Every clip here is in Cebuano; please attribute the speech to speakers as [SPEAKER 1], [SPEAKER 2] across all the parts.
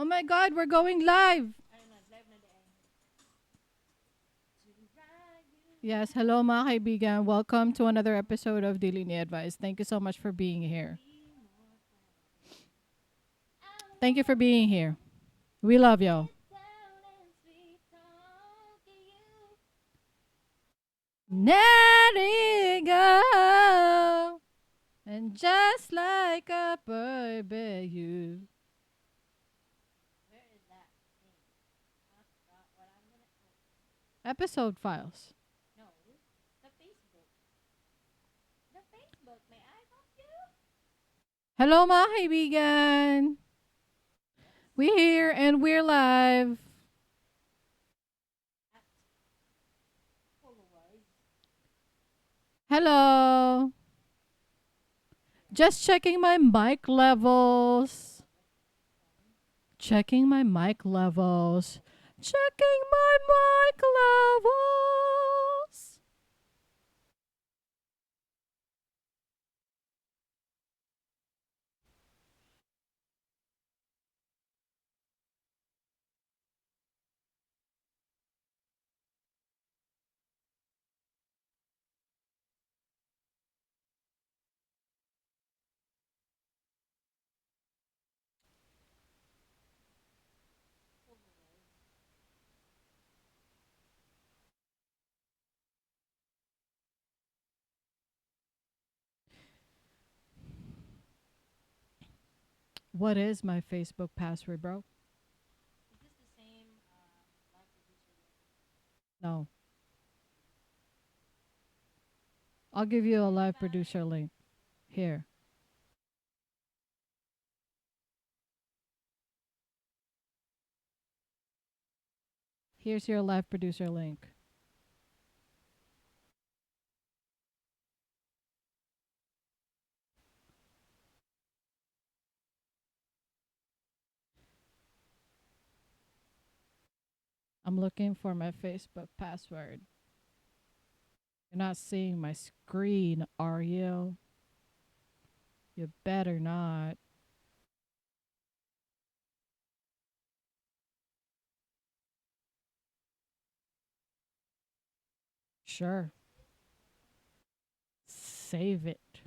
[SPEAKER 1] My God, we're going live.
[SPEAKER 2] Ay, nag-live na diay.
[SPEAKER 1] Yes, hello, mga kaibigan. Welcome to another episode of Dili Ni Advice. Thank you so much for being here. Thank you for being here. We love y'all.
[SPEAKER 2] Down and sweet talk you.
[SPEAKER 1] Let it go. And just like a baby, you.
[SPEAKER 2] Where is that thing? I forgot what I'm gonna.
[SPEAKER 1] Episode files.
[SPEAKER 2] No, the Facebook. The Facebook. May I help you?
[SPEAKER 1] Hello, mga kaibigan. We here and we're live.
[SPEAKER 2] At followers.
[SPEAKER 1] Hello. Just checking my mic levels. Checking my mic levels. Checking my mic levels. What is my Facebook password, bro?
[SPEAKER 2] Is this the same live producer link?
[SPEAKER 1] No. I'll give you a live producer link. Here. Here's your live producer link. I'm looking for my Facebook password. You're not seeing my screen, are you? You better not. Sure. Save it.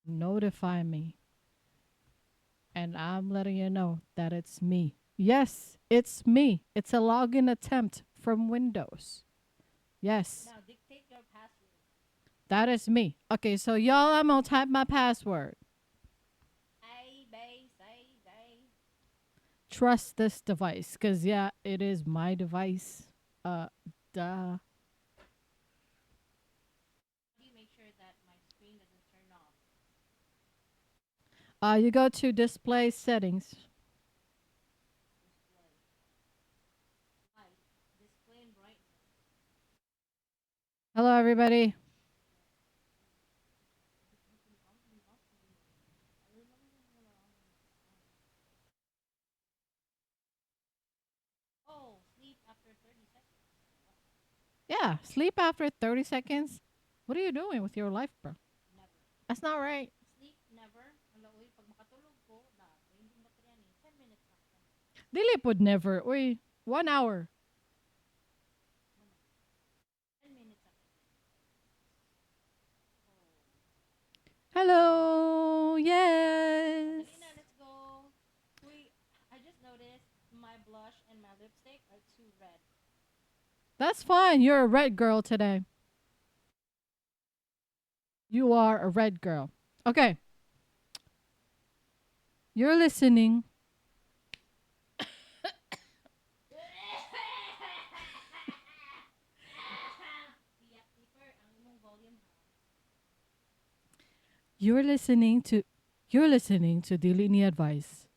[SPEAKER 1] Notify me. And I'm letting you know that it's me. Yes, it's me. It's a login attempt from Windows. Yes.
[SPEAKER 2] Now dictate your password.
[SPEAKER 1] That is me. Okay, so y'all, I'm gonna type my password.
[SPEAKER 2] A B C D.
[SPEAKER 1] Trust this device, 'cause yeah, it is my device. Duh.
[SPEAKER 2] How do you make sure that my screen doesn't turn off?
[SPEAKER 1] You go to display settings.
[SPEAKER 2] Display. Light. Display and brightness.
[SPEAKER 1] Hello, everybody.
[SPEAKER 2] Oh, sleep after 30 seconds.
[SPEAKER 1] Yeah, sleep after 30 seconds. What are you doing with your life, bro?
[SPEAKER 2] Never.
[SPEAKER 1] That's not right.
[SPEAKER 2] Sleep, never. Ala, uy, pag makatulog ko, na, drain yung baterya ni, 10 minutes after.
[SPEAKER 1] Dili pod never. Uy, 1 hour.
[SPEAKER 2] 10 minutes after.
[SPEAKER 1] Hello. Yes.
[SPEAKER 2] Dali na, let's go. Uy, I just noticed my blush and my lipstick are too red.
[SPEAKER 1] That's fine. You're a red girl today. You are a red girl. Okay. You're listening. You're listening to Dili Ni Advice,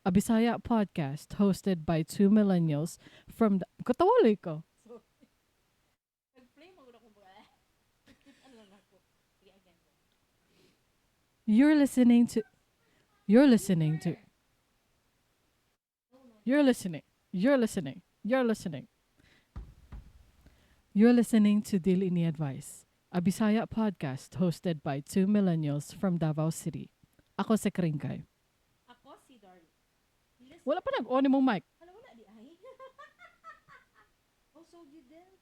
[SPEAKER 1] a Bisaya podcast hosted by two millennials from the Katawali ko.
[SPEAKER 2] Nag-play mo ko ba? Ano lang ako? Sige, again.
[SPEAKER 1] You're listening to You're listening to You're listening. You're listening. You're listening. You're listening to Dili Ni Advice, a Bisaya podcast hosted by two millennials from Davao City. Ako si Kringkay. Wala pa nag-on imong mic.
[SPEAKER 2] Hala, wala diay. Oh, so you didn't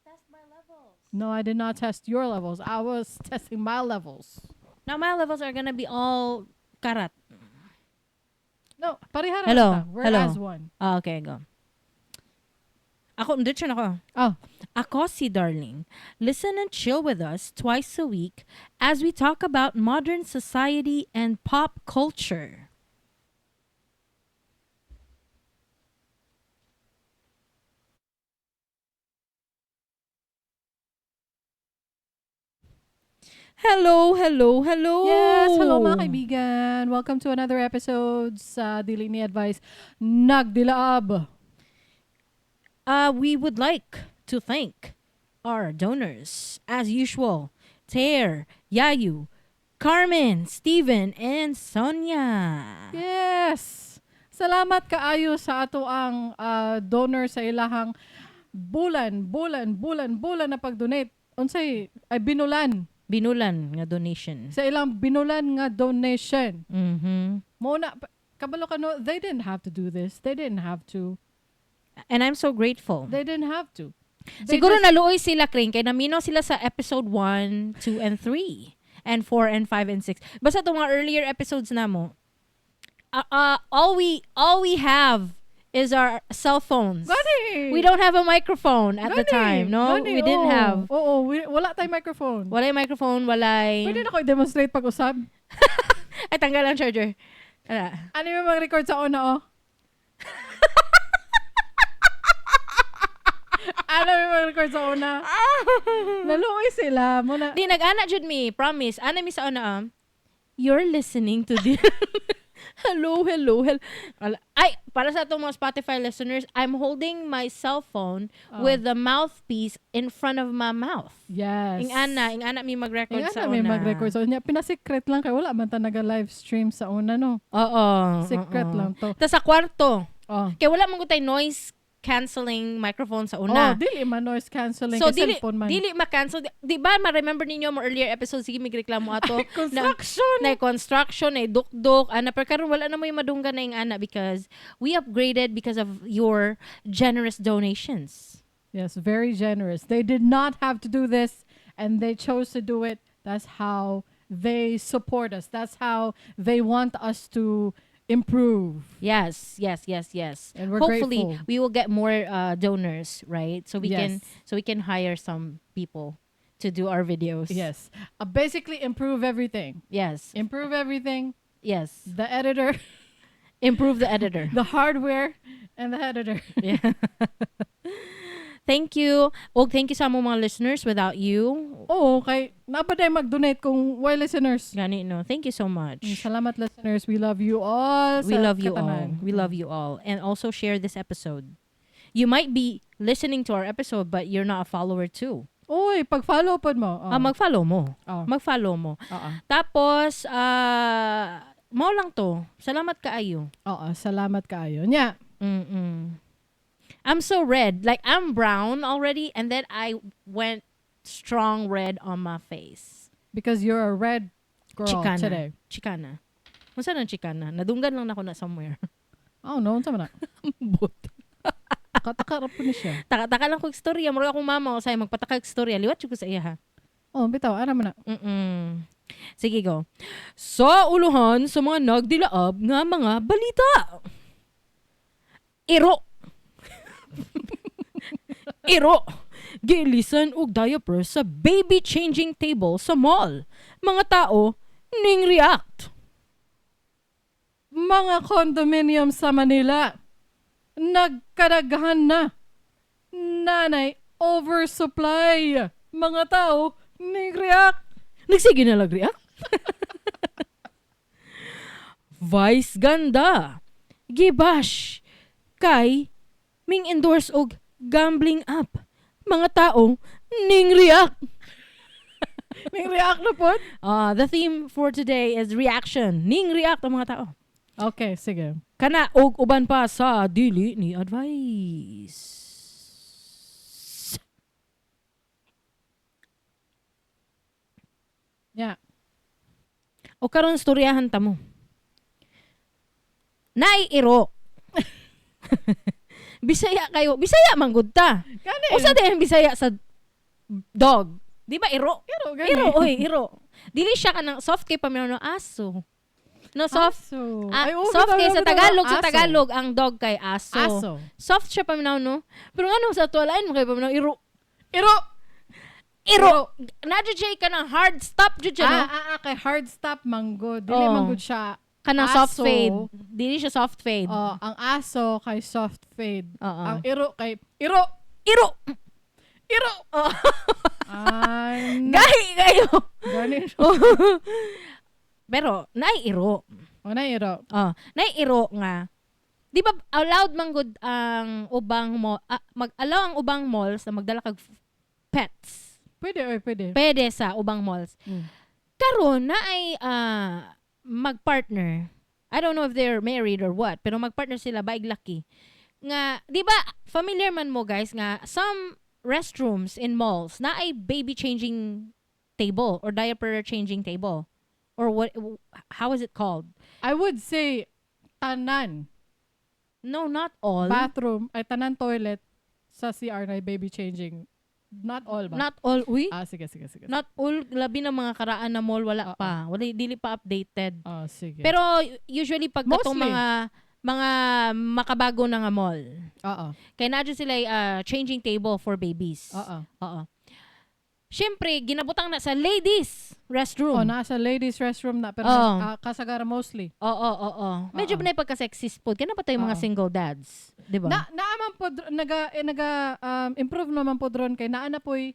[SPEAKER 2] test my levels.
[SPEAKER 1] No, I did not test your levels. I was testing my levels.
[SPEAKER 2] Now my levels are gonna be all karat.
[SPEAKER 1] No, pareha ra
[SPEAKER 2] Hello.
[SPEAKER 1] ta. We're
[SPEAKER 2] Hello.
[SPEAKER 1] as one.
[SPEAKER 2] Ah, okay, go. Ako, diretso na ako.
[SPEAKER 1] Oh,
[SPEAKER 2] Ako si Darling. Listen and chill with us twice a week as we talk about modern society and pop culture. Hello, hello, hello.
[SPEAKER 1] Yes, hello mga kaibigan. Welcome to another episode sa Dili Ni Advice Nagdilaab.
[SPEAKER 2] We would like to thank our donors, as usual, Tear, Yayu, Carmen, Steven, and Sonia.
[SPEAKER 1] Yes. Salamat kaayo sa ato ang donor sa ilahang bulan, bulan, bulan, bulan na pag-donate. Unsay ay binulan
[SPEAKER 2] Binulan nga donation.
[SPEAKER 1] sa ilang binulan nga donation. Mo na kabalo ka no, they didn't have to do this. They didn't have to.
[SPEAKER 2] And I'm so grateful.
[SPEAKER 1] They didn't have to. They
[SPEAKER 2] Siguro
[SPEAKER 1] just-
[SPEAKER 2] naluoy sila, Kring, kay namino sila sa episode 1, 2, and 3. And 4, and 5, and 6. Basta itong mga earlier episodes na mo, all we have is our cell phones.
[SPEAKER 1] Gani!
[SPEAKER 2] We don't have a microphone at the
[SPEAKER 1] Gani!
[SPEAKER 2] time, no?
[SPEAKER 1] Gani,
[SPEAKER 2] We didn't
[SPEAKER 1] oo.
[SPEAKER 2] have.
[SPEAKER 1] Oo, wala tayong microphone.
[SPEAKER 2] Walay microphone, walay.
[SPEAKER 1] Pwede na ko i-demonstrate pag-usab.
[SPEAKER 2] Ay, tanggal ang charger. Ala.
[SPEAKER 1] Ano yung mag-record sa una, oh? Ano yung mag-record sa una? Naluoy sila. Muna.
[SPEAKER 2] Di, nag-ana jud mi. Promise. Ana mi sa una, You're listening to the... Hello, hello, hello. Ay, para sa atong mga Spotify listeners, I'm holding my cell phone
[SPEAKER 1] Oh.
[SPEAKER 2] with the mouthpiece in front of my mouth.
[SPEAKER 1] Yes.
[SPEAKER 2] Ing ana mi mag-record
[SPEAKER 1] Ing
[SPEAKER 2] sa
[SPEAKER 1] ana may
[SPEAKER 2] una.
[SPEAKER 1] mag-record sa una. Pinasikret lang kay wala man ta naga-live stream sa una, no?
[SPEAKER 2] Oo.
[SPEAKER 1] Secret
[SPEAKER 2] oo.
[SPEAKER 1] lang to.
[SPEAKER 2] Tas sa kwarto.
[SPEAKER 1] Oh.
[SPEAKER 2] Kaya wala man gud tay noise canceling microphone sa
[SPEAKER 1] Oh,
[SPEAKER 2] una.
[SPEAKER 1] dili man noise cancelling
[SPEAKER 2] So
[SPEAKER 1] kay
[SPEAKER 2] dili
[SPEAKER 1] cellphone man.
[SPEAKER 2] dili ma-cancel. Di ba ma-remember ninyo mo earlier episode, sige migreklamo ato
[SPEAKER 1] Construction.
[SPEAKER 2] na construction na dukdok ana, pero karon wala na mo yung madunggan na yung ana because we upgraded because of your generous donations.
[SPEAKER 1] Yes, very generous. They did not have to do this and they chose to do it. That's how they support us. That's how they want us to improve.
[SPEAKER 2] Yes.
[SPEAKER 1] And we're
[SPEAKER 2] Hopefully
[SPEAKER 1] grateful.
[SPEAKER 2] we will get more donors, right? So we can
[SPEAKER 1] Yes.
[SPEAKER 2] so we can hire some people to do our videos.
[SPEAKER 1] Yes. Basically improve everything.
[SPEAKER 2] Yes.
[SPEAKER 1] Improve everything.
[SPEAKER 2] Yes.
[SPEAKER 1] The editor,
[SPEAKER 2] Improve the editor.
[SPEAKER 1] the hardware, and the editor.
[SPEAKER 2] Yeah. Thank you. Oh, thank you sa among mga listeners. Without you,
[SPEAKER 1] Oo, kay naa pa mag-donate kung why listeners.
[SPEAKER 2] gani no. Thank you so much.
[SPEAKER 1] Salamat listeners. We love you all.
[SPEAKER 2] We
[SPEAKER 1] sa
[SPEAKER 2] love you all.
[SPEAKER 1] katanan.
[SPEAKER 2] We love you all. And also share this episode. You might be listening to our episode but you're not a follower too.
[SPEAKER 1] Uy, pag-follow pod mo. Oh.
[SPEAKER 2] Ah, mag-follow mo.
[SPEAKER 1] Oh.
[SPEAKER 2] Mag-follow mo.
[SPEAKER 1] Oo.
[SPEAKER 2] Tapos mao lang to. Salamat kaayo.
[SPEAKER 1] Oo, salamat kaayo. Nya,
[SPEAKER 2] I'm so red. Like I'm brown already and then I went strong red on my face.
[SPEAKER 1] Because you're a red girl
[SPEAKER 2] Chicana.
[SPEAKER 1] today.
[SPEAKER 2] Chicana. Unsa nang chicana? Nadunggan lang nako na somewhere.
[SPEAKER 1] Oh no, unsa man na?
[SPEAKER 2] But
[SPEAKER 1] Kataka ra po ni siya.
[SPEAKER 2] taka-taka lang ko istorya. Murag akong mama o say magpataka og istorya. Liwat jud ko sa iya ha.
[SPEAKER 1] Oh, bitaw, ana man na.
[SPEAKER 2] Sige, go. Sa uluhan sa mga nagdilaab nga mga balita. Iro. Iro. Giilisan og diaper sa baby changing table sa mall. Mga tao ning react.
[SPEAKER 1] Mga condominium sa Manila, nagkadaghan na. Nanay, oversupply. Mga tao, ning-react.
[SPEAKER 2] Nagsige na lang react. Vice ganda. Gibash. Kay ming endorse og gambling app. Mga tao ning react.
[SPEAKER 1] Ning-react na po.
[SPEAKER 2] The theme for today is reaction. Ning react ang mga tao.
[SPEAKER 1] Okay, sige.
[SPEAKER 2] Kana og uban pa sa dili ni advice.
[SPEAKER 1] Yeah.
[SPEAKER 2] O karon storyahan ta mo. Naiiro. Bisaya kayo. Bisaya man gud ta.
[SPEAKER 1] Gani.
[SPEAKER 2] Usa din ang Bisaya sa dog? Di ba iro?
[SPEAKER 1] Iro, gani.
[SPEAKER 2] Iro, oy, iro. Dili siya kanang soft kay paminaw, no, aso. No, soft.
[SPEAKER 1] Aso.
[SPEAKER 2] Ah,
[SPEAKER 1] Ay, oo,
[SPEAKER 2] soft
[SPEAKER 1] bitaw,
[SPEAKER 2] kay sa
[SPEAKER 1] bitaw,
[SPEAKER 2] Tagalog, sa
[SPEAKER 1] aso.
[SPEAKER 2] Tagalog ang dog kay aso.
[SPEAKER 1] Aso.
[SPEAKER 2] Soft siya paminaw, no? Pero ngano sa tuwalain mo kay paminaw iro?
[SPEAKER 1] Iro.
[SPEAKER 2] Iro. Na jud ka ng hard stop jud siya, no?
[SPEAKER 1] Ah, kay hard stop manggod. Dili
[SPEAKER 2] Oh.
[SPEAKER 1] manggod siya.
[SPEAKER 2] Kanang soft
[SPEAKER 1] Aso.
[SPEAKER 2] fade. Dili siya soft fade.
[SPEAKER 1] Oh, ang aso kay soft fade.
[SPEAKER 2] Oo.
[SPEAKER 1] Ang iro kay iro.
[SPEAKER 2] Iro.
[SPEAKER 1] Iro.
[SPEAKER 2] Oh.
[SPEAKER 1] Ay, na.
[SPEAKER 2] Gahi kayo.
[SPEAKER 1] Gani.
[SPEAKER 2] Pero naay iro.
[SPEAKER 1] O na iro.
[SPEAKER 2] Oh, naay iro nga. Di ba allowed man gud ang ubang mo mag-allow ang ubang malls na magdala kag pets?
[SPEAKER 1] Pwede, oy, pwede.
[SPEAKER 2] Pwede sa ubang malls. Karon na ay magpartner. I don't know if they're married or what, pero magpartner sila baig laki. Nga, di ba familiar man mo, guys, nga some restrooms in malls na ay baby changing table or diaper changing table or what, how is it called?
[SPEAKER 1] I would say tanan
[SPEAKER 2] No, not all.
[SPEAKER 1] Bathroom, ay tanan toilet sa CR na baby changing. Not all ba?
[SPEAKER 2] Not all, uy.
[SPEAKER 1] Ah, sige, sige, sige.
[SPEAKER 2] Not all, labi ng mga karaan na mall, wala
[SPEAKER 1] Oo.
[SPEAKER 2] Pa. Wala, dili pa updated.
[SPEAKER 1] Ah, sige.
[SPEAKER 2] Pero usually pag katong
[SPEAKER 1] Mostly.
[SPEAKER 2] mga makabago na nga mall.
[SPEAKER 1] Oo.
[SPEAKER 2] Kaya na dyan sila changing table for babies.
[SPEAKER 1] Oo.
[SPEAKER 2] Oo. Siyempre, ginabutang na sa ladies restroom.
[SPEAKER 1] Oh, nasa ladies restroom na pero
[SPEAKER 2] Oo.
[SPEAKER 1] kasagara mostly.
[SPEAKER 2] Oo. Medyo
[SPEAKER 1] Oo.
[SPEAKER 2] na pagka-sexist po. Kaya na pa tayo mga
[SPEAKER 1] Oo.
[SPEAKER 2] single dads? Di ba?
[SPEAKER 1] Na naaman po naga improve naman po dron kay naa na po'y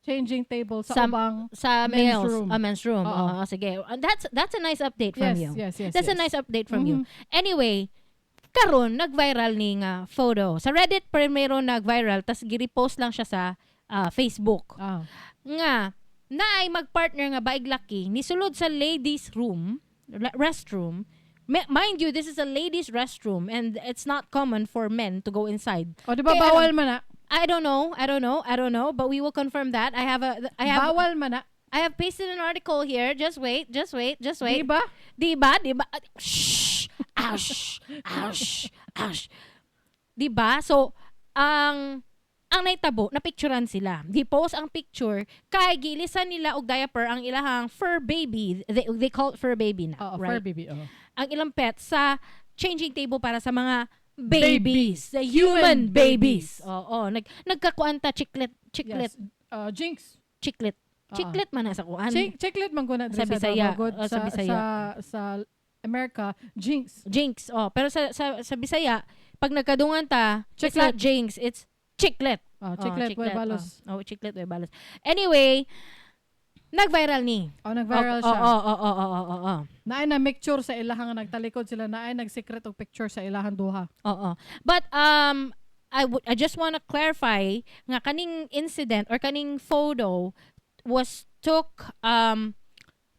[SPEAKER 1] changing table sa ubang
[SPEAKER 2] sa
[SPEAKER 1] men's
[SPEAKER 2] males,
[SPEAKER 1] room.
[SPEAKER 2] Men's room.
[SPEAKER 1] Oo.
[SPEAKER 2] Oo, sige. That's a nice update from
[SPEAKER 1] Yes,
[SPEAKER 2] you.
[SPEAKER 1] yes.
[SPEAKER 2] That's a nice update from you. Anyway, karon nag-viral ni nga photo. Sa Reddit primero nag-viral, tas gi-repost lang siya sa Facebook. Nga naay magpartner nga baig laki nisulod sa ladies room, restroom. Mind you, this is a ladies restroom and it's not common for men to go inside.
[SPEAKER 1] O di ba
[SPEAKER 2] Kaya
[SPEAKER 1] bawal man na?
[SPEAKER 2] I don't know, I don't know, I don't know, but we will confirm that. I have
[SPEAKER 1] Bawal man na.
[SPEAKER 2] I have pasted an article here. Just wait, just wait, just wait.
[SPEAKER 1] Di ba?
[SPEAKER 2] Di ba? Di ba? Shh! Ouch! Ouch! Ouch! Di ba? So, ang naitabo, napicturan sila. Di-post ang picture, kay gilisan nila og diaper ang ilahang fur baby. They call it fur baby na,
[SPEAKER 1] Oo,
[SPEAKER 2] right?
[SPEAKER 1] fur baby. Oo.
[SPEAKER 2] Ang ilang pet sa changing table para sa mga babies. The
[SPEAKER 1] Human
[SPEAKER 2] human babies.
[SPEAKER 1] babies.
[SPEAKER 2] Oo. Nagkakuanta, chiclet, chiclet,
[SPEAKER 1] Yes. Jinx.
[SPEAKER 2] Chiclet.
[SPEAKER 1] Oo.
[SPEAKER 2] Chiclet man na sa kuan.
[SPEAKER 1] Chiclet man ko na
[SPEAKER 2] Sa
[SPEAKER 1] diri
[SPEAKER 2] Bisaya.
[SPEAKER 1] Davao,
[SPEAKER 2] Oh, sa Bisaya.
[SPEAKER 1] Sa America, Jinx.
[SPEAKER 2] Jinx. Oh, pero sa Bisaya, pag nagkadungan ta, it's
[SPEAKER 1] Chiclet.
[SPEAKER 2] not jinx, it's chiclet.
[SPEAKER 1] Oh, chiclet,
[SPEAKER 2] Oh,
[SPEAKER 1] way balos.
[SPEAKER 2] Oh, chiclet, way balos. Anyway, nag-viral ni.
[SPEAKER 1] Oh, nag-viral siya.
[SPEAKER 2] Oo.
[SPEAKER 1] Naay na picture sa ilahang nagtalikod sila, naay nag-secret og picture sa ilahang duha.
[SPEAKER 2] Oo. But I just want to clarify nga kaning incident or kaning photo was took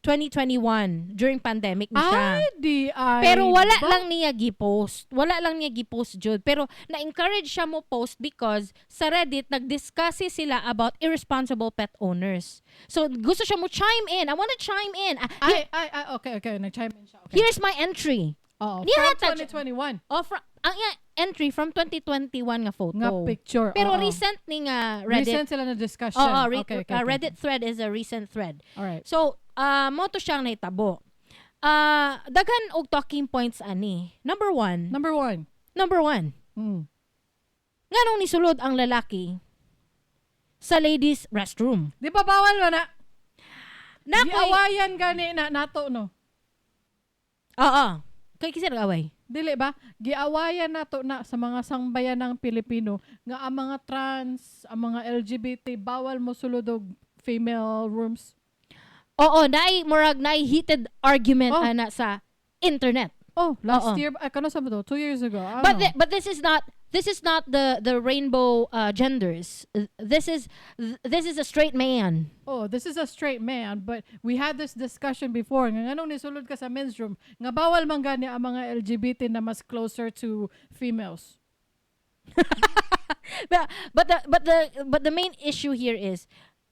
[SPEAKER 2] 2021 during pandemic ni siya.
[SPEAKER 1] Ay, di ay.
[SPEAKER 2] Pero wala
[SPEAKER 1] ba?
[SPEAKER 2] lang niya gi-post. Wala lang niya gi-post jud. Pero na-encourage siya mo post because sa Reddit nag-discuss sila about irresponsible pet owners. So gusto siya mo chime in. I wanna chime in. Ah,
[SPEAKER 1] Ay, ay, ay, okay. Nag-chime in siya. Okay.
[SPEAKER 2] Here's my entry.
[SPEAKER 1] Oo,
[SPEAKER 2] Niya
[SPEAKER 1] from
[SPEAKER 2] touch-
[SPEAKER 1] 2021
[SPEAKER 2] Oh, ang iya entry from 2021 nga photo.
[SPEAKER 1] nga picture.
[SPEAKER 2] Pero
[SPEAKER 1] Oo.
[SPEAKER 2] recent ni nga Reddit.
[SPEAKER 1] Recent sila na discussion.
[SPEAKER 2] Oo,
[SPEAKER 1] Okay.
[SPEAKER 2] Reddit thread is a recent thread.
[SPEAKER 1] Alright.
[SPEAKER 2] So, mo to siyang nahitabo. Daghan og talking points ani. Number one.
[SPEAKER 1] Number one.
[SPEAKER 2] Number one. Nganong nisulod ang lalaki sa ladies restroom?
[SPEAKER 1] Di ba bawal ba na?
[SPEAKER 2] Nakoy,
[SPEAKER 1] Giawayan gani na nato, no?
[SPEAKER 2] Oo. Kay kinsa nag-away?
[SPEAKER 1] Dili ba? Giawayan nato na sa mga sangbayan ng Pilipino nga ang mga trans, ang mga LGBT bawal mo sulod og female rooms.
[SPEAKER 2] Oo, naay murag naay heated argument
[SPEAKER 1] Oh.
[SPEAKER 2] ana sa internet.
[SPEAKER 1] Oh, last
[SPEAKER 2] Oo.
[SPEAKER 1] year, ay, kano sa ba to? 2 years ago. Ano?
[SPEAKER 2] But this is not the rainbow genders. This is a straight man.
[SPEAKER 1] Oh, this is a straight man, but we had this discussion before. Nga nganong nisulod ka sa men's room, nga bawal man gani ang mga LGBT na mas closer to females.
[SPEAKER 2] But the main issue here is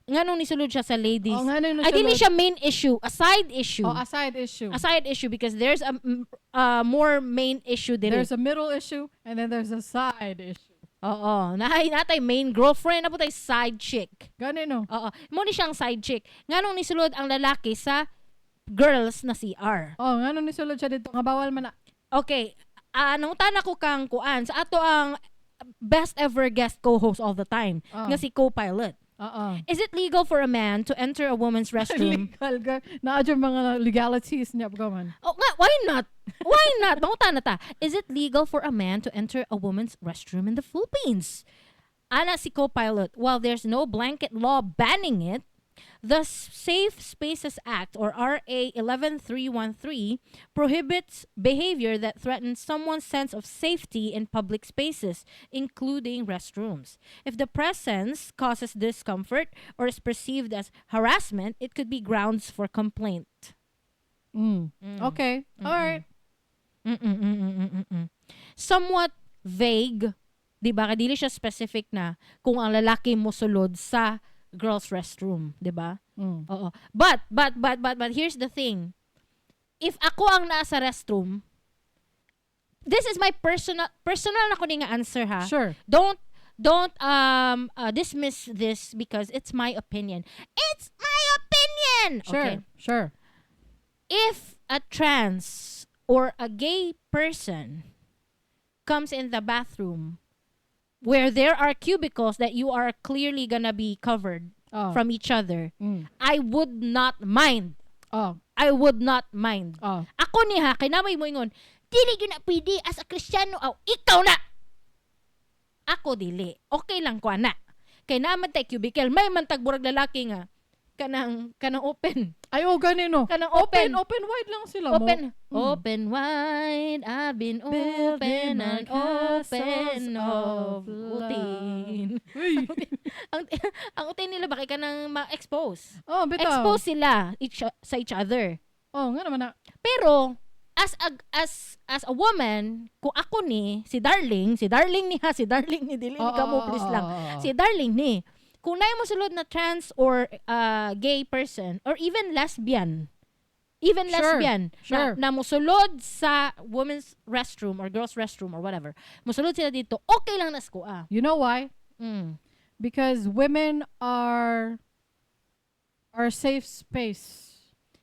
[SPEAKER 2] Nganong nisulod siya sa ladies?
[SPEAKER 1] Oh, ngano
[SPEAKER 2] Ay, dili
[SPEAKER 1] nisulod?
[SPEAKER 2] Siya main issue, a side issue.
[SPEAKER 1] Oh, a side issue.
[SPEAKER 2] A side issue because there's a more main issue diri.
[SPEAKER 1] There's a middle issue and then there's a side issue.
[SPEAKER 2] Oo, naay natay main girlfriend, naa tay side chick.
[SPEAKER 1] Gani no.
[SPEAKER 2] Oo, mo ni siyang side chick. Nganong nisulod ang lalaki sa girls na CR?
[SPEAKER 1] Oh, ngano nisulod siya dito nga bawal man na?
[SPEAKER 2] Okay, nangutana ko kang kuan sa ato ang best ever guest co-host all the time nga si co-pilot.
[SPEAKER 1] Oo.
[SPEAKER 2] Is it legal for a man to enter a woman's restroom?
[SPEAKER 1] Legal girl. Naa jud mga legalities niya man.
[SPEAKER 2] Oh, nga, why not? Why not? Mangutana ta. Is it legal for a man to enter a woman's restroom in the Philippines? Ana si co-pilot, while there's no blanket law banning it, the Safe Spaces Act, or RA 11313, prohibits behavior that threatens someone's sense of safety in public spaces, including restrooms. If the presence causes discomfort or is perceived as harassment, it could be grounds for complaint.
[SPEAKER 1] Okay. All right.
[SPEAKER 2] Somewhat vague, 'di ba? Kay dili siya specific na kung ang lalaki mo sulod sa girls' restroom, 'di ba?
[SPEAKER 1] Mm.
[SPEAKER 2] Oo. But here's the thing. If ako ang nasa restroom, this is my personal na ko ni nga answer ha.
[SPEAKER 1] Sure.
[SPEAKER 2] Don't dismiss this because it's my opinion. It's my opinion.
[SPEAKER 1] Sure.
[SPEAKER 2] Okay.
[SPEAKER 1] Sure.
[SPEAKER 2] If a trans or a gay person comes in the bathroom where there are cubicles that you are clearly gonna be covered from each other, I would not mind. I would not mind. Ako ni ha, kay naa may moingon, "Dili gyud na pwede as a Kristiyano," aw, ikaw na. Ako dili. Okay lang ko ana. Kay naa man tay cubicle, may man tag burag lalaki nga kanang open.
[SPEAKER 1] Ay, oh, gani no.
[SPEAKER 2] Kanang
[SPEAKER 1] Open,
[SPEAKER 2] open.
[SPEAKER 1] open wide lang sila mo.
[SPEAKER 2] Open. Open wide, I've been
[SPEAKER 1] Building
[SPEAKER 2] open
[SPEAKER 1] my
[SPEAKER 2] and open
[SPEAKER 1] castles
[SPEAKER 2] of
[SPEAKER 1] of love.
[SPEAKER 2] utin.
[SPEAKER 1] Uy.
[SPEAKER 2] Ang utin nila ba kay kanang ma-expose.
[SPEAKER 1] Oh, bitaw.
[SPEAKER 2] Expose sila sa each other.
[SPEAKER 1] Oh, nga naman na.
[SPEAKER 2] Pero as a woman, kung ako ni si Darling ni ha, si Darling ni, dili ni kamo, please lang. Si Darling ni, kung naay mo sulod na trans or gay person or even lesbian, even lesbian na musulod sa women's restroom or girls' restroom or whatever, musulod sila dito, okay lang na ko ah.
[SPEAKER 1] You know why?
[SPEAKER 2] Mm.
[SPEAKER 1] Because women are safe space.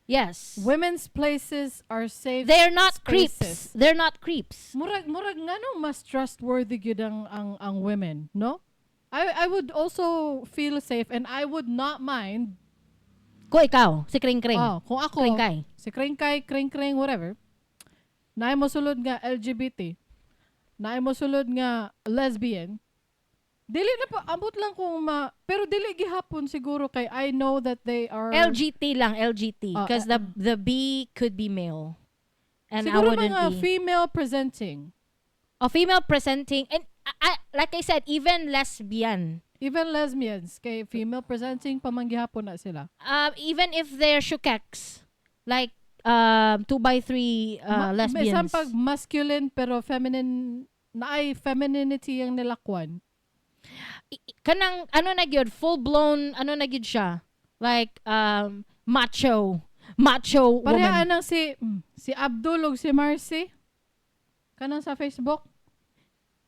[SPEAKER 2] Yes.
[SPEAKER 1] Women's places are safe
[SPEAKER 2] They're not creeps.
[SPEAKER 1] spaces.
[SPEAKER 2] They're not creeps.
[SPEAKER 1] Murag ngano mas trustworthy gyud ang women, no? I would also feel safe and I would not mind.
[SPEAKER 2] Kung ikaw, si Kring Kring.
[SPEAKER 1] Oh, kung ako
[SPEAKER 2] Kring Kay.
[SPEAKER 1] Si Kring Kay, Kring Kring, whatever. Naay mo sulod nga LGBT. Naay mo sulod nga lesbian. Dili na pa ambot lang kung ma, pero dili gihapon siguro kay I know that they are
[SPEAKER 2] LGT lang, LGT.
[SPEAKER 1] Oh,
[SPEAKER 2] Because the B could be male. And I
[SPEAKER 1] siguro
[SPEAKER 2] wouldn't
[SPEAKER 1] mga
[SPEAKER 2] be.
[SPEAKER 1] Female presenting.
[SPEAKER 2] A female presenting and like I said, even lesbian.
[SPEAKER 1] Even lesbians kay female presenting pa man gihapon na sila.
[SPEAKER 2] Even if they're shukeks, like 2 by 3 lesbians.
[SPEAKER 1] Bisan pag masculine pero feminine na ay femininity ang nilakwan.
[SPEAKER 2] Kanang ano na gyud, full blown ano na gyud siya. Like macho
[SPEAKER 1] Pareha
[SPEAKER 2] woman.
[SPEAKER 1] anang si Abdul ug si Marcy. Kanang sa Facebook.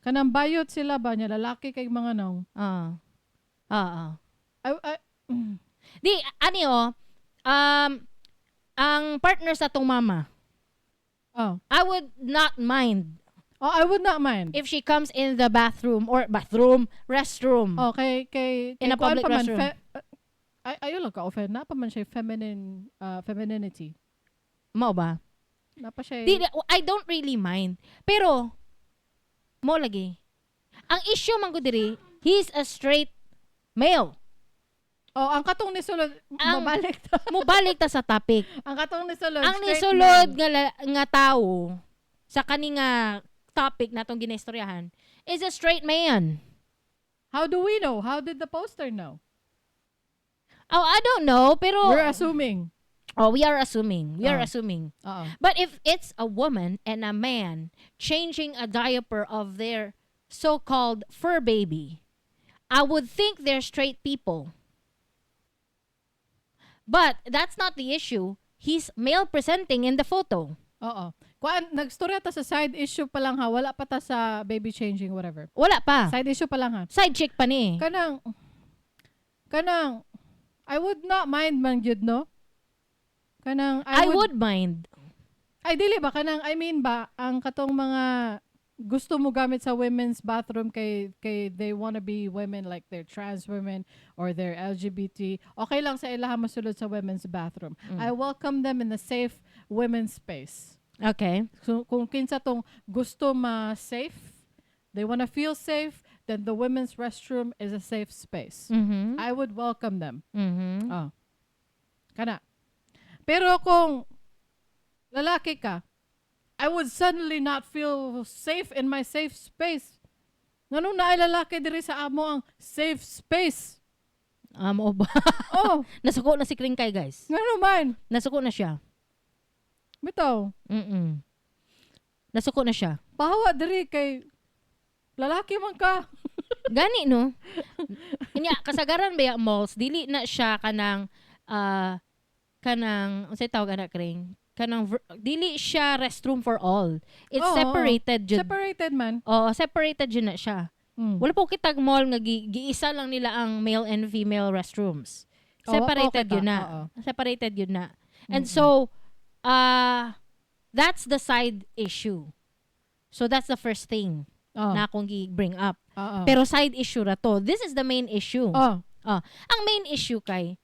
[SPEAKER 1] Kanang bayot sila ba niya, lalaki kay mga naong. Ay.
[SPEAKER 2] Di ani oh, ang partner sa tong mama. I would not mind
[SPEAKER 1] Oh, I would not mind.
[SPEAKER 2] if she comes in the bathroom or bathroom, restroom.
[SPEAKER 1] Oh, kay
[SPEAKER 2] In a
[SPEAKER 1] kuan
[SPEAKER 2] public
[SPEAKER 1] pa man,
[SPEAKER 2] restroom.
[SPEAKER 1] ay ayo lang ka offend na pa man siya feminine femininity.
[SPEAKER 2] Mao ba?
[SPEAKER 1] Na pa siya.
[SPEAKER 2] Di, I don't really mind. Pero, mo lagi. Ang issue man ko diri, he's a straight male.
[SPEAKER 1] Oh, ang katong nisulod, mabalik ta.
[SPEAKER 2] Mobalik ta sa topic.
[SPEAKER 1] Ang katong nisulod,
[SPEAKER 2] Ang
[SPEAKER 1] straight
[SPEAKER 2] nisulod
[SPEAKER 1] man.
[SPEAKER 2] nga, nga tao sa kani nga topic natong ginaistoryahan is a straight man.
[SPEAKER 1] How do we know? How did the poster know?
[SPEAKER 2] Oh, I don't know, pero
[SPEAKER 1] We're assuming.
[SPEAKER 2] Oh, we are assuming. We are assuming.
[SPEAKER 1] Oo.
[SPEAKER 2] But if it's a woman and a man changing a diaper of their so-called fur baby, I would think they're straight people. But that's not the issue. He's male presenting in the photo.
[SPEAKER 1] Oo. Kuan, nagstorya ta sa side issue pa lang ha. Wala pa ta sa baby changing, whatever.
[SPEAKER 2] Wala pa.
[SPEAKER 1] Side issue pa lang ha.
[SPEAKER 2] Side chick pa ni.
[SPEAKER 1] Kanang, I would not mind man gyud, no? Kanang,
[SPEAKER 2] I would mind.
[SPEAKER 1] Ay, dili ba? Kanang, I mean ba, ang katong mga gusto mo gamit sa women's bathroom kay they wanna be women, like they're trans women or they're LGBT, okay lang sa ilaha masulod sa women's bathroom. I welcome them in the safe women's space. So, kung kinsa tong gusto ma-safe, they wanna feel safe, then the women's restroom is a safe space. I would welcome them. Oh. Kana. Pero kung lalaki ka, I would suddenly not feel safe in my safe space. Nganong naay lalaki diri sa amo ang safe space?
[SPEAKER 2] Amo ba?
[SPEAKER 1] Oh,
[SPEAKER 2] Nasuko na si Kringkay, guys.
[SPEAKER 1] Ngano man?
[SPEAKER 2] Nasuko na siya.
[SPEAKER 1] Bitaw.
[SPEAKER 2] Nasuko na siya.
[SPEAKER 1] Pahawa diri kay lalaki man ka.
[SPEAKER 2] Gani no. Nya kasagaran ba ya malls dili na siya kanang unsay tawag ana, Kring? Kanang dili siya restroom for all. It's separated jud.
[SPEAKER 1] Separated man.
[SPEAKER 2] Oo, separated jud na siya. Wala po kitag mall nga giisa lang nila ang male and female restrooms.
[SPEAKER 1] Oo,
[SPEAKER 2] Separated
[SPEAKER 1] okay
[SPEAKER 2] yun
[SPEAKER 1] ta.
[SPEAKER 2] Na. Separated yun na. And so, that's the side issue. So that's the first thing na akong gi-bring up. Pero side issue ra to. This is the main issue. Ang main issue kay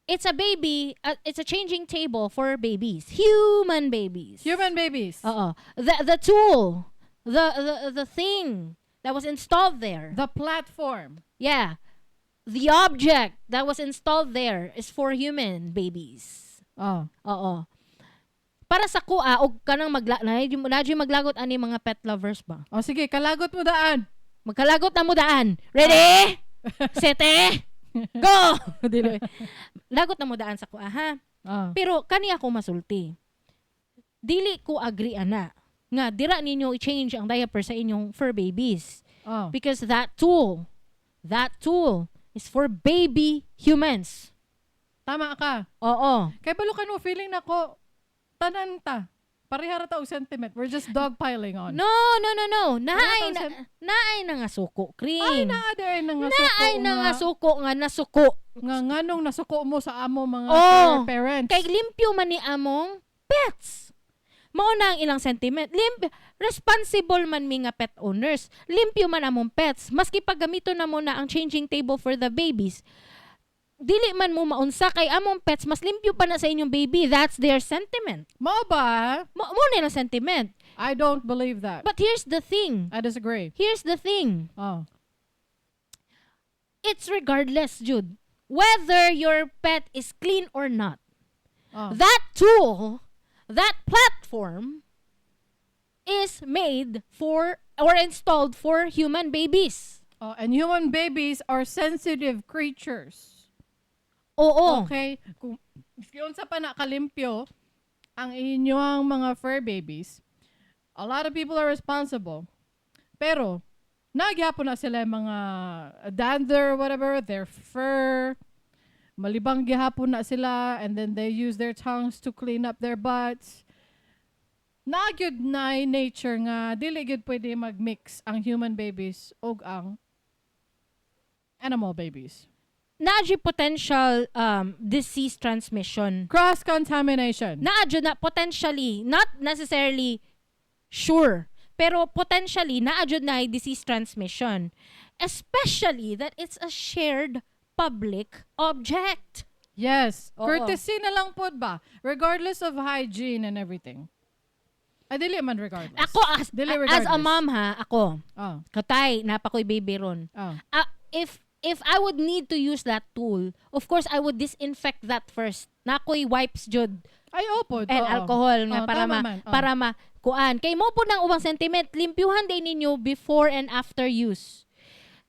[SPEAKER 2] it's a baby, it's a changing table for babies. Human babies.
[SPEAKER 1] Human babies.
[SPEAKER 2] Oo. The tool, the thing that was installed there.
[SPEAKER 1] The platform.
[SPEAKER 2] Yeah. The object that was installed there is for human babies. Oo. Para sa kuha og kanang magla na maglagot ani mga pet lovers ba.
[SPEAKER 1] Oh, sige, kalagot mo daan.
[SPEAKER 2] Magkalagot na mo daan. Ready? Sete? Go! Dili. Lagot na mo daan sa kuha ha. Pero kani ako masulti. Dili ko agree ana nga dira ninyo i-change ang diaper sa inyong fur babies because that tool is for baby humans.
[SPEAKER 1] Tama ka.
[SPEAKER 2] Oo.
[SPEAKER 1] Kay balo ka no, feeling nako tanan ta. Parehara ta og sentiment. We're just dogpiling on.
[SPEAKER 2] No. Naay
[SPEAKER 1] Wala
[SPEAKER 2] na,
[SPEAKER 1] tang
[SPEAKER 2] naay na nga suko, Kring.
[SPEAKER 1] Ay, naa der na nga suko.
[SPEAKER 2] Naay na nga suko nga nasuko.
[SPEAKER 1] Nga nganong nasuko mo sa amo mga
[SPEAKER 2] Oh.
[SPEAKER 1] fur parents.
[SPEAKER 2] Kay limpyo man ni among pets. Mao na ang ilang sentiment. Responsible man mi nga pet owners. Limpyo man among pets. Maski pag gamito na mo na ang changing table for the babies, dili man mo maunsa kay among pets mas limpyo pa na sa inyong baby. That's their sentiment.
[SPEAKER 1] Mao ba?
[SPEAKER 2] Mo na ilang sentiment.
[SPEAKER 1] I don't believe that.
[SPEAKER 2] But here's the thing.
[SPEAKER 1] I disagree.
[SPEAKER 2] Here's the thing. It's regardless, Jude, whether your pet is clean or not. That tool, that platform is made for or installed for human babies.
[SPEAKER 1] Oh, and human babies are sensitive creatures.
[SPEAKER 2] Oo.
[SPEAKER 1] Okay? Kung unsa pa na kalimpyo ang inyong mga fur babies, a lot of people are responsible. Pero, nagyapon na sila yung mga dander, whatever, their fur. Malibang gihapon na sila and then they use their tongues to clean up their butts. Naa gyud na nature nga dili gyud pwede mag-mix ang human babies ug ang animal babies.
[SPEAKER 2] Naa gyud potential disease transmission.
[SPEAKER 1] Cross contamination.
[SPEAKER 2] Naa jud na potentially, not necessarily sure, pero potentially naa jud na disease transmission. Especially that it's a shared public object.
[SPEAKER 1] Yes.
[SPEAKER 2] Oo.
[SPEAKER 1] Courtesy na lang pod ba? Regardless of hygiene and everything. Ay, dili man regardless.
[SPEAKER 2] Ako
[SPEAKER 1] Dili
[SPEAKER 2] as a
[SPEAKER 1] regardless.
[SPEAKER 2] Mom ha, ako, katay naa pa ko'y baby ron. Ah, if I would need to use that tool, of course I would disinfect that first. Naa ko'y wipes jud
[SPEAKER 1] Ay, opo.
[SPEAKER 2] And alcohol nga
[SPEAKER 1] Oo,
[SPEAKER 2] para
[SPEAKER 1] tama
[SPEAKER 2] ma
[SPEAKER 1] man. Oo.
[SPEAKER 2] para ma kuan. Kay mo po ng ubang sentiment, limpyuhan din ninyo before and after use.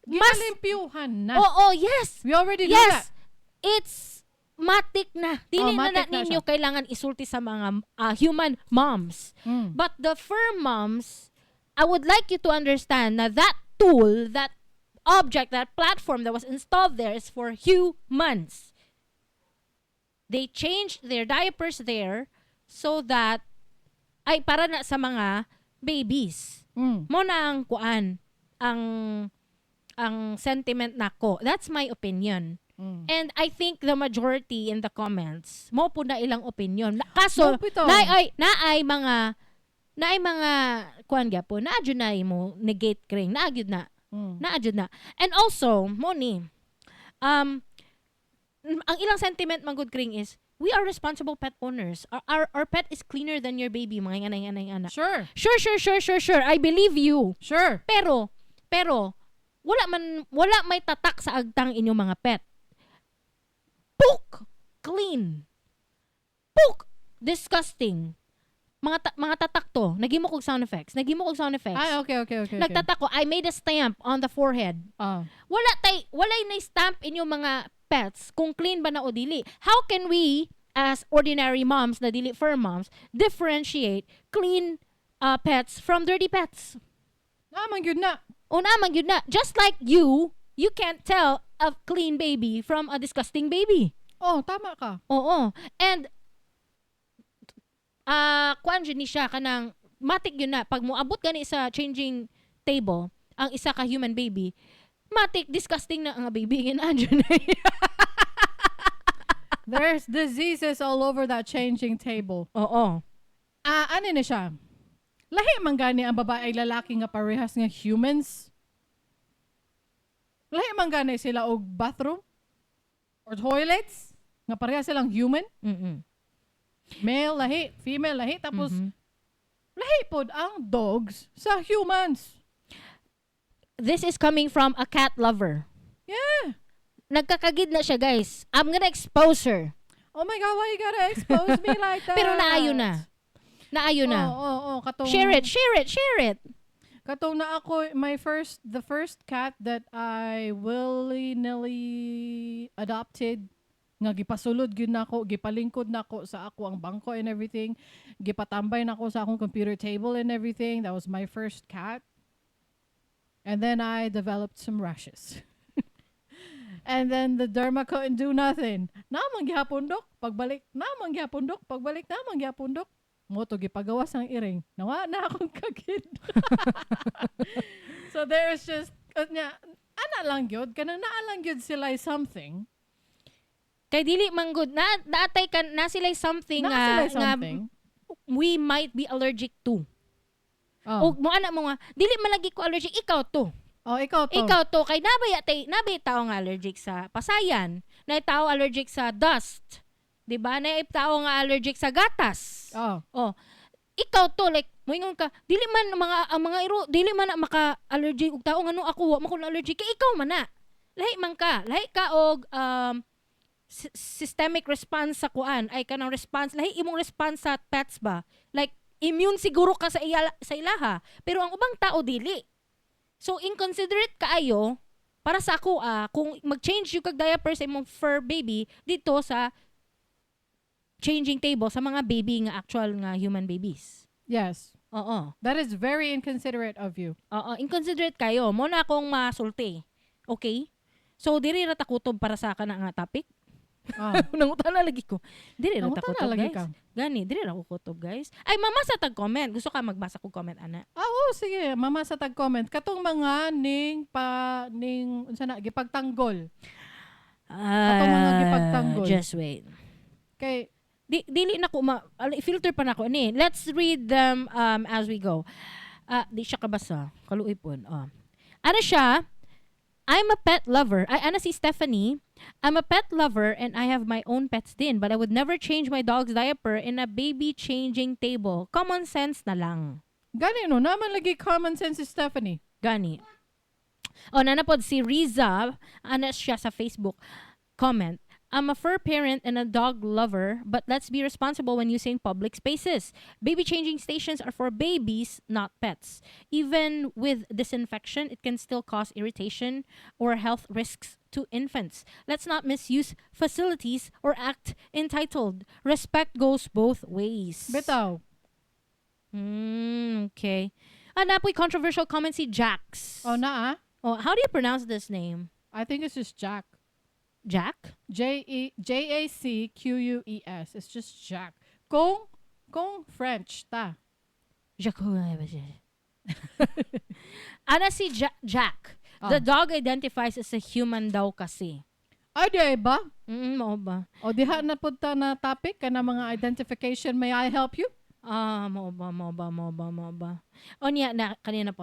[SPEAKER 2] Mas
[SPEAKER 1] Ginalimpyuhan na.
[SPEAKER 2] Oo, yes.
[SPEAKER 1] We already do that.
[SPEAKER 2] Yes. It's matik na. Dili
[SPEAKER 1] Oh,
[SPEAKER 2] na, na
[SPEAKER 1] matik na
[SPEAKER 2] ninyo kailangan isulti sa mga human moms. But the fur moms, I would like you to understand na that tool, that object, that platform that was installed there is for humans. They changed their diapers there so that ay para na sa mga babies. Mo na ang kuan ang sentiment nako. That's my opinion. And I think the majority in the comments mo po na ilang opinion. Kaso
[SPEAKER 1] Mo bitaw.
[SPEAKER 2] Naay mga kuan gyapon, naa jud na mo negate kring, naa gyud na. Naa jud na. And also, mo ni ang ilang sentiment man gud kring is we are responsible pet owners. Our pet is cleaner than your baby, mga anay anay ana. Sure. I believe you. Pero wala may tatak sa agtang inyong mga pet. Puk! Clean. Puk! Disgusting. Mga tatak to. Naghimo kog sound effects. Naghimo kog sound effects.
[SPEAKER 1] Ay, okay.
[SPEAKER 2] Nagtatak ko. I made a stamp on the forehead. Wala tay walay na stamp inyong mga pets kung clean ba na o dili. How can we as ordinary moms na dili fur moms differentiate clean pets from dirty pets?
[SPEAKER 1] Naa man gyud na.
[SPEAKER 2] O naa man gyud na. Just like you, you can't tell a clean baby from a disgusting baby.
[SPEAKER 1] Oh, tama ka.
[SPEAKER 2] Oo. And kuan jud ni siya kanang matik yun na pag moabot gani sa changing table ang isa ka human baby, matik disgusting na ang baby nga jud na.
[SPEAKER 1] There's diseases all over that changing table.
[SPEAKER 2] Oo.
[SPEAKER 1] Ah, ano na siya? Lahi man gani ang babae ay lalaki nga parehas nga humans. Lahi man gani sila og bathroom or toilets nga parehas silang human. Male lahi, female lahi, tapos lahi pod ang dogs sa humans.
[SPEAKER 2] This is coming from a cat lover. Nagkakagid na siya, guys. I'm gonna expose her.
[SPEAKER 1] Oh my God, why you gotta expose me like that?
[SPEAKER 2] Pero naayo na. Naayo na.
[SPEAKER 1] Oo, katong
[SPEAKER 2] Share it, share it, share it.
[SPEAKER 1] Katong na ako, the first cat that I willy-nilly adopted, nga gipasulod gyud nako, gipalingkod nako sa ako ang bangko and everything, gipatambay nako sa akong computer table and everything. That was my first cat. And then I developed some rashes. And then the derma couldn't do nothing. Naa man gihapon, dok, pagbalik, naa man gihapon, dok, pagbalik, naa man gihapon, dok. Mo to gipagawas ang iring. Nawa na akong kagid. So there's just nya, ana lang gyud kanang naa lang gyud sila something.
[SPEAKER 2] Kay dili man gud na naatay ka na sila something
[SPEAKER 1] Naa
[SPEAKER 2] nga,
[SPEAKER 1] sila
[SPEAKER 2] nga
[SPEAKER 1] something.
[SPEAKER 2] We might be allergic to.
[SPEAKER 1] Oh.
[SPEAKER 2] Og mo ana mo nga dili man lagi ko allergic, ikaw to.
[SPEAKER 1] Oh, ikaw to.
[SPEAKER 2] Ikaw to kay nabay tay nabay tao nga allergic sa pasayan, na tao allergic sa dust. 'Di ba? Na tao nga allergic sa gatas.
[SPEAKER 1] Oh.
[SPEAKER 2] Oh. Ikaw to, like moingon ka dili man mga ang mga iro dili man na maka allergic og tao, ngano ako wa man ko na allergic? Kay ikaw man na. Lahi man ka, lahi ka og systemic response sa kuan ay kanang response, lahi imong response sa pets ba, like immune siguro ka sa iya, sa ilaha, pero ang ubang tao dili. So inconsiderate kaayo para sa ako kung mag-change yung kag diaper sa imong fur baby dito sa changing table sa mga baby nga actual nga human babies. Oo.
[SPEAKER 1] That is very inconsiderate of you.
[SPEAKER 2] Oo, inconsiderate kayo. Mo na akong masulti. Okay? So diri ra ta kutob para sa kana nga topic.
[SPEAKER 1] Oh.
[SPEAKER 2] Nangutana lagi ko. Diri ra ta
[SPEAKER 1] Nangutana
[SPEAKER 2] kutob,
[SPEAKER 1] lagi
[SPEAKER 2] guys.
[SPEAKER 1] ka.
[SPEAKER 2] Gani, diri ra ko kutob, guys. Ay, mamasa tag comment. Gusto ka magbasa kog comment ana?
[SPEAKER 1] Ah, oo, sige. Mamasa tag comment. Katong mga ning pa ning unsa na gipagtanggol. Katong mga gipagtanggol.
[SPEAKER 2] Just wait.
[SPEAKER 1] Kay
[SPEAKER 2] Di, dili na ko ma filter pa na ko ni. Let's read them as we go. Ah, di siya kabasa. Kaluoy pon. Oh. Ano siya? I'm a pet lover. Ay, ana si Stephanie. I'm a pet lover and I have my own pets din, but I would never change my dog's diaper in a baby changing table. Common sense na lang.
[SPEAKER 1] Gani no, naman lagi common sense si Stephanie.
[SPEAKER 2] Gani. O, nanapod si Riza, ana siya sa Facebook, comment, "I'm a fur parent and a dog lover, but let's be responsible when using public spaces. Baby changing stations are for babies, not pets. Even with disinfection, it can still cause irritation or health risks to infants. Let's not misuse facilities or act entitled. Respect goes both ways."
[SPEAKER 1] Bitaw.
[SPEAKER 2] Okay. Ah, napoy controversial comment si Jax.
[SPEAKER 1] Oh, naa.
[SPEAKER 2] Oh, how do you pronounce this name?
[SPEAKER 1] I think it's just Jack.
[SPEAKER 2] Jack?
[SPEAKER 1] J E Jacques. It's just Jack. Kung French ta.
[SPEAKER 2] Jacques. Ana si Jack. The dog identifies as a human daw kasi.
[SPEAKER 1] Ay, di ba?
[SPEAKER 2] Mao ba?
[SPEAKER 1] O diha na pud ta na topic kana mga identification. May I help you?
[SPEAKER 2] Ah, mao ba, mao ba, mao ba, mao ba. O niya, na, kanina po.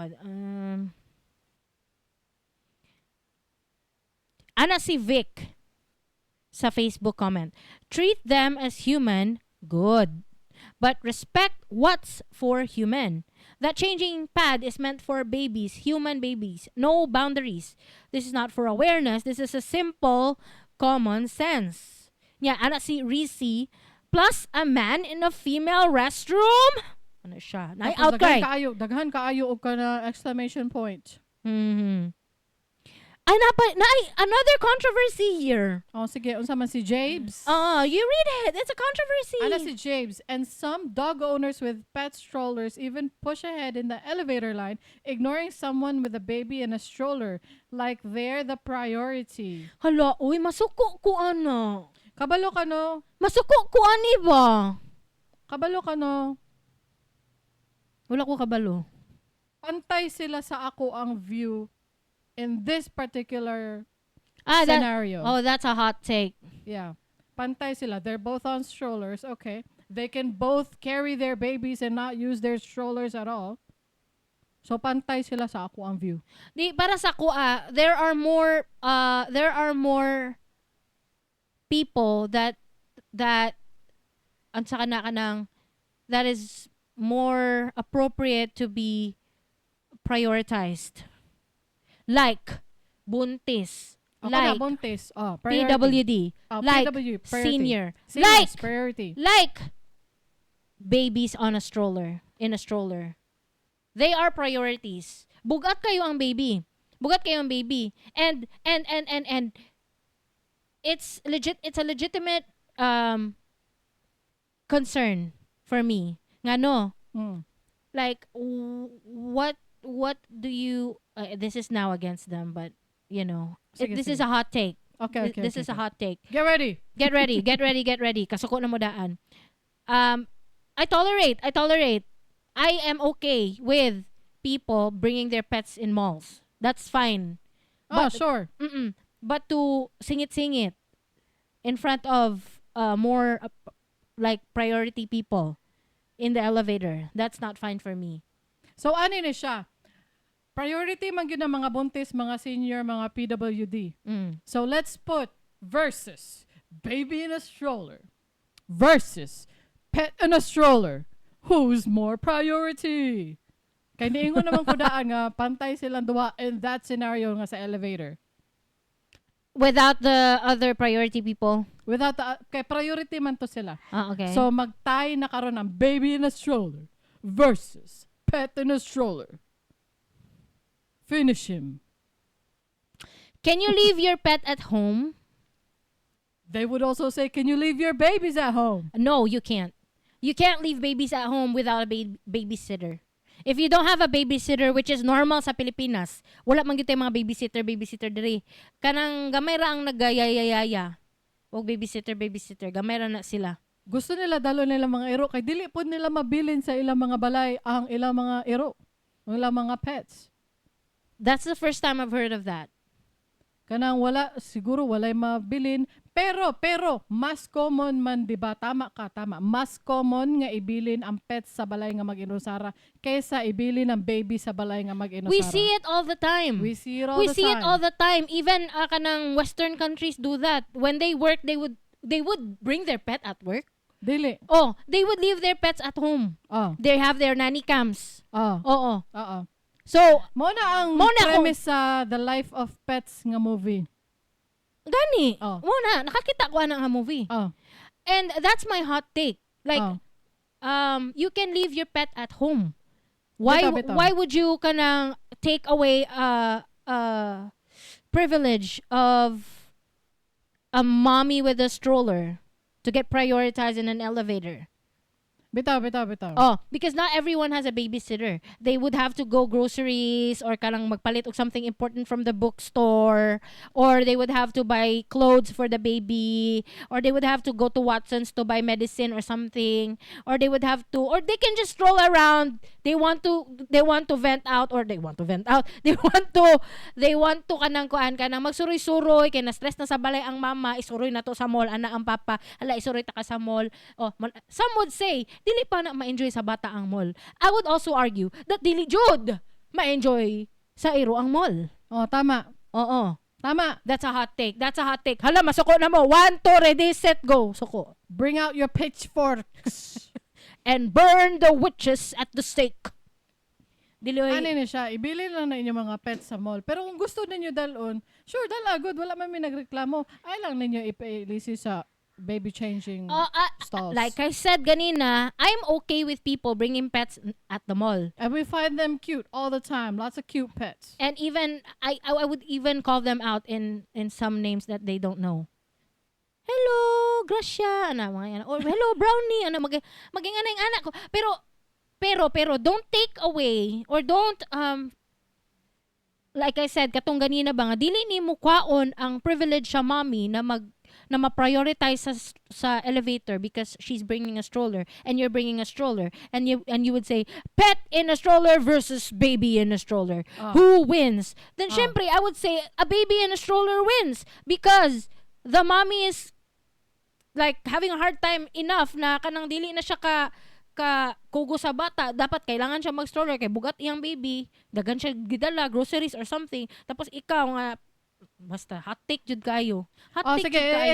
[SPEAKER 2] Ana si Vic sa Facebook comment. "Treat them as human, good. But respect what's for human. That changing pad is meant for babies, human babies. No boundaries. This is not for awareness. This is a simple common sense." Nya, ana si Risi, "Plus a man in a female restroom?" Ano siya? Nay
[SPEAKER 1] Tapos
[SPEAKER 2] outcry.
[SPEAKER 1] daghan kaayo og kana exclamation point.
[SPEAKER 2] Ay, napa, na, ay, another controversy here.
[SPEAKER 1] Oh, sige, unsa man si Jabes?
[SPEAKER 2] You read it. It's a controversy.
[SPEAKER 1] Ana si Jabes, "And some dog owners with pet strollers even push ahead in the elevator line, ignoring someone with a baby in a stroller, like they're the priority."
[SPEAKER 2] Hala, uy, masuko ko ana.
[SPEAKER 1] Kabalo ka no?
[SPEAKER 2] Masuko ko ani ba?
[SPEAKER 1] Kabalo ka no?
[SPEAKER 2] Wala ko kabalo.
[SPEAKER 1] Pantay sila sa ako ang view in this particular
[SPEAKER 2] Ah, that,
[SPEAKER 1] scenario.
[SPEAKER 2] Oh, that's a hot take.
[SPEAKER 1] Yeah. Pantay sila. They're both on strollers. Okay. They can both carry their babies and not use their strollers at all. So pantay sila sa ako ang view.
[SPEAKER 2] Di para sa ko ah, there are more people that unsa kana kanang that is more appropriate to be prioritized. Like buntis,
[SPEAKER 1] Ako na,
[SPEAKER 2] like
[SPEAKER 1] buntis. Oh, priority.
[SPEAKER 2] PWD,
[SPEAKER 1] Oh,
[SPEAKER 2] like
[SPEAKER 1] PW, priority.
[SPEAKER 2] senior,
[SPEAKER 1] Seniors,
[SPEAKER 2] like
[SPEAKER 1] priority.
[SPEAKER 2] like babies on a stroller, in a stroller. They are priorities. Bugat kayo ang baby. Bugat kayo ang baby. And it's a legitimate concern for me. Ngano, like what do you this is now against them, but
[SPEAKER 1] Sige,
[SPEAKER 2] this
[SPEAKER 1] sige.
[SPEAKER 2] is a hot take.
[SPEAKER 1] Okay,
[SPEAKER 2] This is a
[SPEAKER 1] okay.
[SPEAKER 2] hot take.
[SPEAKER 1] Get ready.
[SPEAKER 2] Get ready, get ready, get ready. Kasuko na mo daan. I tolerate. I am okay with people bringing their pets in malls. That's fine.
[SPEAKER 1] Oh, sure.
[SPEAKER 2] But to singit-singit in front of more like priority people in the elevator, that's not fine for me.
[SPEAKER 1] So, ano ni siya? Priority man gyud ang mga buntis, mga senior, mga PWD. So, let's put versus baby in a stroller versus pet in a stroller. Who's more priority? Kay niingon naman ko daan nga pantay silang duha in that scenario nga sa elevator.
[SPEAKER 2] Without the other priority people.
[SPEAKER 1] Without the, kay priority man to sila.
[SPEAKER 2] Ah, okay.
[SPEAKER 1] So magtay na karon ang baby in a stroller versus pet in a stroller. Finish him.
[SPEAKER 2] Can you leave your pet at home?
[SPEAKER 1] They would also say, "Can you leave your babies at home?"
[SPEAKER 2] No, you can't. You can't leave babies at home without a babysitter. If you don't have a babysitter, which is normal sa Pilipinas, wala man gyud tay mga babysitter, babysitter diri. Kanang gamay ra ang nagayayaya. Og babysitter, babysitter, gamay ra na sila.
[SPEAKER 1] Gusto nila dalo nila mga iro kay dili pod nila mabilin sa ilang mga balay ang ilang mga iro, ang ilang mga pets.
[SPEAKER 2] That's the first time I've heard of that.
[SPEAKER 1] Kanang wala siguro walay mabilin, pero mas common man, di ba? Tama ka, tama. Mas common nga ibilin ang pets sa balay nga mag-inusara kaysa ibilin ang baby sa balay nga mag-inusara.
[SPEAKER 2] We see it all the time.
[SPEAKER 1] We see it all
[SPEAKER 2] We
[SPEAKER 1] the
[SPEAKER 2] see
[SPEAKER 1] time.
[SPEAKER 2] it all the time. Even kanang Western countries do that. When they work, they would bring their pet at work.
[SPEAKER 1] Dili.
[SPEAKER 2] Oh, they would leave their pets at home.
[SPEAKER 1] Oh.
[SPEAKER 2] They have their nanny cams.
[SPEAKER 1] Oh.
[SPEAKER 2] Oo.
[SPEAKER 1] Oo.
[SPEAKER 2] So,
[SPEAKER 1] Mo na ang
[SPEAKER 2] Mo na
[SPEAKER 1] premise sa The Life of Pets nga movie.
[SPEAKER 2] Gani.
[SPEAKER 1] Oh.
[SPEAKER 2] Mo na nakakita ko ana nga movie.
[SPEAKER 1] Oh.
[SPEAKER 2] And that's my hot take. Like you can leave your pet at home. Why
[SPEAKER 1] Bitaw, bitaw.
[SPEAKER 2] Why would you kanang take away privilege of a mommy with a stroller to get prioritized in an elevator?
[SPEAKER 1] Bitaw, bitaw, bitaw.
[SPEAKER 2] Oh, because not everyone has a babysitter. They would have to go groceries or kanang magpalit og something important from the bookstore, or they would have to buy clothes for the baby, or they would have to go to Watson's to buy medicine or something, or they would have to, or they can just stroll around. They want to vent out, or they want to vent out. They want to kanang kuan, kanang magsuroy-suroy kay na stress na sa balay ang mama, isuroy na to sa mall ana ang papa. Hala, isuroy ta ka sa mall. Oh, some would say dili pa na ma-enjoy sa bata ang mall. I would also argue that dili jud ma-enjoy sa iro ang mall.
[SPEAKER 1] Oh, tama.
[SPEAKER 2] Oo.
[SPEAKER 1] Tama.
[SPEAKER 2] That's a hot take. That's a hot take. Hala, masuko na mo. One, two, ready, set, go. Suko.
[SPEAKER 1] Bring out your pitchforks.
[SPEAKER 2] And burn the witches at the stake. Dili oy.
[SPEAKER 1] Ano na siya, ibili lang na inyong mga pets sa mall. Pero kung gusto ninyo dalon, sure, dala, good. Wala man may nagreklamo. Ay lang ninyo ipailisi sa baby changing
[SPEAKER 2] Oh,
[SPEAKER 1] stalls.
[SPEAKER 2] Like I said ganina, I'm okay with people bringing pets at the mall.
[SPEAKER 1] And we find them cute all the time. Lots of cute pets.
[SPEAKER 2] And even I would even call them out in some names that they don't know. "Hello, Gracia," ana mga yan. Or "Hello, Brownie," ana maging ana yung anak ko. Pero don't take away or don't, like I said katong ganina ba nga dili nimo kwaon ang privilege sa mommy na ma-prioritize sa elevator because she's bringing a stroller and you're bringing a stroller and you would say, "Pet in a stroller versus baby in a stroller, who wins?" Then syempre I would say a baby in a stroller wins because the mommy is like having a hard time enough na kanang dili na siya ka kugo sa bata. Dapat kailangan siya mag-stroller kay bugat iyang baby, dagan siya gidala groceries or something, tapos ikaw nga, basta hot take jud kayo, hot
[SPEAKER 1] Oh,
[SPEAKER 2] take
[SPEAKER 1] sige,
[SPEAKER 2] jud kayo.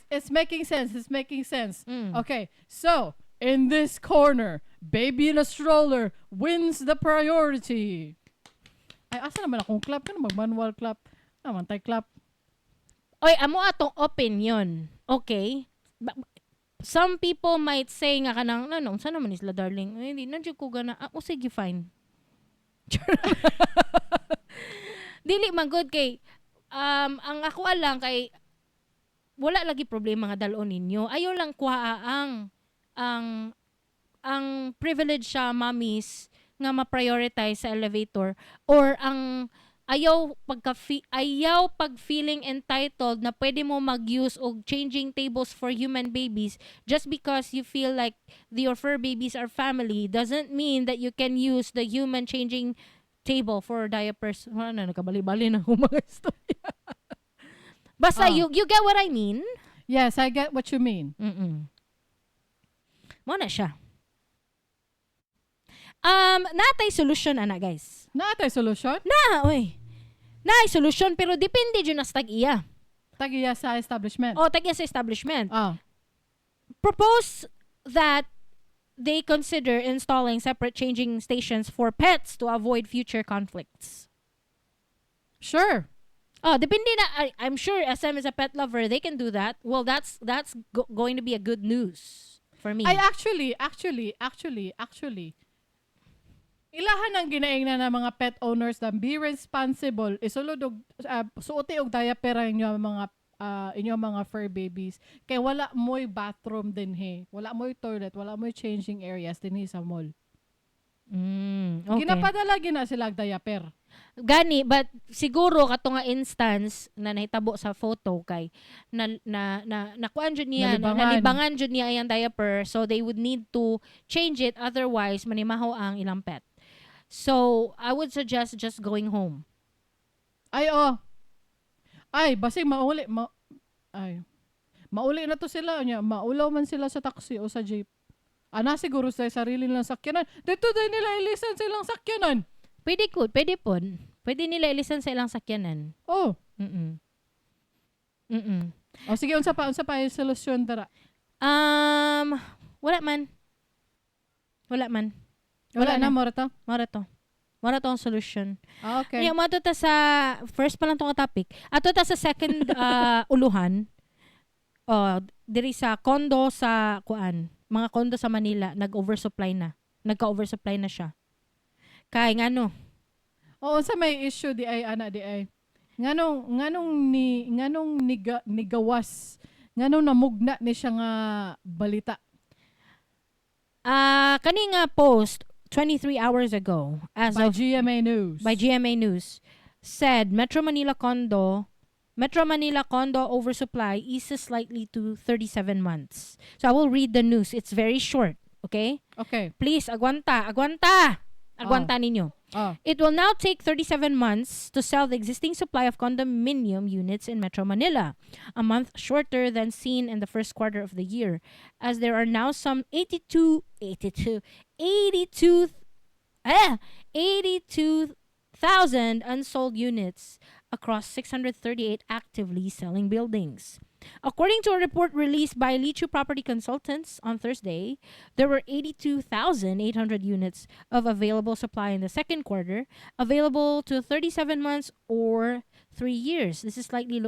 [SPEAKER 1] it's making sense. It's making sense. Okay, so in this corner, baby in a stroller wins the priority. Ay, asa naman akong clap? Kano mag-manual clap? Naman tay clap.
[SPEAKER 2] Oy, amo atong opinion. Okay? Some people might say nga kanang, "No, no, unsa naman sila, darling? Ay, hindi na jud ko gana." Ah, oh, sige, fine. Dili man good kay ang ako lang kay wala lagi problema nga dal-on ninyo. Ayaw lang kuha ang privilege sa mommies nga ma-prioritize sa elevator or ang ayaw pag feeling entitled na pwede mo mag-use og changing tables for human babies. Just because you feel like your fur babies are family doesn't mean that you can use the human changing table for diapers. Wala na, nagkabali-bali na akong mga istorya. Basta you get what I mean?
[SPEAKER 1] Yes, I get what you mean.
[SPEAKER 2] Mo na siya. Natay solution ana, guys.
[SPEAKER 1] Naa tay solution?
[SPEAKER 2] Na, oy. Naay solution pero depende jud na sa tag-iya.
[SPEAKER 1] Tag-iya sa establishment.
[SPEAKER 2] O tag-iya sa establishment.
[SPEAKER 1] Ah.
[SPEAKER 2] Propose that they consider installing separate changing stations for pets to avoid future conflicts.
[SPEAKER 1] Sure.
[SPEAKER 2] Oh, depende na. I'm sure SM is a pet lover. They can do that. Well, that's going to be a good news for me.
[SPEAKER 1] Ay, actually, actually, actually, actually, ilahan ang ginaingnan ng mga pet owners na be responsible, isulod og suoti og diaper ang inyong mga fur babies kay wala mo'y bathroom dinhi, wala mo'y toilet, wala mo'y changing areas dinhi sa mall. Ginapadala gina sila og diaper.
[SPEAKER 2] Gani, but siguro kato nga instance na nahitabo sa photo kay na nakuan jud niya,
[SPEAKER 1] Nalibangan.
[SPEAKER 2] Nalibangan jud niya ang diaper, so they would need to change it, otherwise manimaho ang ilang pet. So, I would suggest just going home.
[SPEAKER 1] Ay, oh. Ay, basig mauli ay. Mauli na to sila nya, maulaw man sila sa taxi o sa jeep. Ana siguro sa sarili nilang sakyanan. Dito din nila ilisan silang sakyanan.
[SPEAKER 2] Pwede ko, pwede po. Pwede nila ilisan sa ilang sakyanan.
[SPEAKER 1] Oh. O sige, unsa pa yung solusyon dara?
[SPEAKER 2] Wala man. Wala man.
[SPEAKER 1] Wala,
[SPEAKER 2] Wala
[SPEAKER 1] na,
[SPEAKER 2] na.
[SPEAKER 1] mora to.
[SPEAKER 2] Mora to. Mora to ang solution.
[SPEAKER 1] Ah, okay.
[SPEAKER 2] Okay. Mo ta sa first pa lang tong topic. Ato ta sa second uluhan. Oh, diri sa condo sa kuan. Mga condo sa Manila nag-oversupply na. Nagka-oversupply na siya. Kay ngano?
[SPEAKER 1] Oo, unsa may issue di ay ana di ay? Nganong nigawas, nganong namugna ni siya nga balita?
[SPEAKER 2] Ah, kani nga post 23 hours ago as
[SPEAKER 1] By
[SPEAKER 2] of
[SPEAKER 1] GMA News.
[SPEAKER 2] By GMA News said Metro Manila condo oversupply eases slightly to 37 months. So I will read the news. It's very short, okay?
[SPEAKER 1] Okay.
[SPEAKER 2] Please, aguanta, aguanta. Aguanta ninyo. It will now take 37 months to sell the existing supply of condominium units in Metro Manila, a month shorter than seen in the first quarter of the year, as there are now some 82, 82, 82, 82,000 unsold units across 638 actively selling buildings. According to a report released by Leechiu Property Consultants on Thursday, there were 82,800 units of available supply in the second quarter, available to 37 months or 3 years. This is slightly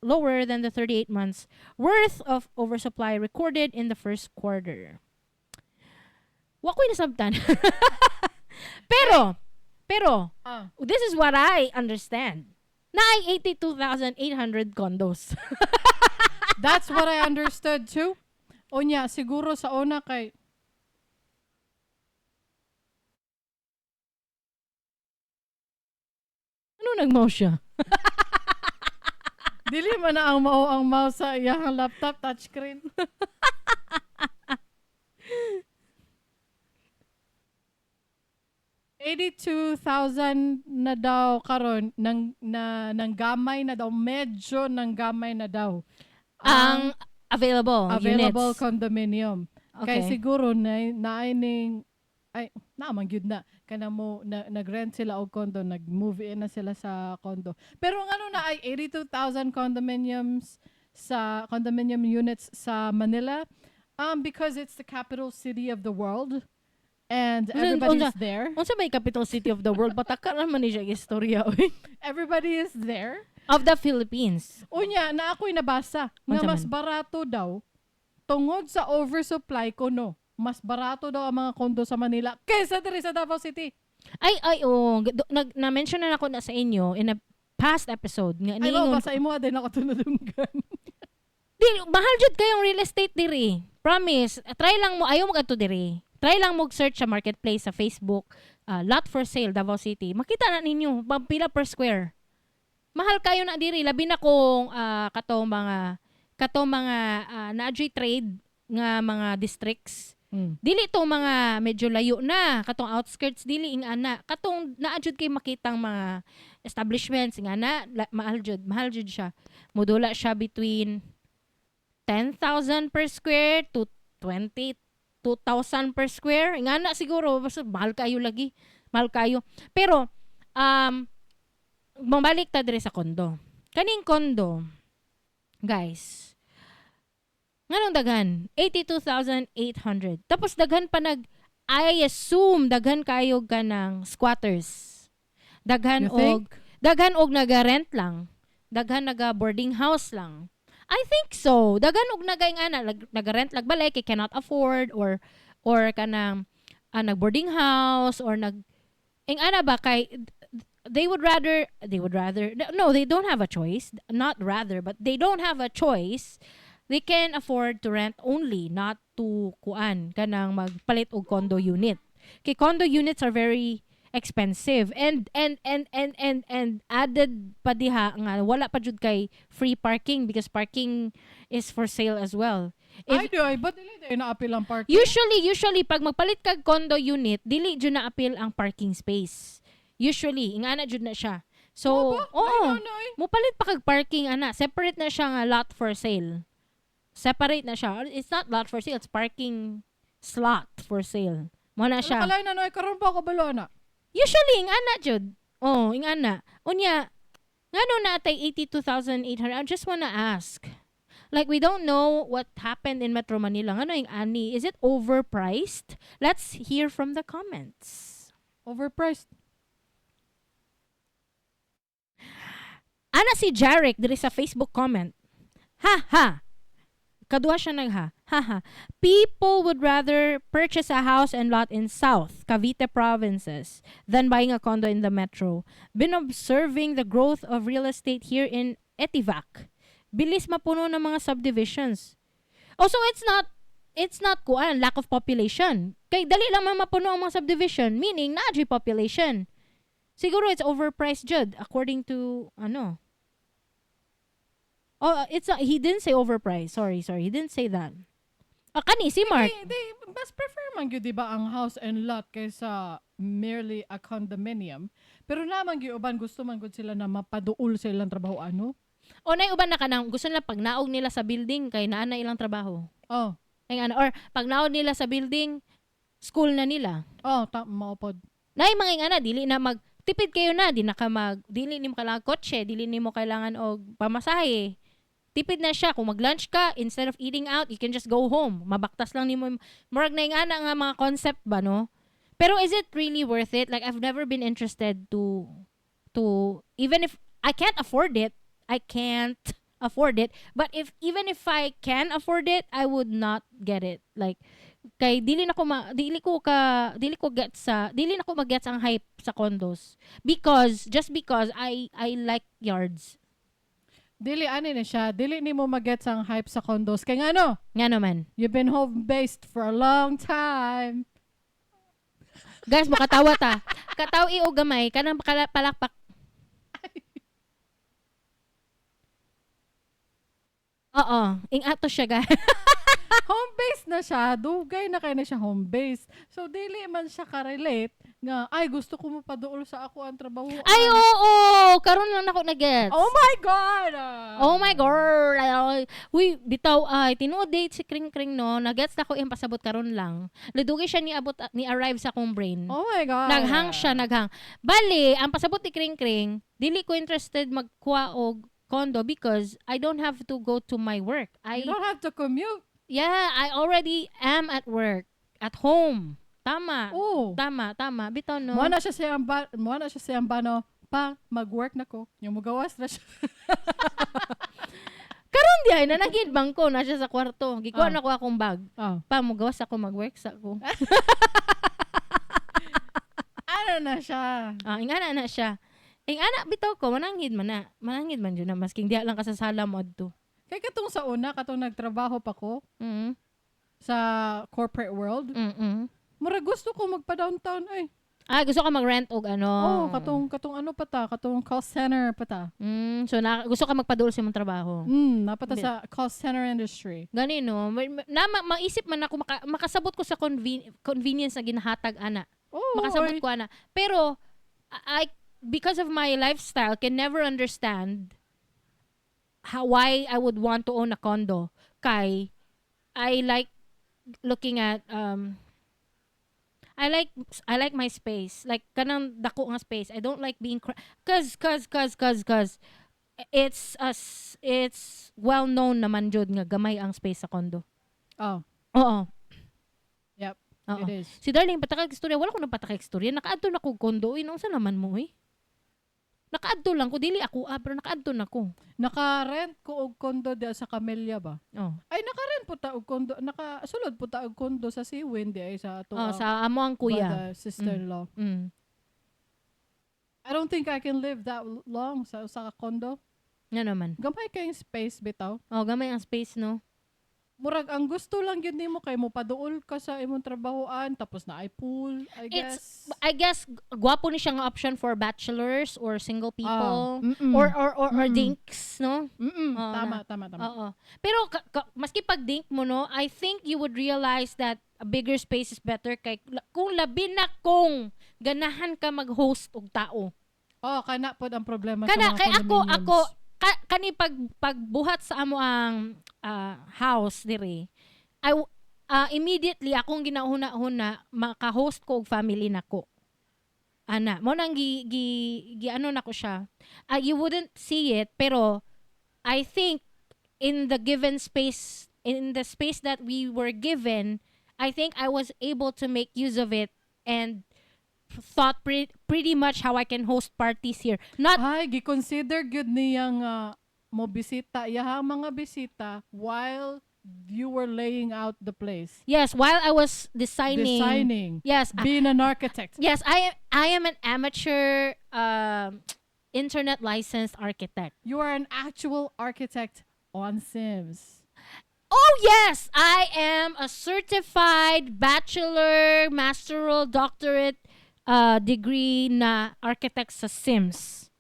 [SPEAKER 2] lower than the 38 months worth of oversupply recorded in the first quarter. Wa ko'y nasabtan. Pero, this is what I understand. Naay 82,800 condos.
[SPEAKER 1] That's what I understood too. Unya, siguro sa una kay
[SPEAKER 2] Ano nag-mouse siya?
[SPEAKER 1] Dili man na ang mao ang mouse sa iyang laptop touchscreen. 82,000 na daw karon nang na nang gamay na daw, medyo nang gamay na daw
[SPEAKER 2] ang available
[SPEAKER 1] available
[SPEAKER 2] units.
[SPEAKER 1] Condominium. Kay siguro na naay ning ay naman gyud na kana mo na, nag-rent sila og condo, nag-move in na sila sa condo. Pero ang ano na ay 82,000 condominiums sa condominium units sa Manila because it's the capital city of the world and everybody's there.
[SPEAKER 2] Unsa may capital city of the world? Pataka naman ni siya istorya oy.
[SPEAKER 1] Everybody is there.
[SPEAKER 2] Of the Philippines.
[SPEAKER 1] Unya, na ako'y nabasa nga
[SPEAKER 2] Unsa
[SPEAKER 1] mas
[SPEAKER 2] man?
[SPEAKER 1] Barato daw tungod sa oversupply ko, no. Mas barato daw ang mga kondo sa Manila kaysa diri sa Davao City.
[SPEAKER 2] Ay, ay, oh, na-mention na nako na sa inyo in a past episode nga
[SPEAKER 1] Ay, mao
[SPEAKER 2] niingon
[SPEAKER 1] ba sa imo din ako tunudunggan.
[SPEAKER 2] Di, mahal jud kayong real estate diri. Promise. Try lang mo, ayaw mo adto diri. Try lang mo search sa marketplace sa Facebook, lot for sale Davao City. Makita na ninyo pila per square. Mahal kayo na diri, labi na kung katong mga naadyoy trade nga mga districts. Dili to mga medyo layo na, katong outskirts dili ing ana, katong naa jud kay makitang mga establishments nga na mahal jud, mahal jud siya. Modula siya between 10,000 per square to 22,000 per square. Nga na siguro basta mahal kayo lagi. Mahal kayo. Pero mabalik ta dire sa kondo. Kaning kondo, guys, nganong daghan? 82,800. Tapos daghan pa I assume daghan kayo kanang squatters. Daghan
[SPEAKER 1] You think?
[SPEAKER 2] Og daghan og naga-rent lang. Daghan naga boarding house lang. I think so. Daghan og naga ana naga-rent lag balay kay cannot afford or kanang nag boarding house or nag ing ana ba kay they would rather, no, they don't have a choice, not rather, but they don't have a choice. They can afford to rent only, not to kuan kanang magpalit og condo unit kay condo units are very expensive and added pa diha nga wala pa jud kay free parking because parking is for sale as well.
[SPEAKER 1] Ay, di ay, ba't dili dayon na-appeal ang parking?
[SPEAKER 2] Usually pag magpalit kag condo unit, dili jud na appeal ang parking space. Usually, ingana jud na siya. So,
[SPEAKER 1] Ba?
[SPEAKER 2] oo.
[SPEAKER 1] Ay, no, no, ay.
[SPEAKER 2] Mupalit pa kag parking ana, separate na siya nga lot for sale. Separate na siya. It's not lot for sale, it's parking slot for sale. Mo na
[SPEAKER 1] Ano
[SPEAKER 2] siya.
[SPEAKER 1] kalay na no, ay karon pa ako balo ana.
[SPEAKER 2] Usually ingana jud. Oh, ingana. Unya, ngano na atay 82,800? I just wanna ask. Like, we don't know what happened in Metro Manila. Ngano yung ani? Is it overpriced? Let's hear from the comments.
[SPEAKER 1] Overpriced.
[SPEAKER 2] Ana si Jarek diri sa Facebook comment. Ha ha. Kaduha siya nag ha. Ha ha. People would rather purchase a house and lot in South Cavite provinces than buying a condo in the metro. Been observing the growth of real estate here in Etivac. Bilis mapuno ng mga subdivisions. Oh, so it's not It's not kuan, lack of population. Kay dali lang man mapuno ang mga subdivision, meaning naa jud population. Siguro it's overpriced jud according to ano. Oh, it's not, he didn't say overpriced. Sorry, sorry. He didn't say that. Ah, kani si Mark.
[SPEAKER 1] They mas prefer man gyud, di ba, ang house and lot kaysa merely a condominium. Pero naman gyud uban gusto man gud sila na mapaduol sa ilang trabaho ano.
[SPEAKER 2] O nay uban na kanang gusto nila pag naog nila sa building kay naa na ilang trabaho.
[SPEAKER 1] Oh,
[SPEAKER 2] Ay ano, or pag naog nila sa building, school na nila.
[SPEAKER 1] Oh, ta mao pod.
[SPEAKER 2] Nay mga ingana dili na mag tipid kayo na di na ka mag dili nimo kailangan kotse, dili nimo kailangan og pamasahe. Tipid na siya kung mag-lunch ka, instead of eating out, you can just go home. Mabaktas lang nimo. Murag na ingana nga mga concept ba, no? Pero is it really worth it? Like, I've never been interested to even if I can't afford it, I can't afford it. But if even if I can afford it, I would not get it. Like, kay dili na ko ma, dili na ko mag-gets ang hype sa condos because just because I like yards.
[SPEAKER 1] Dili ani na siya, dili nimo magets ang hype sa condos kay ngano?
[SPEAKER 2] Nga naman.
[SPEAKER 1] You've been home based for a long time.
[SPEAKER 2] Guys, makatawa ta. Kataw o gamay kanang palakpak. Oo, ing-ato siya, guys.
[SPEAKER 1] Home based na siya, dugay na kay na siya home based. So dili man siya ka-relate nga ay gusto ko mo paduol sa ako ang trabaho.
[SPEAKER 2] Ay, oo, karon lang nako na-gets.
[SPEAKER 1] Oh my God. Ah.
[SPEAKER 2] Oh my God. Uy, bitaw ay tinuod date si Kring Kring, no. Nagets na ko iyang pasabot karon lang. Lidugay siya ni abot ni arrive sa akong brain.
[SPEAKER 1] Oh my God.
[SPEAKER 2] Naghang siya, naghang. Bali, ang pasabot ni Kring Kring, dili ko interested magkuha og condo because I don't have to go to my work. I
[SPEAKER 1] You don't have to commute.
[SPEAKER 2] Yeah, I already am at work, at home. Tama.
[SPEAKER 1] Oh.
[SPEAKER 2] Tama, tama. Bitaw, no.
[SPEAKER 1] Mo na siya siyang bano pa mag-work na ko. Yung mugawas na siya.
[SPEAKER 2] Karon di ay nanagid bangko na siya sa kwarto. Gikuha
[SPEAKER 1] Ah.
[SPEAKER 2] na ko akong bag.
[SPEAKER 1] Oh.
[SPEAKER 2] Pa mugawas ako, mag-work sa ko.
[SPEAKER 1] Ano na siya?
[SPEAKER 2] Ah, ingana na siya. Ingana bitaw ko, mananghid man na. Mananghid man jud na masking diha lang ka sa sala mo adto.
[SPEAKER 1] Kay katong sa una, katong nagtrabaho pa ko sa corporate world, mura gusto ko magpa-downtown ay.
[SPEAKER 2] Ah, gusto ka mag-rent og ano?
[SPEAKER 1] Oh, katong katong ano pa ta, katong call center pa ta.
[SPEAKER 2] So na, gusto ka magpaduol sa imong trabaho.
[SPEAKER 1] Napata sa call center industry.
[SPEAKER 2] Gani no, na maisip man ako makasabot ko sa convenience na ginahatag ana.
[SPEAKER 1] Oh,
[SPEAKER 2] Makasabot
[SPEAKER 1] oy.
[SPEAKER 2] ko ana. Pero I because of my lifestyle can never understand how why I would want to own a condo kay I like looking at I like my space. Like kanang dako nga space. I don't like being cause it's well known naman jud nga gamay ang space sa condo.
[SPEAKER 1] Oh,
[SPEAKER 2] Oo.
[SPEAKER 1] Yep.
[SPEAKER 2] Oo.
[SPEAKER 1] It is.
[SPEAKER 2] Si Darling, patakag istorya. Wala ko nang patakag istorya. Nakaadto na ko condo. Uy, unsa naman mo, eh? Nakaadto lang ko. Dili ako, ah, pero nakaadto na ko.
[SPEAKER 1] Naka-rent ko og condo di sa Camellia ba?
[SPEAKER 2] Oh.
[SPEAKER 1] Ay, naka-rent po ta og condo, naka-sulod po ta og condo sa Seawind di ay sa ato.
[SPEAKER 2] Oh, sa amo ang kuya.
[SPEAKER 1] Sister-in-law. I don't think I can live that long sa usa ka condo.
[SPEAKER 2] Nga naman.
[SPEAKER 1] Gamay kayong space bitaw.
[SPEAKER 2] Oh, gamay ang space, no?
[SPEAKER 1] Murag ang gusto lang gyud nimo kay mo paduol ka sa imong trabahoan tapos na ay pool, I guess.
[SPEAKER 2] I guess, gwapo ni siya nga option for bachelors or single people.
[SPEAKER 1] Ah, mm-mm.
[SPEAKER 2] Or dinks, no? Oo,
[SPEAKER 1] Tama,
[SPEAKER 2] na.
[SPEAKER 1] tama, tama.
[SPEAKER 2] Oo. Pero maski pag dink mo, no, I think you would realize that a bigger space is better kay kung labi na kung ganahan ka mag-host og tao.
[SPEAKER 1] Oh, kana pod ang problema
[SPEAKER 2] Kana
[SPEAKER 1] sa mga
[SPEAKER 2] kay ako
[SPEAKER 1] condominiums.
[SPEAKER 2] ako kani pag pagbuhat sa amo ang house diri. I immediately akong ginahuna-huna maka-host ko og family nako. Ana, mo nang gi, gi, gi ano nako siya. You wouldn't see it pero I think in the given space, in the space that we were given, I think I was able to make use of it and thought pretty much how I can host parties here. Not
[SPEAKER 1] Ay, gi-consider gyud niyang mo bisita iyahang mga bisita while you were laying out the place.
[SPEAKER 2] Yes, while I was designing.
[SPEAKER 1] Designing.
[SPEAKER 2] Yes,
[SPEAKER 1] Being an architect.
[SPEAKER 2] Yes, I am an amateur internet licensed architect.
[SPEAKER 1] You are an actual architect on Sims.
[SPEAKER 2] Oh yes, I am a certified bachelor, masteral, doctorate degree na architect sa Sims.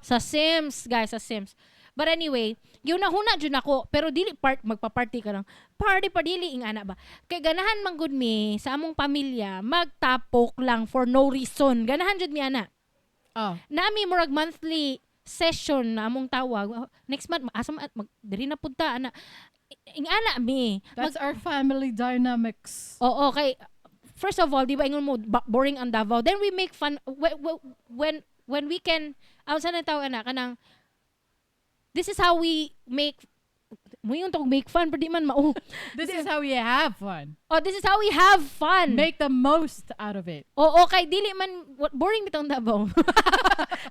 [SPEAKER 2] Sa Sims, guys, sa Sims. But anyway, yun na huna jud ako, pero dili part magpa-party ka lang. Party pa dili ingana ba. Kay ganahan man gud mi sa among pamilya magtapok lang for no reason. Ganahan jud mi ana. Nami murag monthly session na among tawag. Next month asa man mag diri na pud ta ana. Ingana mi.
[SPEAKER 1] That's our family dynamics.
[SPEAKER 2] Oo, kay first of all, di ba ingon mo boring ang Davao. Then we make fun when we can, ang sa na tawag ana kanang this is how we make mo yung tawag make fun pero di man mao.
[SPEAKER 1] This is how we have fun.
[SPEAKER 2] Oh, this is how we have fun.
[SPEAKER 1] Make the most out of it.
[SPEAKER 2] Oo, kay dili man boring bitong Davao.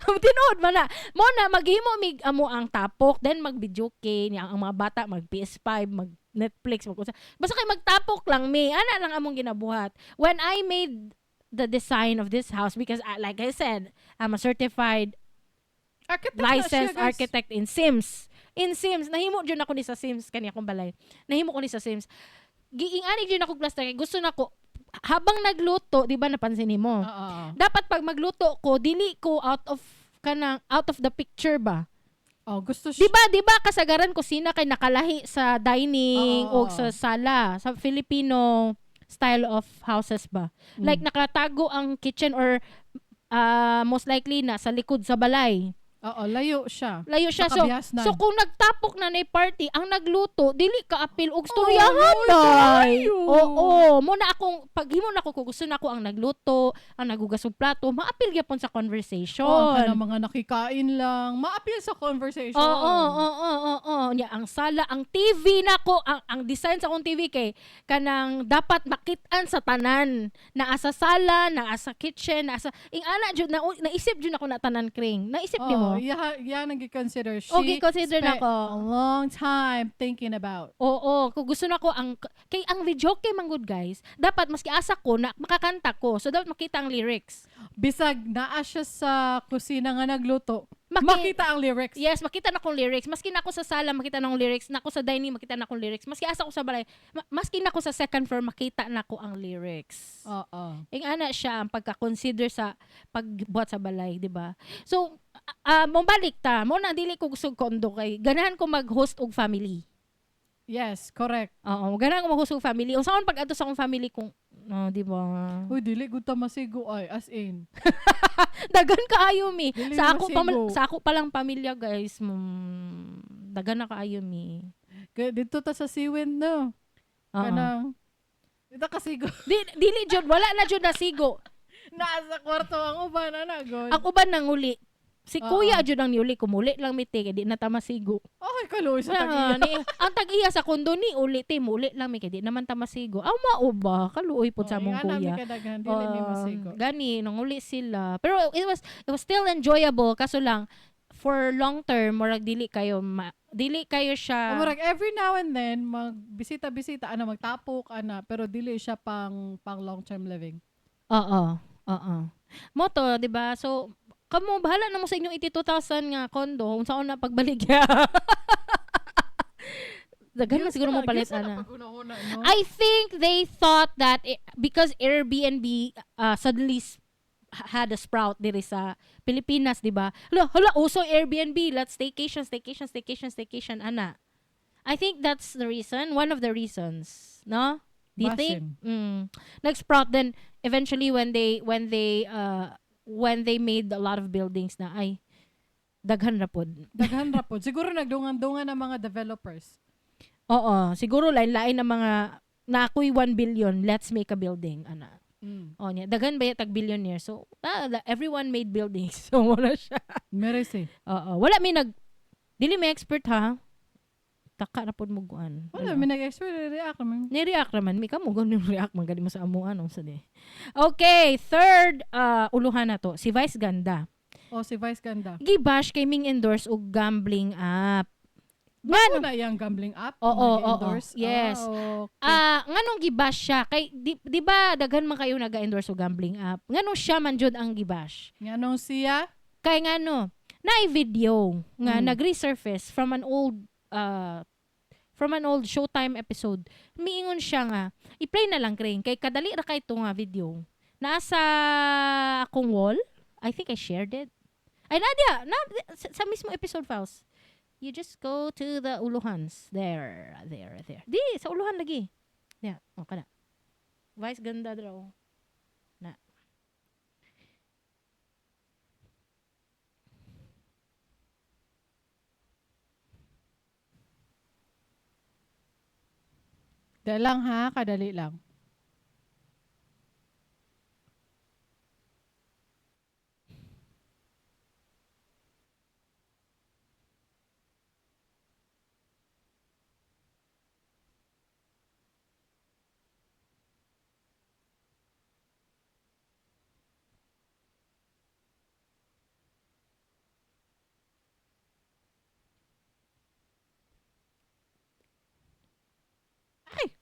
[SPEAKER 2] Tinuod man na. Mo na maghimo mig amo ang tapok, then mag-video niya ang mga bata mag PS5, mag Netflix, mag unsa. Basta kay magtapok lang mi. Ana lang among ginabuhat. When I made the design of this house because I, like I said, I'm a certified
[SPEAKER 1] Architect na siya,
[SPEAKER 2] licensed
[SPEAKER 1] guys.
[SPEAKER 2] Architect in Sims. In Sims, nahimo jud ako ni sa Sims kani akong balay. Nahimo ko ni sa Sims. Giing-ani jud ako plaster kay gusto nako habang nagluto, di ba napansin nimo?
[SPEAKER 1] Oo.
[SPEAKER 2] Dapat pag magluto ko, dili ko out of kanang out of the picture ba?
[SPEAKER 1] Oh, gusto
[SPEAKER 2] Di
[SPEAKER 1] siya.
[SPEAKER 2] ba, di ba kasagaran kusina kay nakalahi sa dining
[SPEAKER 1] Oo.
[SPEAKER 2] o sa sala, sa Filipino style of houses ba? Like nakatago ang kitchen or most likely na sa likod sa balay.
[SPEAKER 1] Oo, layo siya.
[SPEAKER 2] Layo siya.
[SPEAKER 1] Sa
[SPEAKER 2] So,
[SPEAKER 1] kabihasnan.
[SPEAKER 2] so kung nagtapok na na party, ang nagluto, dili ka apil og storyahan
[SPEAKER 1] Oh,
[SPEAKER 2] day.
[SPEAKER 1] tayo.
[SPEAKER 2] Oo, mo na akong paghimo na ako kung gusto na ako ang nagluto, ang naghugas og plato, maapil gyapon sa conversation.
[SPEAKER 1] Oo, ang kanang mga nakikain lang. Maapil sa conversation.
[SPEAKER 2] Oo. Nya, ang sala, ang TV nako, ang design sa akong TV kay kanang dapat makitaan sa tanan. Naa sa sala, naa sa kitchen, naa sa ing ana jud na naisip jud ako na tanan, Kring. Naisip di mo?
[SPEAKER 1] Oh, yeah, nang consider. She
[SPEAKER 2] O, gi-consider
[SPEAKER 1] spent
[SPEAKER 2] nako.
[SPEAKER 1] a long time thinking about.
[SPEAKER 2] Oo, kung gusto na ko ang kay ang video kay manggod guys, dapat maski asa ko na makakanta ko. So dapat makita ang lyrics.
[SPEAKER 1] Bisag naa siya sa kusina nga nagluto, makita ang lyrics.
[SPEAKER 2] Yes, makita na akong lyrics. Maski na ako sa sala, makita na akong lyrics. Na ako sa dining, makita na akong lyrics. Maski asa ko sa balay, maski na ako sa second floor, makita na ko ang lyrics.
[SPEAKER 1] Oo.
[SPEAKER 2] Ing ana siya ang pagka-consider sa pagbuhat sa balay, di ba? So, mobalik ta, mo na dili ko gusto og condo kay ganahan ko mag-host og family.
[SPEAKER 1] Yes, correct.
[SPEAKER 2] Oo, ganahan ko mag-host og family. Unsaon pag adto sa akong family kung oh, di ba?
[SPEAKER 1] Uy, dili gud ta masigo ay, as in.
[SPEAKER 2] Dagan kaayo mi.
[SPEAKER 1] Dili
[SPEAKER 2] Sa ako pa,
[SPEAKER 1] masigo.
[SPEAKER 2] sa ako pa lang pamilya, guys, dagan na kaayo mi.
[SPEAKER 1] Kaya dito ta sa Siwin, no.
[SPEAKER 2] Oo.
[SPEAKER 1] Kanang dito kasigo.
[SPEAKER 2] Di, dili jud, wala na jud nasigo.
[SPEAKER 1] Naa sa kwarto ang uban ana god.
[SPEAKER 2] Ang uban nanguli. Si
[SPEAKER 1] Oo.
[SPEAKER 2] kuya jud ang niuli, kumuli lang mi te kay di na ta masigo.
[SPEAKER 1] Okay, kaluoy sa
[SPEAKER 2] Na,
[SPEAKER 1] tag-iya.
[SPEAKER 2] ni, ang tag-iya sa kondo ni uli te, muli lang mi kay di naman ta masigo. Aw mao ba kaluoy pud sa
[SPEAKER 1] Oh,
[SPEAKER 2] among
[SPEAKER 1] ingana mi
[SPEAKER 2] kuya.
[SPEAKER 1] kadaghan, dili mi masigo.
[SPEAKER 2] Gani nanguli sila. Pero it was still enjoyable kaso lang for long term murag dili kayo siya.
[SPEAKER 1] O, murag every now and then magbisita-bisita ana, magtapok ana, pero dili siya pang long term living.
[SPEAKER 2] Oo. Oo. Mo to, 'di ba? So kamo bahala na mo sa inyong 82,000 nga kondo unsaon na pagbaligya. Daghan na siguro mo palit ana.
[SPEAKER 1] No?
[SPEAKER 2] I think they thought that because Airbnb suddenly had a sprout diri sa Pilipinas, di ba? Hala, hala, uso Airbnb. Let's staycation, staycation, staycation, staycation, ana. I think that's the reason, one of the reasons, no? Do you think?
[SPEAKER 1] Basin.
[SPEAKER 2] Nag-sprout then eventually when they made a lot of buildings na ay daghan na pod.
[SPEAKER 1] Daghan ra pod. Siguro nagdungan-dungan ang mga developers.
[SPEAKER 2] Oo, siguro lain-lain ang mga na ako'y 1 billion, let's make a building, ana. Oh, niya. Daghan ba tag billionaire? So, everyone made buildings. So, wala siya.
[SPEAKER 1] Merese.
[SPEAKER 2] Oo. Wala mi nag dili mi expert ha. Taka na pod mo guan.
[SPEAKER 1] Wala mi nag-expert, react naman.
[SPEAKER 2] Ni-react raman mi kamo ganun react man gali mo sa amo ano sa di. Okay, third uluhan na to, si Vice Ganda.
[SPEAKER 1] Oh, si Vice Ganda.
[SPEAKER 2] Gibash kay Ming endorse og gambling app. Ngano
[SPEAKER 1] Ano na yung gambling app?
[SPEAKER 2] Oo.
[SPEAKER 1] Nag-endorse?
[SPEAKER 2] Yes.
[SPEAKER 1] Ah, okay.
[SPEAKER 2] Ah, nganong gibash siya kay di ba daghan man kayo naga-endorse og gambling app? Nganong siya man jud ang gibash?
[SPEAKER 1] Nganong siya?
[SPEAKER 2] Kay ngano, naay video nga nag-resurface from an old From an old Showtime episode. Miingon siya nga, i-play na lang, Kring, kay kadali ra kay ito nga video. Nasa akong wall. I think I shared it. Ay, Nadia! Na, sa mismo episode files. You just go to the uluhans. There, there, there. Di, sa uluhan lagi. Yeah, okay na. Vice ganda draw. Na.
[SPEAKER 1] Dali lang ha, kadali lang. Ay!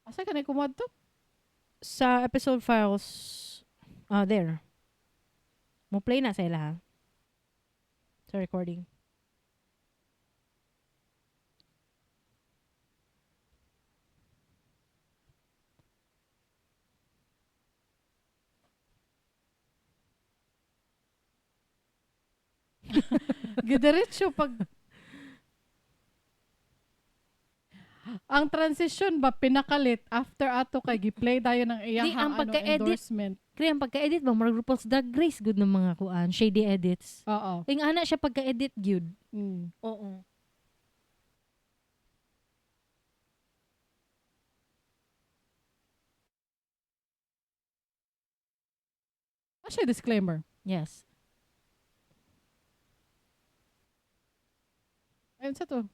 [SPEAKER 1] Asa ka na kumuha to?
[SPEAKER 2] Sa episode files, ah, there. Mo play na sa ila ha. Sa recording.
[SPEAKER 1] Gidiretso pag ang transition ba pinakalit after ato kay gi-play tayo ng
[SPEAKER 2] Di,
[SPEAKER 1] iyahang
[SPEAKER 2] ang
[SPEAKER 1] ano,
[SPEAKER 2] pagka-edit.
[SPEAKER 1] endorsement.
[SPEAKER 2] Kaya ang pagka-edit ba, murag RuPaul's Drag Race good ng mga kuan, shady edits.
[SPEAKER 1] Oo.
[SPEAKER 2] Ing ana siya pagka-edit gyud. Oo.
[SPEAKER 1] Siya disclaimer.
[SPEAKER 2] Yes.
[SPEAKER 1] Ayun sa to.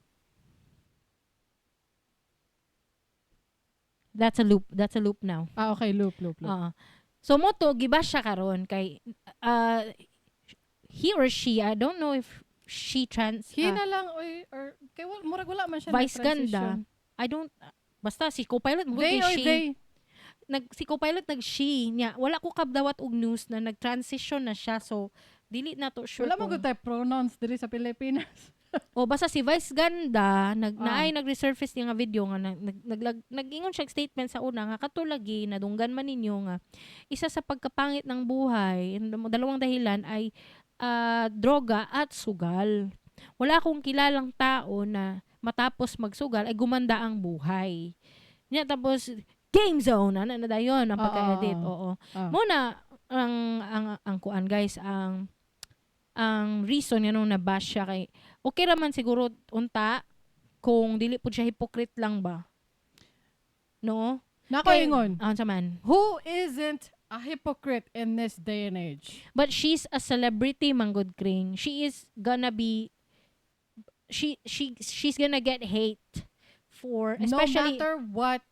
[SPEAKER 2] That's a loop. That's a loop now.
[SPEAKER 1] Ah, okay. Loop, loop, loop.
[SPEAKER 2] Oo. So mo to gibash siya karon kay he or she, I don't know if she trans
[SPEAKER 1] He na lang, oy, or, kay, murag wala man siya
[SPEAKER 2] Vice ganda.
[SPEAKER 1] nag-transition.
[SPEAKER 2] I don't basta si co-pilot mo
[SPEAKER 1] They
[SPEAKER 2] kay
[SPEAKER 1] or
[SPEAKER 2] she.
[SPEAKER 1] they.
[SPEAKER 2] Nag si co-pilot nag she niya. Wala ko kabdawat og news na nag-transition na siya, so dili na to sure.
[SPEAKER 1] Wala mo gud tayo pronouns diri sa Pilipinas.
[SPEAKER 2] O basta si Vice Ganda nag naay nag-resurface niya nga video nga nag, nag, nag-ingon siya og statement sa una nga katulagi nadunggan man ninyo nga isa sa pagkapangit ng buhay, dalawang dahilan ay droga at sugal. Wala akong kilalang tao na matapos magsugal ay gumanda ang buhay. Nya tapos game zone ana na dayon ang pagka-edit. Oo. Muna ang kuan guys, ang reason nga nung nabash siya kay okay ra man siguro unta kung dili pud siya hypocrite lang ba. No?
[SPEAKER 1] Nako ingon.
[SPEAKER 2] Unsa man?
[SPEAKER 1] Who isn't a hypocrite in this day and age?
[SPEAKER 2] But she's a celebrity, manggod Kring. She is gonna be she's gonna get hate for especially
[SPEAKER 1] no matter what.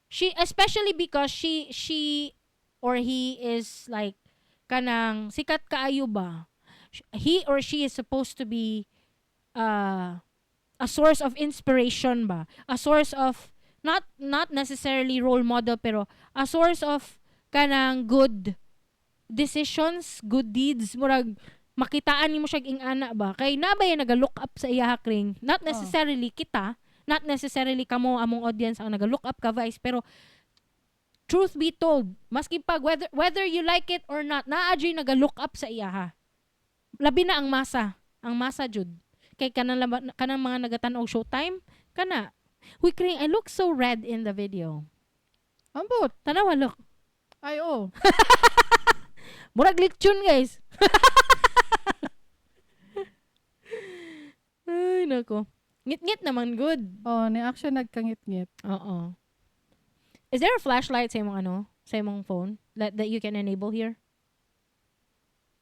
[SPEAKER 2] She especially because she or he is like kanang sikat kaayo ba. He or she is supposed to be a source of inspiration ba, a source of not necessarily role model pero a source of kanang good decisions, good deeds, murag makitaan nimo siya ing-ana ba kay na ba yan naga-look up sa iya Kring? Not necessarily kita, not necessarily kamo among audience ang naga-look up ka Vice, pero truth be told, maski pag whether you like it or not, naa jud naga-look up sa iya ha. Labi na ang masa jud. Kay kanang mga nagatan-og Showtime kana. Huy Kring, I look so red in the video.
[SPEAKER 1] Ambot.
[SPEAKER 2] Tanawa, look.
[SPEAKER 1] Ay, oh.
[SPEAKER 2] Murag lechon, guys. Ay, nako. Ngit-ngit naman, good.
[SPEAKER 1] Oh, ni actually nagkangit-ngit.
[SPEAKER 2] Oo. Is there a flashlight sa imong ano? Sa imong phone that you can enable here?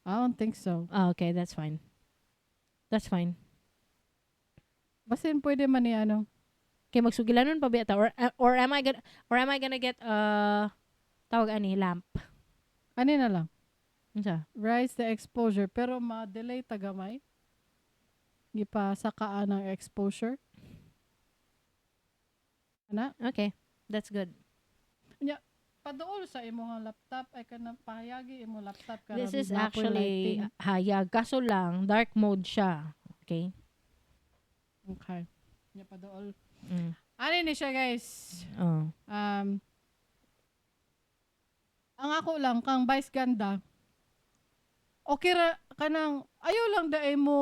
[SPEAKER 1] I don't think so.
[SPEAKER 2] Ah, okay, that's fine. That's fine.
[SPEAKER 1] Basin pwede man ni ano.
[SPEAKER 2] Kay magsugilanon pa ba ata or am I gonna get tawag ani lamp?
[SPEAKER 1] Ani na lang.
[SPEAKER 2] Unsa?
[SPEAKER 1] Rise the exposure pero ma-delay tagamay. Gipa sakaan ang exposure. Ana?
[SPEAKER 2] Okay. That's good.
[SPEAKER 1] Paduol sa imong laptop ay kanang pahayagi imong laptop ka.
[SPEAKER 2] This is actually hayag. Kaso lang, dark mode siya. Okay?
[SPEAKER 1] Okay. Nya paduol. Ano ni siya, guys?
[SPEAKER 2] Oh.
[SPEAKER 1] Ang ako lang kang Vice Ganda. Okay ra kanang ayaw lang daay mo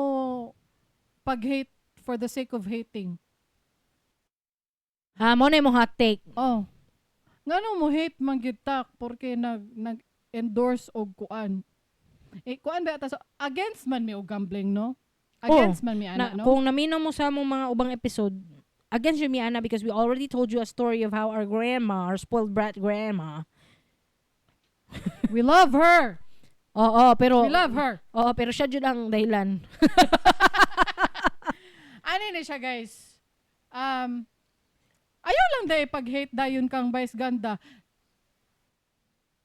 [SPEAKER 1] pag-hate for the sake of hating.
[SPEAKER 2] Ah, mao na imong hot take.
[SPEAKER 1] Oh. Ngano mo hate man gyud ta porque nag endorse og kuan. Eh kuan ba ta so, against man mi og gambling, no? Against man mi ana,
[SPEAKER 2] Na,
[SPEAKER 1] no?
[SPEAKER 2] kung namino mo sa among mga ubang episode, against jud mi ana because we already told you a story of how our grandma, our spoiled brat grandma,
[SPEAKER 1] We love her.
[SPEAKER 2] Oo, pero
[SPEAKER 1] We love her.
[SPEAKER 2] Oo, pero siya jud ang dahilan.
[SPEAKER 1] Ano ni siya, guys? Ayaw lang dahi pag-hate dayon kang Vice Ganda.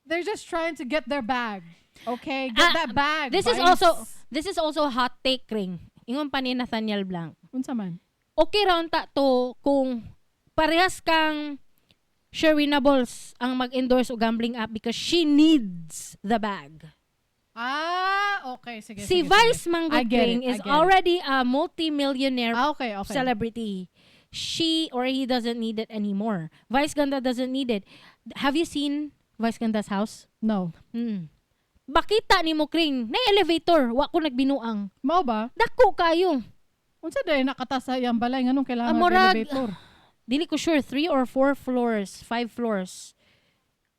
[SPEAKER 1] They're just trying to get their bag. Okay? Get
[SPEAKER 2] Ah,
[SPEAKER 1] that bag.
[SPEAKER 2] This is
[SPEAKER 1] Vice.
[SPEAKER 2] also hot take ring. Ingon pa ni Nathaniel Blanc.
[SPEAKER 1] Unsa man?
[SPEAKER 2] Okay ra unta to kung parehas kang Sherwina Balls ang mag-endorse og gambling app because she needs the bag.
[SPEAKER 1] Ah, okay. Sige,
[SPEAKER 2] Si
[SPEAKER 1] sige,
[SPEAKER 2] Vice
[SPEAKER 1] sige. I
[SPEAKER 2] Manggod
[SPEAKER 1] get
[SPEAKER 2] Ring
[SPEAKER 1] it, I
[SPEAKER 2] is
[SPEAKER 1] get it.
[SPEAKER 2] already a multi-millionaire
[SPEAKER 1] Ah, okay.
[SPEAKER 2] celebrity. She or he doesn't need it anymore. Vice Ganda doesn't need it. Have you seen Vice Ganda's house?
[SPEAKER 1] No.
[SPEAKER 2] Makita ni mo, Kring, na elevator, wa ko nagbinuang.
[SPEAKER 1] Mao ba?
[SPEAKER 2] Dako kayo.
[SPEAKER 1] Unsa day nakata sa iyang balay nganong kailangan
[SPEAKER 2] Ah, murag-
[SPEAKER 1] elevator?
[SPEAKER 2] Dili ko sure, three or four floors, five floors.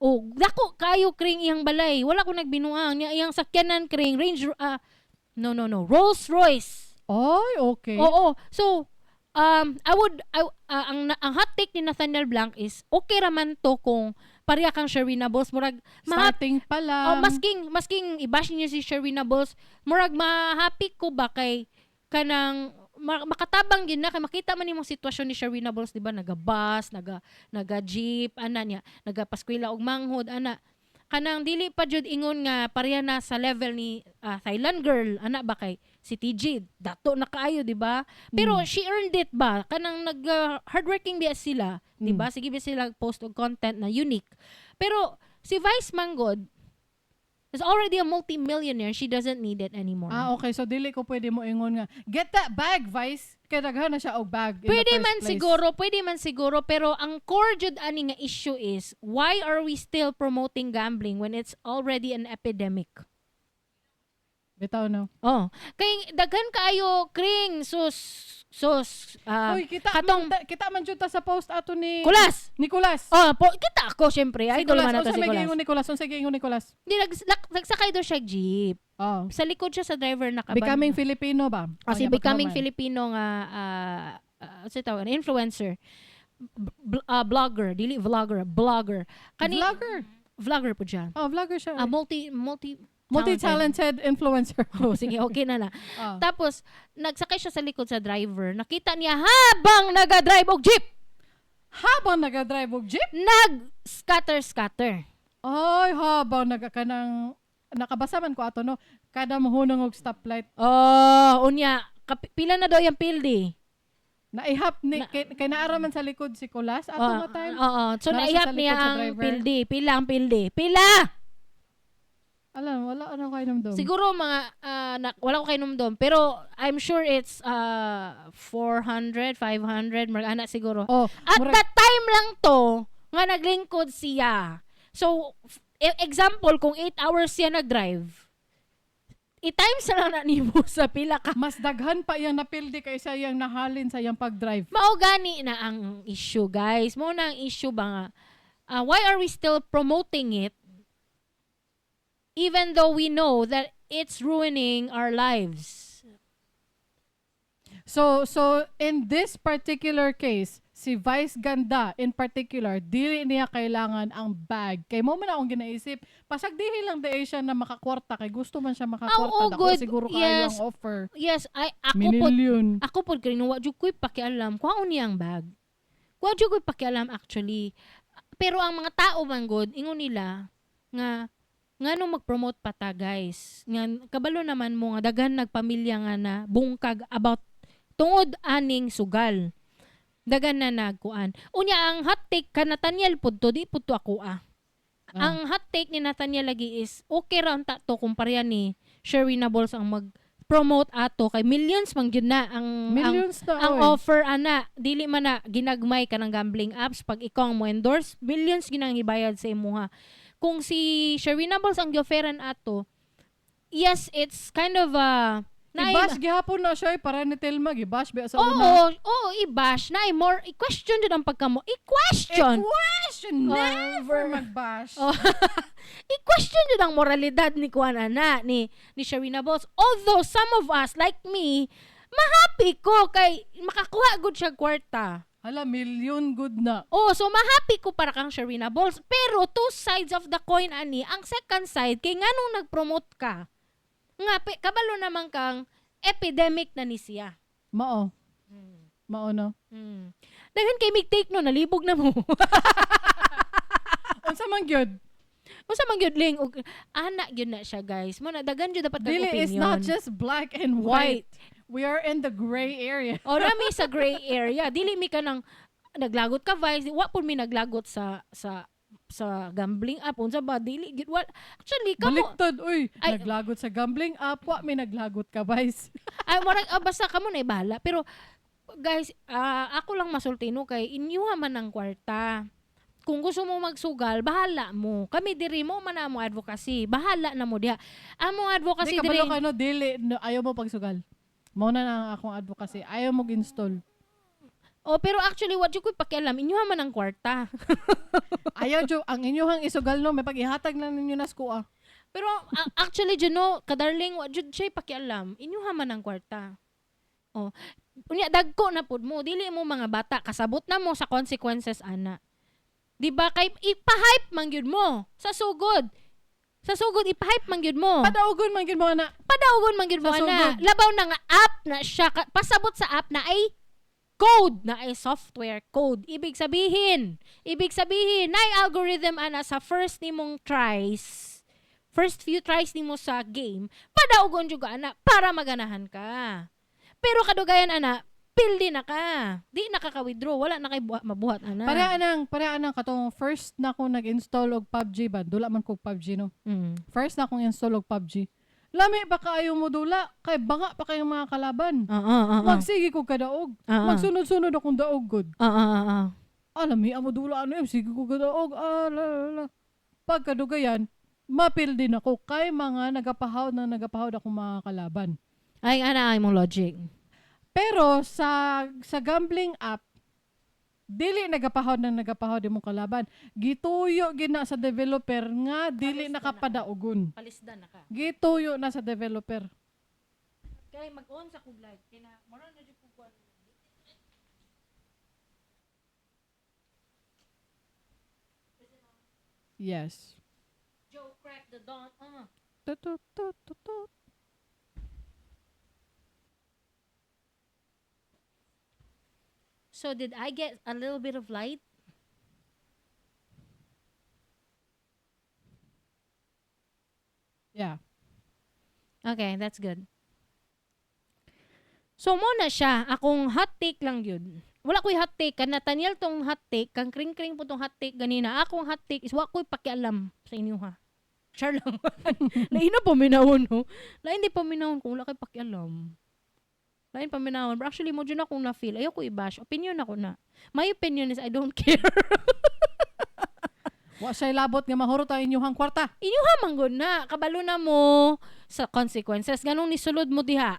[SPEAKER 2] Oh, dako kayo, Kring, iyang balay. Wala ko nagbinuang. Niya iyang sakyanan, Kring, Range no no no, Rolls Royce.
[SPEAKER 1] Ay, okay.
[SPEAKER 2] Oo. So, I would I, ang hot take ni Nathaniel Blanc is okay raman to kung pareha kang Sherwina Balls, murag
[SPEAKER 1] Starting pa lang.
[SPEAKER 2] Oh, masking i-bash niyo si Sherwina Balls, murag ma-happy ko ba kay kanang makatabang gid na kay makita man nimong sitwasyon ni Sherwina Balls, di ba? Naga-bus, naga jeep ana niya, nagapaskwela og manghod ana, kanang dili pa jud ingon nga pareha na sa level ni Thailand girl ana ba, kay si TG dato na kaayo, di ba? Pero she earned it ba, kanang nag hardworking biya sila, di ba? Sige biya sila post og content na unique, pero si Vice Manggod is already a multi-millionaire. She doesn't need it anymore.
[SPEAKER 1] Ah, okay. So, dili ko pwede mo ingon nga, "Get that bag, Vice!" Kaya daghan na siya og bag in the
[SPEAKER 2] Pwede
[SPEAKER 1] first
[SPEAKER 2] man
[SPEAKER 1] place.
[SPEAKER 2] Siguro, pwede man siguro, pero ang core jud ani nga issue is, why are we still promoting gambling when it's already an epidemic?
[SPEAKER 1] Bitaw, no?
[SPEAKER 2] Oh, kay daghan kaayo, Kring, sus sus
[SPEAKER 1] Uy, kita
[SPEAKER 2] katong-
[SPEAKER 1] man, kita man jud ta sa post ato ni
[SPEAKER 2] Kulas.
[SPEAKER 1] Nicolas.
[SPEAKER 2] Oh, po, kita ako syempre,
[SPEAKER 1] Si
[SPEAKER 2] idol
[SPEAKER 1] Nicolas.
[SPEAKER 2] man nato
[SPEAKER 1] Unsa
[SPEAKER 2] si
[SPEAKER 1] may
[SPEAKER 2] Kulas.
[SPEAKER 1] giingon Nicolas? Unsa giingon Nicolas?
[SPEAKER 2] Di nagsakay do siya jeep.
[SPEAKER 1] Oh.
[SPEAKER 2] Sa likod siya sa driver nakaban.
[SPEAKER 1] Becoming Filipino ba?
[SPEAKER 2] Ah, si
[SPEAKER 1] Oh,
[SPEAKER 2] Becoming
[SPEAKER 1] man.
[SPEAKER 2] Filipino nga unsa tawag, influencer. Blogger, dili vlogger, blogger. Kani
[SPEAKER 1] Vlogger.
[SPEAKER 2] Vlogger po siya.
[SPEAKER 1] Oh, vlogger siya.
[SPEAKER 2] Ah, multi multi
[SPEAKER 1] Multi-talented influencer.
[SPEAKER 2] Oh, sige, okay na na.
[SPEAKER 1] Oh.
[SPEAKER 2] Tapos, nagsakay siya sa likod sa driver. Nakita niya habang naga-drive og jeep,
[SPEAKER 1] Habang naga-drive og jeep?
[SPEAKER 2] Nag-scatter scatter.
[SPEAKER 1] Ay, habang naga kanang nakabasa man ko ato, no. Kada mohunong og stoplight,
[SPEAKER 2] Oh, unya, pila na daw yung pildi?
[SPEAKER 1] Naihap ni kay naara man sa likod si Kulas ato
[SPEAKER 2] Oh,
[SPEAKER 1] nga time.
[SPEAKER 2] oo. So,
[SPEAKER 1] Nara siya
[SPEAKER 2] naihap
[SPEAKER 1] sa
[SPEAKER 2] niya
[SPEAKER 1] likod sa
[SPEAKER 2] ang
[SPEAKER 1] driver.
[SPEAKER 2] pildi. Pila ang pildi? Pila!
[SPEAKER 1] Alam, wala ano kay namdom.
[SPEAKER 2] Siguro mga, wala ko kahinumdom. Pero, I'm sure it's 400, 500, mga ana siguro.
[SPEAKER 1] Oh,
[SPEAKER 2] At that time lang to, nga naglingkod siya. So, example, kung 8 hours siya nag-drive, i-times na lang na nimo sa pila ka.
[SPEAKER 1] Mas daghan pa iyang napildi kaysa iyang nahalin sa iyang pag-drive.
[SPEAKER 2] Mao gani na ang issue, guys. Mao na ang issue ba nga, why are we still promoting it even though we know that it's ruining our lives?
[SPEAKER 1] So in this particular case, si Vice Ganda in particular, dili niya kailangan ang bag. Kay mao man akong ginaisip, pasagdihi lang diay siya na makakwarta kay gusto man siya makakwarta.
[SPEAKER 2] Oo,
[SPEAKER 1] Dako
[SPEAKER 2] good.
[SPEAKER 1] siguro kayo ang offer.
[SPEAKER 2] Yes, I ako po
[SPEAKER 1] Minilyon.
[SPEAKER 2] Ako pod kay wa jud ko'y pakialam kuhaon niya ang bag. Wa jud ko'y pakialam actually. Pero ang mga tao man gud ingon nila nga ngano mag-promote pa ta, guys? Nga kabalo naman mo nga daghan nagpamilya nga na bungkag about tungod aning sugal. Dagan na nagkuan. Unya ang hot take ka Nathaniel pud to, di pud to ako ah.
[SPEAKER 1] Ah.
[SPEAKER 2] Ang hot take ni Nathaniel lagi is okay ra unta to kumpara ni Sherwina Balls ang mag promote ato kay millions man gyud na ang
[SPEAKER 1] Millions na
[SPEAKER 2] ang
[SPEAKER 1] oy.
[SPEAKER 2] Offer ana, dili man na ginagmay ka ng gambling apps. Pag ikaw ang mo endorse, millions ginang ibayad sa imuha. Kung si Sherwina Balls ang gioferan ato, yes, it's kind of a
[SPEAKER 1] I-bash gihapon na siya eh, para ni Telma gibash ba sa
[SPEAKER 2] Oo,
[SPEAKER 1] una.
[SPEAKER 2] Oo, i-bash na more i-question jud ang pagkamo. I-question.
[SPEAKER 1] I-question, never mag-bash.
[SPEAKER 2] Oh. I-question jud ang moralidad ni kuan ana ni Sherwina Balls. Although some of us like me, mahappy ko kay makakuha gud siya kwarta.
[SPEAKER 1] Hala, million good na.
[SPEAKER 2] Oh, so mahappy ko para kang Sherwina Balls. Pero two sides of the coin ani, ang second side kay nganong nag-promote ka? Nga kabalo naman kang epidemic na ni siya.
[SPEAKER 1] Mao. Mao no.
[SPEAKER 2] Daghan kay mig take no, nalibog na mo.
[SPEAKER 1] Unsa man gyud?
[SPEAKER 2] Unsa man gyud ling og ana gyud na siya, guys. Mo na daghan gyud dapat kag
[SPEAKER 1] Dili,
[SPEAKER 2] opinion.
[SPEAKER 1] it's not just black and white. We are in the gray area.
[SPEAKER 2] O nami sa gray area. Dili mi ka nang naglagot ka vice, wa pud mi naglagot sa gambling app, unsa ba, dili gyud, wa actually kamo.
[SPEAKER 1] Baliktad, uy.
[SPEAKER 2] Ay.
[SPEAKER 1] Naglagot sa gambling app, wa may naglagot ka, vice.
[SPEAKER 2] Ay, murag basta kamo na bahala. Pero guys, ako lang masulti no kay inyuha man ang kwarta. Kung gusto mo magsugal, bahala mo. Kami diri mo man amo advocacy. Bahala na mo diha. Amo advocacy
[SPEAKER 1] Di
[SPEAKER 2] diri.
[SPEAKER 1] kabalo ka no, dili, no, ayaw mo pagsugal. Mao na na ang akong advocacy. Ayaw mo install.
[SPEAKER 2] Oh, pero actually what you ko'y pakialam, inyuha man ang kwarta.
[SPEAKER 1] Ayaw jo, ang inyuhang isugal no, may pag-ihatag na ninyo na skuha.
[SPEAKER 2] Pero actually, you know, kadarling, wa jud siya pakialam. Inyuha man ang kwarta. Oh. Unya dagko na pud mo, dili mo mga bata kasabot na mo sa consequences ana. Di ba kay ipa-hype man gyud mo sa sugod. Sa sugod ipa-hype man gyud mo.
[SPEAKER 1] Padaugon man gyud mo na.
[SPEAKER 2] Padaugon man gyud mo
[SPEAKER 1] Sa
[SPEAKER 2] ana.
[SPEAKER 1] sugod.
[SPEAKER 2] Labaw na nga app na siya pasabot sa app na ay code na ay software code. Ibig sabihin, na algorithm ana sa first nimong tries, first few tries nimo sa game, padaugon jud ka ana para maganahan ka. Pero kadugayan ana, pildi na ka. Di na ka ka-withdraw, wala na kay mabuhat ana.
[SPEAKER 1] Pareha anang katong first na akong nag-install og PUBG ba. Dula man kog PUBG no. First na akong install og PUBG. Lami pa kaayo mo dula kay banga pa kayong mga kalaban.
[SPEAKER 2] Oo, oo, oo.
[SPEAKER 1] Magsige kog kadaog.
[SPEAKER 2] Oo.
[SPEAKER 1] Magsunod-sunod akong daog gud.
[SPEAKER 2] Oo, oo, oo.
[SPEAKER 1] Alam mi amo dula ano sige ko kadaog. Ah, la, la, la. Pagkadugayan, mapil din ako kay mga nagapahawd na nagapahawd akong mga kalaban.
[SPEAKER 2] Ay, ana ay mong logic.
[SPEAKER 1] Pero sa gambling app, dili nagapahawd na nagapahawd imong kalaban. Gituyo gina sa developer nga dili
[SPEAKER 2] Palis na
[SPEAKER 1] nakapadaugon.
[SPEAKER 2] Palisdan na ka.
[SPEAKER 1] Gituyo na sa developer.
[SPEAKER 2] Kay mag-on sa kog live kay na mura na jud kog.
[SPEAKER 1] Yes.
[SPEAKER 2] Joe crack the dawn.
[SPEAKER 1] Tut, tut, tut, tut, tut.
[SPEAKER 2] So did I get a little bit of light?
[SPEAKER 1] Yeah.
[SPEAKER 2] Okay, that's good. So mo na siya, akong hot take lang yun. Wala ko'y hot take. Kan Nathaniel tong hot take, kang kring-kring po tong hot take ganina. Akong hot take is wa ko'y pakialam sa inyo ha. Char lang. Lain na paminawon, no? Lain di paminawon kung wala kay pakialam. Lain paminawon. But actually, mo dyan akong na-feel. Ayaw ko i-bash. Opinion ako na. My opinion is I don't care.
[SPEAKER 1] Wa siya labot nga mahurot ang inyuhang kwarta.
[SPEAKER 2] Inyuha man gud na. Kabalo na mo sa consequences. Ganong nisulod mo diha.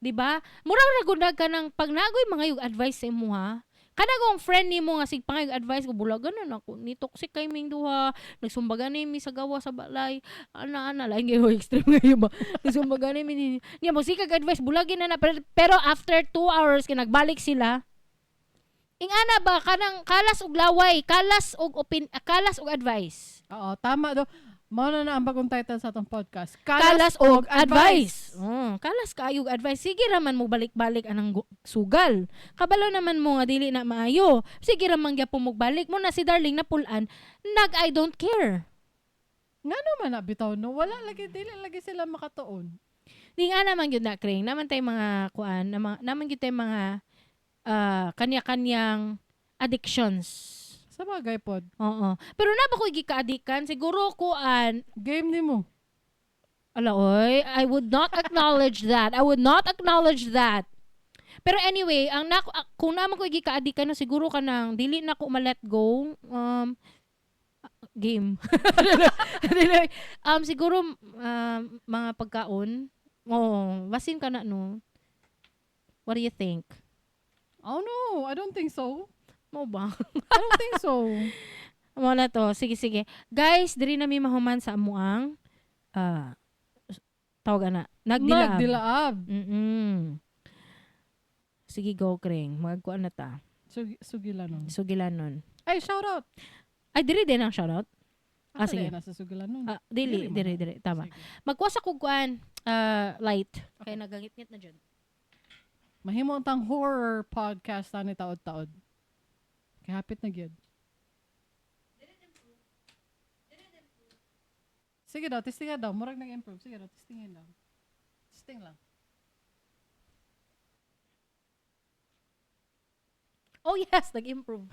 [SPEAKER 2] 'Di ba? Mura ra gud na ka ng pag nagoy mga yung advice sa imo ha. Kanagong friend nimo nga sig pangayog advice ko bulagan na nako ni toxic kay ming duha, nagsumbagan ni mi sa gawa sa balay. Ana ana lain kayo extreme ngayon ba. Nagsumbagan ni mi niya mo sikag advice bulagin na na pero after 2 hours kay nagbalik sila. Ing-ana ba kanang kalas og laway, kalas og kalas og advice.
[SPEAKER 1] Oo, tama do. Mao na na ang bagong title sa atong podcast.
[SPEAKER 2] Kalas og advice. Oh, kalas kaayo og advice. Sige ra man mo balik-balik anang sugal. Kabalo naman mo nga dili na maayo. Sige ra man gyapon mo balik mo na si Darling na pulan nag I don't care.
[SPEAKER 1] Nga naman na bitaw no, wala lagi, dili lagi sila makatuon.
[SPEAKER 2] Di nga naman gyud na kring. Naman tay mga kuan, naman, naman gyud tay mga kanya-kanyang addictions.
[SPEAKER 1] Sa bagay pod.
[SPEAKER 2] Oo. Pero na ba ko gikaadikan? Siguro kuan,
[SPEAKER 1] Game nimo.
[SPEAKER 2] Ala, oy, I would not acknowledge that. I would not acknowledge that. Pero anyway, ang na, kung naman ko gikaadikan no, siguro kanang dili na ko ma-let go game. Dili. Siguro mga pagkaon. Oh, basin ka na, no. What do you think?
[SPEAKER 1] Oh no, I don't think so.
[SPEAKER 2] Mo ba?
[SPEAKER 1] I don't think so.
[SPEAKER 2] Mo na to. Sige, sige. Guys, diri na mi mahuman sa amuang tawag ana. Nagdilaab.
[SPEAKER 1] Nagdilaab.
[SPEAKER 2] Sige, go, Kring. Magkuan na ta.
[SPEAKER 1] Sugilanon.
[SPEAKER 2] Sugilanon.
[SPEAKER 1] Ay, shout out.
[SPEAKER 2] Ay, diri din ang shoutout. Ah,
[SPEAKER 1] Asa
[SPEAKER 2] sige.
[SPEAKER 1] na sa Sugilanon.
[SPEAKER 2] Ah, dili,
[SPEAKER 1] Dili mo
[SPEAKER 2] diri,
[SPEAKER 1] na.
[SPEAKER 2] diri. Tama.
[SPEAKER 1] Sige.
[SPEAKER 2] Magkuha sa kukuan, light. Kaya nagangit-ngit na dyan.
[SPEAKER 1] Mahimo ang tang horror podcast ani taod-taod. Kaya hapit na gyud. Sige daw, testingan daw. Murag nag-improve. Sige daw, testingin daw. Testing lang.
[SPEAKER 2] Oh yes, nag-improve.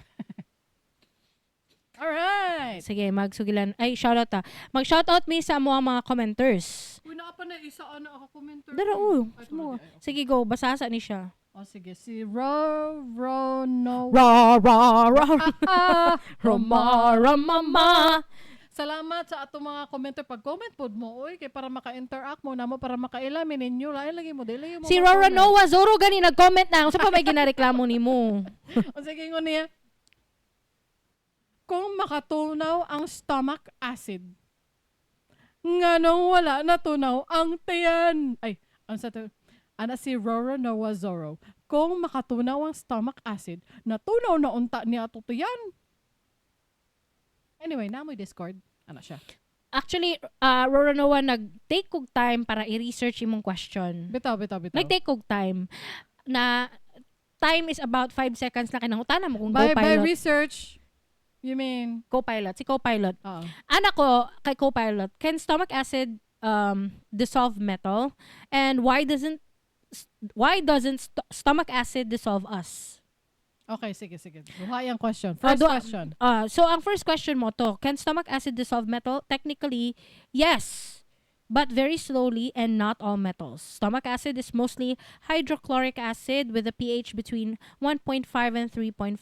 [SPEAKER 1] Alright!
[SPEAKER 2] Sige, magsugilan. Ay, shoutout ta. Mag-shoutout mi sa mo ang mga commenters.
[SPEAKER 1] Uy, naa pa na isa ano ako commenter.
[SPEAKER 2] Dara, oh.
[SPEAKER 1] Ay,
[SPEAKER 2] Sa mo.
[SPEAKER 1] tulad, ay, okay.
[SPEAKER 2] Sige, go. Basasa ni siya.
[SPEAKER 1] Oh, sige. Si Ro, Ro, No.
[SPEAKER 2] Ra, ra, ra.
[SPEAKER 1] Ah,
[SPEAKER 2] Roma, ramama.
[SPEAKER 1] Salamat sa atong mga commenter. Pag-comment pod mo, oy, kay para maka-interact mo namo para makailamin ninyo. Lain lagi mo, dili mo.
[SPEAKER 2] Si Rora Noah Zoro gani nag-comment na. Unsa pa may ginareklamo nimo?
[SPEAKER 1] Unsa ingon niya? Kung makatunaw ang stomach acid, nganong wala natunaw ang tiyan? Ay, unsa to? Ana si Rora Noah Zorro. Kung makatunaw ang stomach acid, natunaw na unta niya ato tiyan. Anyway, namoy Discord. Ano siya?
[SPEAKER 2] Actually, Rora Noah nag-take og time para i-research imong question.
[SPEAKER 1] Bitaw, bitaw, bitaw.
[SPEAKER 2] Nag-take og time na time is about 5 seconds na kinangutana mo kung
[SPEAKER 1] By
[SPEAKER 2] co-pilot.
[SPEAKER 1] research, you mean,
[SPEAKER 2] Co-pilot. Si co-pilot.
[SPEAKER 1] ah,
[SPEAKER 2] Anak ko, kay co-pilot, can stomach acid dissolve metal? And why doesn't stomach acid dissolve us?
[SPEAKER 1] Okay, sige, sige. Duha yung question. First question.
[SPEAKER 2] So, ang first question mo to, can stomach acid dissolve metal? Technically, yes. But very slowly and not all metals. Stomach acid is mostly hydrochloric acid with a pH between 1.5 and 3.5,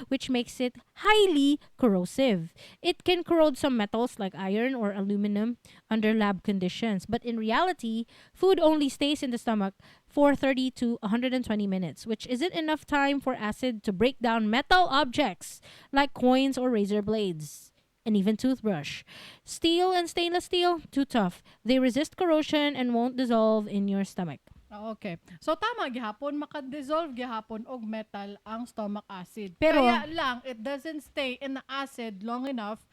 [SPEAKER 2] which makes it highly corrosive. It can corrode some metals like iron or aluminum under lab conditions. But in reality, food only stays in the stomach for 30 to 120 minutes, which isn't enough time for acid to break down metal objects like coins or razor blades, and even toothbrush. Steel and stainless steel, too tough. They resist corrosion and won't dissolve in your stomach.
[SPEAKER 1] Ah, okay. So tama gihapon maka-dissolve gihapon og metal ang stomach acid.
[SPEAKER 2] Pero-
[SPEAKER 1] kaya lang it doesn't stay in the acid long enough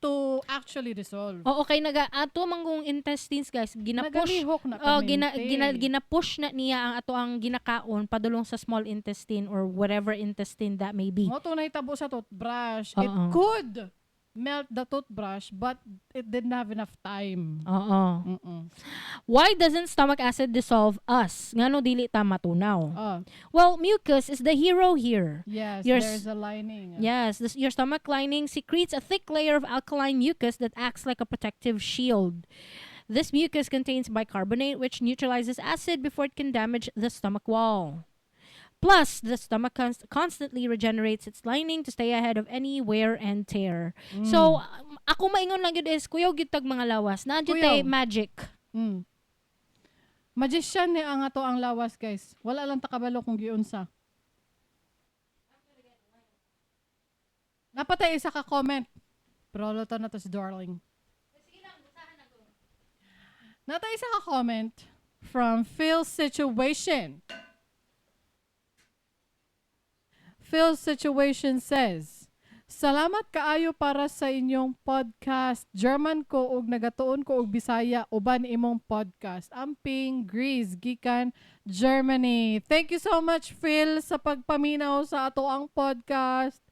[SPEAKER 1] to actually dissolve.
[SPEAKER 2] Oo, kay naga ato manggong intestines, guys, gina-push
[SPEAKER 1] Nagalihok na
[SPEAKER 2] oh,
[SPEAKER 1] kami.
[SPEAKER 2] gina-push na niya ang ato ang ginakaon padulong sa small intestine or whatever intestine that may be.
[SPEAKER 1] Mo to nahitabo sa toothbrush. It
[SPEAKER 2] Oo.
[SPEAKER 1] could melt the toothbrush, but it didn't have enough time.
[SPEAKER 2] Oo. Why doesn't stomach acid dissolve us? Ngano dili ta matunaw?
[SPEAKER 1] Oh,
[SPEAKER 2] Well, mucus is the hero here.
[SPEAKER 1] Yes,
[SPEAKER 2] Your
[SPEAKER 1] there's a lining.
[SPEAKER 2] Yes, your stomach lining secretes a thick layer of alkaline mucus that acts like a protective shield. This mucus contains bicarbonate, which neutralizes acid before it can damage the stomach wall. Plus, the stomach constantly regenerates its lining to stay ahead of any wear and tear. So, ako maingon lang yun is, kuyaw gyud tag mga lawas. Naa jud tay
[SPEAKER 1] Kuyaw.
[SPEAKER 2] magic.
[SPEAKER 1] Magician ni ang ato ang lawas, guys. Wala lang takabalo kung giunsa. Napatay isa ka comment. Pero luto na to si Darling. Natay isa ka comment from Phil Situation. Phil Situation says, "Salamat kaayo para sa inyong podcast. German ko og nagatuon ko og Bisaya uban imong podcast. Amping Greece gikan Germany." Thank you so much, Phil, sa pagpaminaw sa ato ang podcast.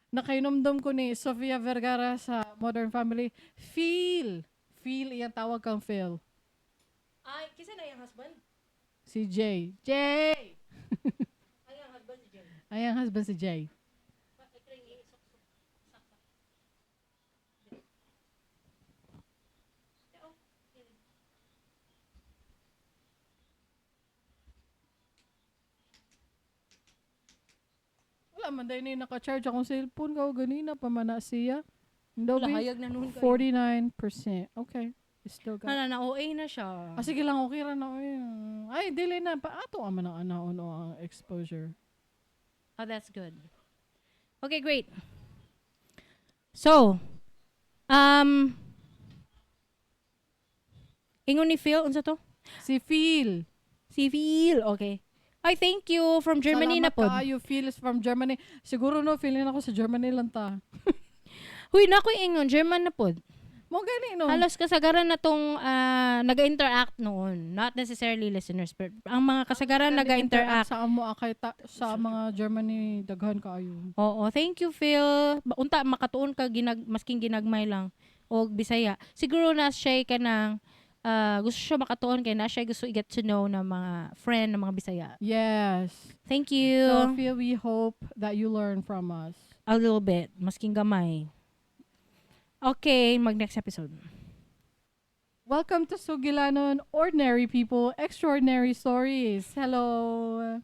[SPEAKER 1] Nakainomdom ko ni Sofia Vergara sa Modern Family. Phil. Phil, iyang tawag kang Phil.
[SPEAKER 2] Ay, kisa na yung husband?
[SPEAKER 1] Si Jay. Jay!
[SPEAKER 2] Ay, ang
[SPEAKER 1] Ay, ang husband si Jay. Wala man dahil na naka-charge akong cellphone ko ganina pa man na siya.
[SPEAKER 2] Wala, hayag na noon kayo.
[SPEAKER 1] 49%. Okay. It's still got.
[SPEAKER 2] Hala, na OA na siya.
[SPEAKER 1] Ah, sige lang, okay ra na. Ay, dili na. Pa, ato man ang anaon o ang exposure.
[SPEAKER 2] Oh, that's good. Okay, great. So, ingon ni Phil, unsa to?
[SPEAKER 1] Si Phil.
[SPEAKER 2] Si Phil, okay. Ay, thank you from Germany
[SPEAKER 1] Salamat
[SPEAKER 2] na pod.
[SPEAKER 1] kaayo, Phil is from Germany. Siguro no, feeling ako sa Germany lang ta.
[SPEAKER 2] Huy, nakoy ingon, German na pod.
[SPEAKER 1] Mo gani no.
[SPEAKER 2] Halos kasagaran na tong naga-interact noon. Not necessarily listeners, but ang mga kasagaran naga-interact.
[SPEAKER 1] Sa amo akay ta, sa mga Germany daghan kaayo.
[SPEAKER 2] Oo, thank you Phil. Unta makatuon ka masking ginagmay lang og Bisaya. Siguro na siya ka ng gusto siya makatuon kay na siya gusto i-get to know na mga friend ng mga Bisaya.
[SPEAKER 1] Yes.
[SPEAKER 2] Thank you.
[SPEAKER 1] So Phil, we hope that you learn from us.
[SPEAKER 2] A little bit, masking gamay. Okay, mag next episode.
[SPEAKER 1] Welcome to Sugilanon, Ordinary People, Extraordinary Stories. Hello.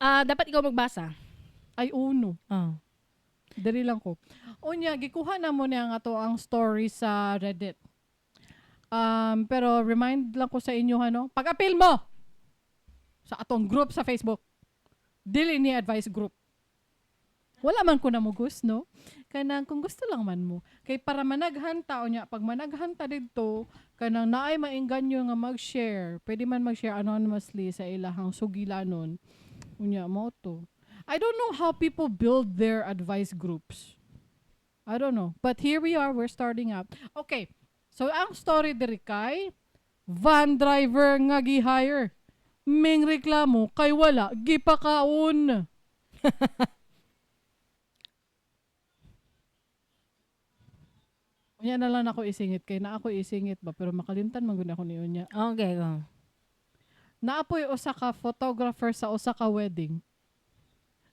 [SPEAKER 2] Dapat ikaw magbasa.
[SPEAKER 1] Ay, uno.
[SPEAKER 2] Oh.
[SPEAKER 1] Dali lang ko. Unya, gikuha na mo niya nga to ang story sa Reddit. Pero remind lang ko sa inyo, ano, pag-appeal mo sa atong group sa Facebook, dili ni advice group. Wala man ko namugus, no? Kanang kung gusto lang man mo. Kay para managhan ta, unya, pag managhan ta didto, kanang naay maingganyo nga mag-share. Pwede man mag-share anonymously sa ilahang sugilanon. Unya, mo to. I don't know how people build their advice groups. I don't know. But here we are, we're starting up. Okay. So, ang story diri kay van driver nga gi-hire. Ming reklamo kay wala gipakaon. Unya na lang ako isingit kay na ako isingit ba pero makalimtan man gud ako ni unya.
[SPEAKER 2] Okay, go.
[SPEAKER 1] Naapoy usa ka photographer sa usa ka wedding.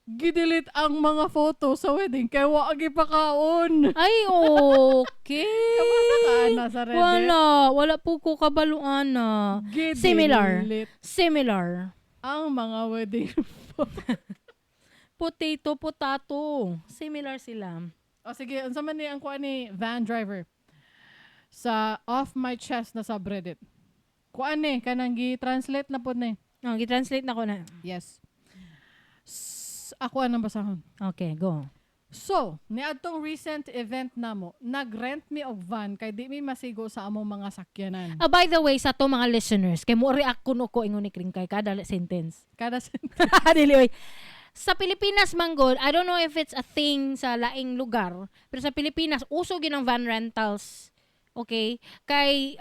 [SPEAKER 1] Gidelete ang mga photo sa wedding kay wa gipakaon.
[SPEAKER 2] Ay, okay.
[SPEAKER 1] Kabasa ka na sa Reddit?
[SPEAKER 2] Wala. Wala po ko kabaluan na.
[SPEAKER 1] Gidelete
[SPEAKER 2] Similar. Similar.
[SPEAKER 1] ang mga wedding photo.
[SPEAKER 2] Potato, potato. Similar sila.
[SPEAKER 1] O sige, unsa man ni ang kuan ni van driver sa Off My Chest na subreddit. Kuan ni kanang gi-translate na pod ni.
[SPEAKER 2] Oh, gi-translate na ko na.
[SPEAKER 1] Yes. Ako anang basahon.
[SPEAKER 2] Okay, go.
[SPEAKER 1] So, niadtong recent event namo, nag-rent mi og van kay di mi masigo sa among mga sakyanan.
[SPEAKER 2] Ah, by the way, sa to mga listeners, kay mo react kuno ko ingon ni Kring kay kada sentence.
[SPEAKER 1] Kada sentence.
[SPEAKER 2] Dili oy. Sa Pilipinas manggod, I don't know if it's a thing sa laing lugar, pero sa Pilipinas uso gyud ang van rentals. Okay? Kay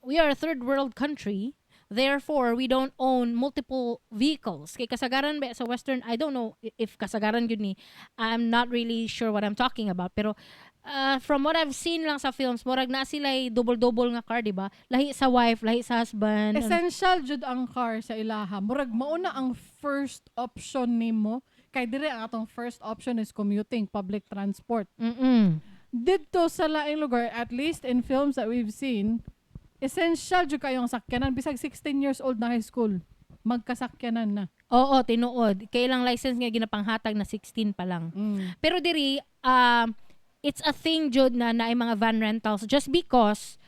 [SPEAKER 2] we are a third world country. Therefore, we don't own multiple vehicles. Kay kasagaran ba sa Western, I don't know if kasagaran gyud ni. I'm not really sure what I'm talking about. Pero from what I've seen lang sa films, murag na sila'y double-double nga car, di ba? Lahi sa wife, lahi sa husband.
[SPEAKER 1] Essential jud ang car sa ilaha. Murag mauna ang first option nimo. Kay dire ang atong first option is commuting, public transport.
[SPEAKER 2] Mm-mm.
[SPEAKER 1] Didto sa laing lugar, at least in films that we've seen, essential jud kayo ang sakyanan. Bisag 16 years old na high school, magkasakyanan na.
[SPEAKER 2] Oo, tinuod. Kay ilang license nga ginapanghatag na 16 pa lang.
[SPEAKER 1] Mm.
[SPEAKER 2] Pero diri, it's a thing jud na naay mga van rentals just because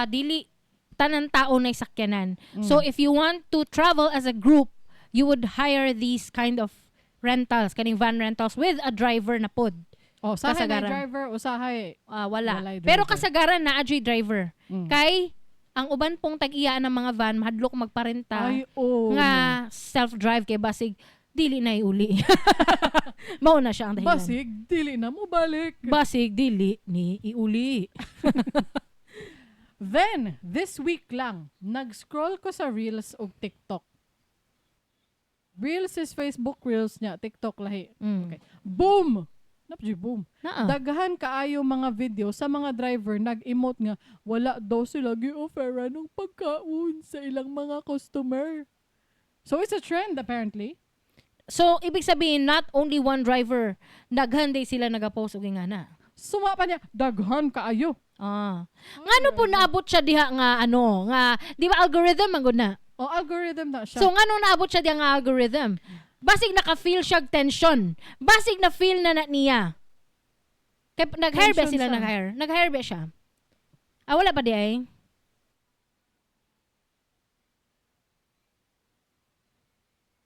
[SPEAKER 2] dili tanan tao na sakyanan.
[SPEAKER 1] Mm.
[SPEAKER 2] So if you want to travel as a group, you would hire these kind of rentals, kaning van rentals with a driver na pod.
[SPEAKER 1] Oh, usahay na
[SPEAKER 2] Kasagaran.
[SPEAKER 1] driver, usahay.
[SPEAKER 2] Wala.
[SPEAKER 1] Walay driver.
[SPEAKER 2] Pero kasagaran na adyoy driver.
[SPEAKER 1] Mm.
[SPEAKER 2] Kay ang uban pong tag-iya ng mga van mahadlok magparenta.
[SPEAKER 1] Ay, oh.
[SPEAKER 2] Nga self-drive kay basig dili na iuli. Mao na siya ang dahilan.
[SPEAKER 1] Basig, dili na mo balik.
[SPEAKER 2] Basig dili ni iuli.
[SPEAKER 1] Then, this week lang, nag-scroll ko sa Reels og TikTok. Reels is Facebook Reels niya, TikTok lahi.
[SPEAKER 2] Mm.
[SPEAKER 1] Okay. Boom! Napji boom.
[SPEAKER 2] Naa.
[SPEAKER 1] Daghan kaayo mga video sa mga driver nag-emote nga wala daw sila gi-offera ng pagkaon sa ilang mga customer. So it's a trend apparently.
[SPEAKER 2] So ibig sabihin, not only one driver, daghan day sila nagapost og ingana.
[SPEAKER 1] Suma pa niya, daghan kaayo.
[SPEAKER 2] Ah. Ngano po naabot siya diha nga ano, nga di ba algorithm man gud na?
[SPEAKER 1] O algorithm na siya.
[SPEAKER 2] So ngano naabot siya diha nga algorithm? Basig naka-feel siya og tension. Basig na feel na na niya. Kay nag-hire ba
[SPEAKER 1] Tension
[SPEAKER 2] sila
[SPEAKER 1] sa-
[SPEAKER 2] nag-hire? Nag-hire ba siya? Ah, wala pa di ay.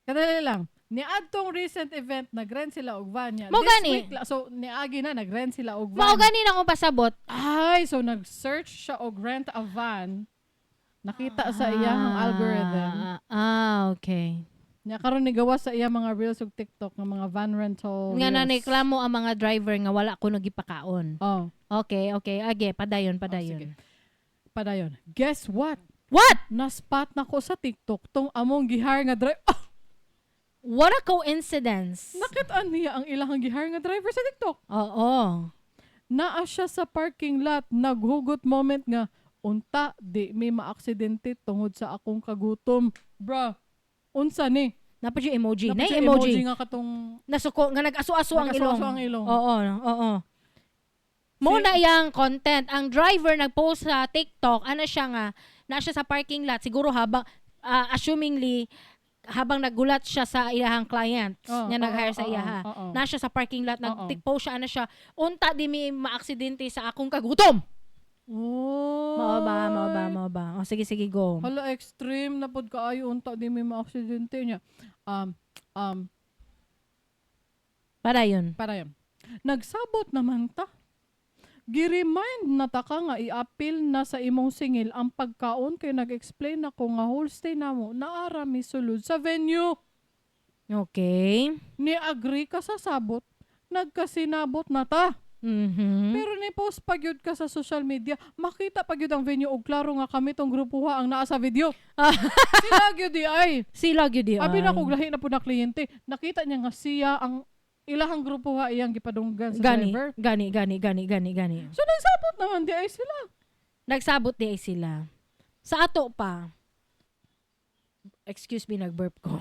[SPEAKER 1] Kadali lang. Niadtong recent event, nag-rent sila og van niya.
[SPEAKER 2] Mao
[SPEAKER 1] This
[SPEAKER 2] gani.
[SPEAKER 1] week, so niagi na, nag-rent sila og van.
[SPEAKER 2] Mao gani na akong pasabot.
[SPEAKER 1] Ay, so nag-search siya og rent a van. Nakita sa iyang algorithm.
[SPEAKER 2] Ah, okay.
[SPEAKER 1] Nya karon ni gawa sa iya mga reels ug TikTok nga mga van rental.
[SPEAKER 2] Nga na
[SPEAKER 1] reels.
[SPEAKER 2] reklamo ang mga driver nga wala ko nagipakaon.
[SPEAKER 1] Oh,
[SPEAKER 2] Okay. Age, padayon,
[SPEAKER 1] oh,
[SPEAKER 2] padayon.
[SPEAKER 1] sige. Padayon. Guess what?
[SPEAKER 2] What?
[SPEAKER 1] Na-spot na ko sa TikTok tong among gihire nga driver. Ah,
[SPEAKER 2] What a coincidence.
[SPEAKER 1] nakita niya ang ilang gihire nga driver sa TikTok.
[SPEAKER 2] Oo.
[SPEAKER 1] Naa siya sa parking lot, naghugot moment nga unta di may maaksidente tungod sa akong kagutom. Bruh, unsa ni?
[SPEAKER 2] Napa yung emoji.
[SPEAKER 1] Dapat
[SPEAKER 2] Na
[SPEAKER 1] siya
[SPEAKER 2] emoji.
[SPEAKER 1] nga katong
[SPEAKER 2] Nasuko nga nag-aso-aso ang ilong.
[SPEAKER 1] nag-aso-aso ang ilong.
[SPEAKER 2] Oo, oo. Mo na iyang content. Ang driver nagpost sa TikTok, ano siya nga, na siya sa parking lot siguro habang assumingly habang nagulat siya sa iyahang clients
[SPEAKER 1] Oo,
[SPEAKER 2] nga nag-hire
[SPEAKER 1] oo,
[SPEAKER 2] sa
[SPEAKER 1] oo,
[SPEAKER 2] iyaha.
[SPEAKER 1] oo.
[SPEAKER 2] Na siya sa parking lot,
[SPEAKER 1] Oo.
[SPEAKER 2] nag-post siya, ano siya, unta di mi maaksidente sa akong kagutom.
[SPEAKER 1] Oh.
[SPEAKER 2] Mao ba, mao ba, mao ba. O sige, sige, go.
[SPEAKER 1] Hala, extreme na pod kaayo unta di may maaksidente niya.
[SPEAKER 2] Para yun.
[SPEAKER 1] Para yun. Nagsabot naman ta. Gi-remind na ta ka nga i-appeal na sa imong singil ang pagkaon kay nag-explain ako nga whole stay namo naara mi sulod sa venue.
[SPEAKER 2] Okay.
[SPEAKER 1] Ni-agree ka sa sabot, nagkasinabot na ta.
[SPEAKER 2] Mhm.
[SPEAKER 1] Pero ni post pa gyud ka sa social media, makita pa gyud ang venue og klaro nga kami tong grupo ha ang naa sa video. Sila gyud di ay.
[SPEAKER 2] Sila gyud di
[SPEAKER 1] Abi
[SPEAKER 2] ay.
[SPEAKER 1] na kog lahi na po na kliyente. Nakita niya nga siya ang ilahang grupo ha iyang gipadunggan sa
[SPEAKER 2] Gani,
[SPEAKER 1] driver.
[SPEAKER 2] gani, gani, gani, gani, gani.
[SPEAKER 1] So nagsabot naman di ay sila.
[SPEAKER 2] Nagsabot di ay sila. Sa ato pa. Excuse me, nag-burp ko.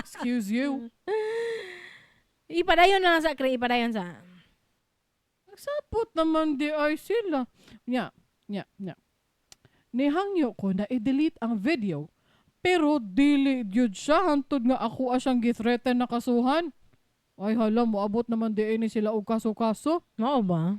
[SPEAKER 1] Excuse you.
[SPEAKER 2] Ipadayon na lang sa kre, ipadayon sa.
[SPEAKER 1] Nagsabot naman di ay sila. Nya, nya, nya. Nihangyo ko na i-delete ang video. Pero dili gyud siya hantod nga ako siyang githreaten na kasuhan. Ay hala, moabot naman di ay ni sila og kaso-kaso.
[SPEAKER 2] Mao ba?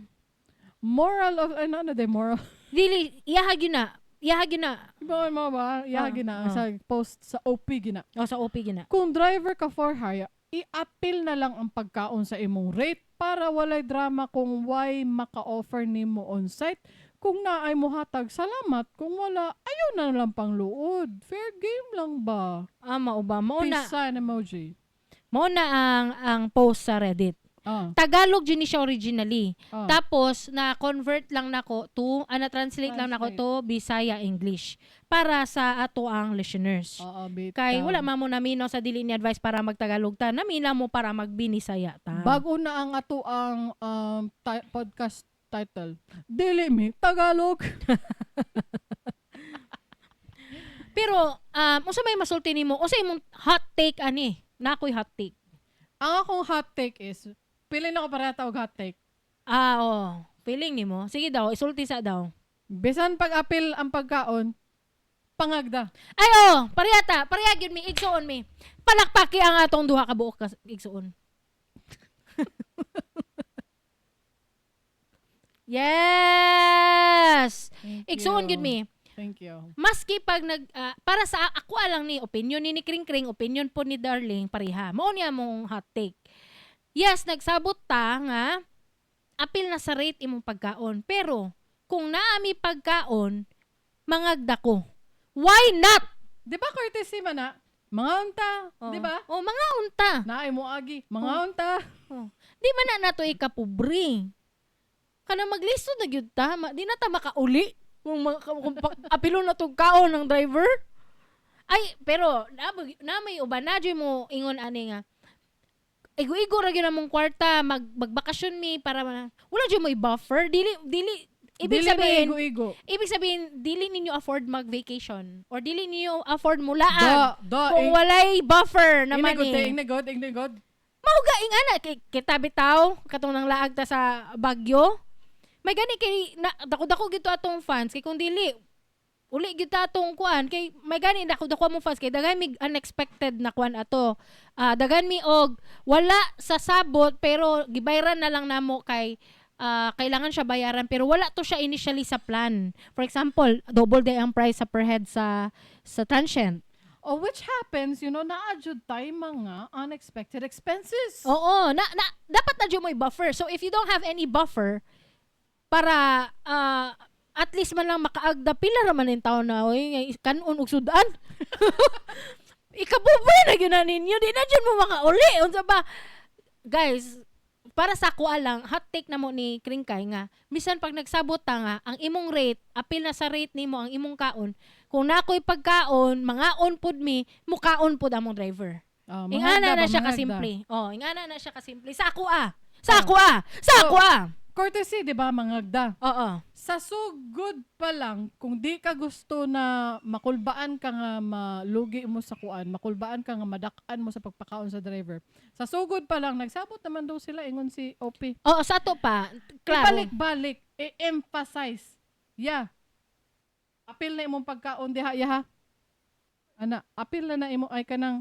[SPEAKER 1] Moral of ano na day moral.
[SPEAKER 2] Dili, iyaha gyud na. Iyaha gyud na.
[SPEAKER 1] Iba mo ba? Iya
[SPEAKER 2] Ah,
[SPEAKER 1] gina
[SPEAKER 2] ah.
[SPEAKER 1] sa post sa OP gina.
[SPEAKER 2] O sa OP gyud na.
[SPEAKER 1] Kung driver ka for hire, i-appeal na lang ang pagkaon sa imong rate para walay drama kung why maka-offer nimo on site. Kung naay mo hatag, salamat. Kung wala, ayaw na lang pang luod. Fair game lang ba?
[SPEAKER 2] Ah, mao ba? Mao na,
[SPEAKER 1] Peace sign emoji.
[SPEAKER 2] mao na ang post sa Reddit.
[SPEAKER 1] Ah,
[SPEAKER 2] Tagalog yun ni siya originally.
[SPEAKER 1] ah.
[SPEAKER 2] Tapos na-convert lang nako to, na-translate lang nako to Bisaya English para sa ato ang listeners.
[SPEAKER 1] Oo, bitaw.
[SPEAKER 2] Kay wala man mo namino sa dili ni advice para magtagalog ta, namina mo para magbinisaya ta.
[SPEAKER 1] Bago na ang ato ang podcast title. Dili mi Tagalog.
[SPEAKER 2] Pero unsa may masulti nimo? Unsa imong hot take ani? Na ako'y hot take.
[SPEAKER 1] Ang akong hot take is, pili na ko para tawag hot take.
[SPEAKER 2] Ah, oh. Feeling nimo? Sige daw, isulti sa daw.
[SPEAKER 1] Bisan pag-apil ang pagkaon, pangagda.
[SPEAKER 2] Ay oh, pareha ta, pareha gyud mi igsuon mi. Palakpaki ang atong duha ka buok ka igsuon. Yes.
[SPEAKER 1] Thank
[SPEAKER 2] Igsuon
[SPEAKER 1] you.
[SPEAKER 2] gyud mi.
[SPEAKER 1] Thank you.
[SPEAKER 2] Maski pag nag para sa ako alang ni opinion ni Kring Kring, opinion po ni Darling pareha. Mao niya mong hot take. Yes, nagsabot ta nga apil na sa rate imong pagkaon. Pero kung naami pagkaon, mangagda ko. Why not?
[SPEAKER 1] Di ba courtesy man na? Mga unta,
[SPEAKER 2] Oh.
[SPEAKER 1] di ba?
[SPEAKER 2] Oh, mga unta.
[SPEAKER 1] Naay mo agi, mga unta.
[SPEAKER 2] Oh. Di man na nato ikapobre. Kana maglisod na gyud ta, di na ta makauli kung, apilo na tog kaon ng driver. Ay, pero na, na may uban na jud mo ingon ani nga. Igo-igo ra gyud among kwarta, magbakasyon mi para wala jud mo i-buffer, dili dili Ibig
[SPEAKER 1] Dili na
[SPEAKER 2] sabihin,
[SPEAKER 1] igo-igo.
[SPEAKER 2] Ibig sabihin, dili ninyo afford mag-vacation or dili ninyo afford mulaag
[SPEAKER 1] Da, da,
[SPEAKER 2] kung walay buffer na
[SPEAKER 1] ingna god,
[SPEAKER 2] money.
[SPEAKER 1] ingna god, ingna god.
[SPEAKER 2] Mao ga ingana kay kita bitaw katong nang laag ta sa Baguio. May gani kay na, dako-dako gito atong fans kay kung dili uli gyud ta atong kuan kay may gani dako-dako among fans kay daghan mi unexpected na kuan ato. Ah, daghan mi og wala sa sabot pero gibayran na lang namo kay kailangan siya bayaran pero wala to siya initially sa plan. For example, double day ang price sa per head sa transient.
[SPEAKER 1] Oh, which happens, naa jud tay mga unexpected expenses.
[SPEAKER 2] Oo, na dapat na jud mo'y buffer. So if you don't have any buffer para at least man lang makaagda, pila ra man in taon na oy nga kanon og sudan. Ikapobre na gyud na ninyo, di na jud mo makauli. Unsa ba? Guys, para sa ako lang, hot take na mo ni Kringkay nga, misan pag nagsabot ta nga, ang imong rate, apil na sa rate nimo ang imong kaon, kung nakoy pagkaon, mangaon pud mi, mukaon pud among driver.
[SPEAKER 1] Oh,
[SPEAKER 2] Ingana
[SPEAKER 1] mangagda
[SPEAKER 2] na
[SPEAKER 1] ba,
[SPEAKER 2] siya
[SPEAKER 1] mangagda.
[SPEAKER 2] kasimple. Oh, ingana na siya kasimple. Sa ako ah. Sa ako ah. Sa ako ah.
[SPEAKER 1] Courtesy, di ba, mangagda.
[SPEAKER 2] Oo.
[SPEAKER 1] Sa sugod pa lang, kung di ka gusto na makulbaan ka nga malugi mo sa kuan, makulbaan ka nga madak-an mo sa pagpakaon sa driver. Sa sugod pa lang, nagsabot naman daw sila, ingon si OP.
[SPEAKER 2] Oo, sa ato pa. Klaro.
[SPEAKER 1] Ibalik-balik, i-emphasize. Yeah. Apil na imong pagkaon diha ya ha. Ana, apil na na imo ay kanang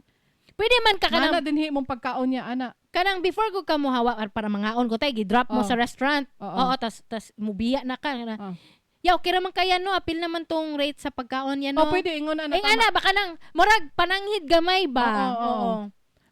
[SPEAKER 2] Pwede man ka kanang
[SPEAKER 1] mana dinhi imong pagkaon niya ana.
[SPEAKER 2] Kanang before ko ka mohawa para mangaon ko tay gi-drop mo
[SPEAKER 1] Oh.
[SPEAKER 2] sa restaurant.
[SPEAKER 1] Oo.
[SPEAKER 2] Oo, tas mubiya na ka na.
[SPEAKER 1] Oh.
[SPEAKER 2] Ya, okay ra man kaya no, apil naman tong rate sa pagkaon yan no.
[SPEAKER 1] Oh, pwede ingon ana
[SPEAKER 2] Ay
[SPEAKER 1] tama.
[SPEAKER 2] ana baka nang murag pananghid gamay ba.
[SPEAKER 1] Oo, oo,
[SPEAKER 2] Oo.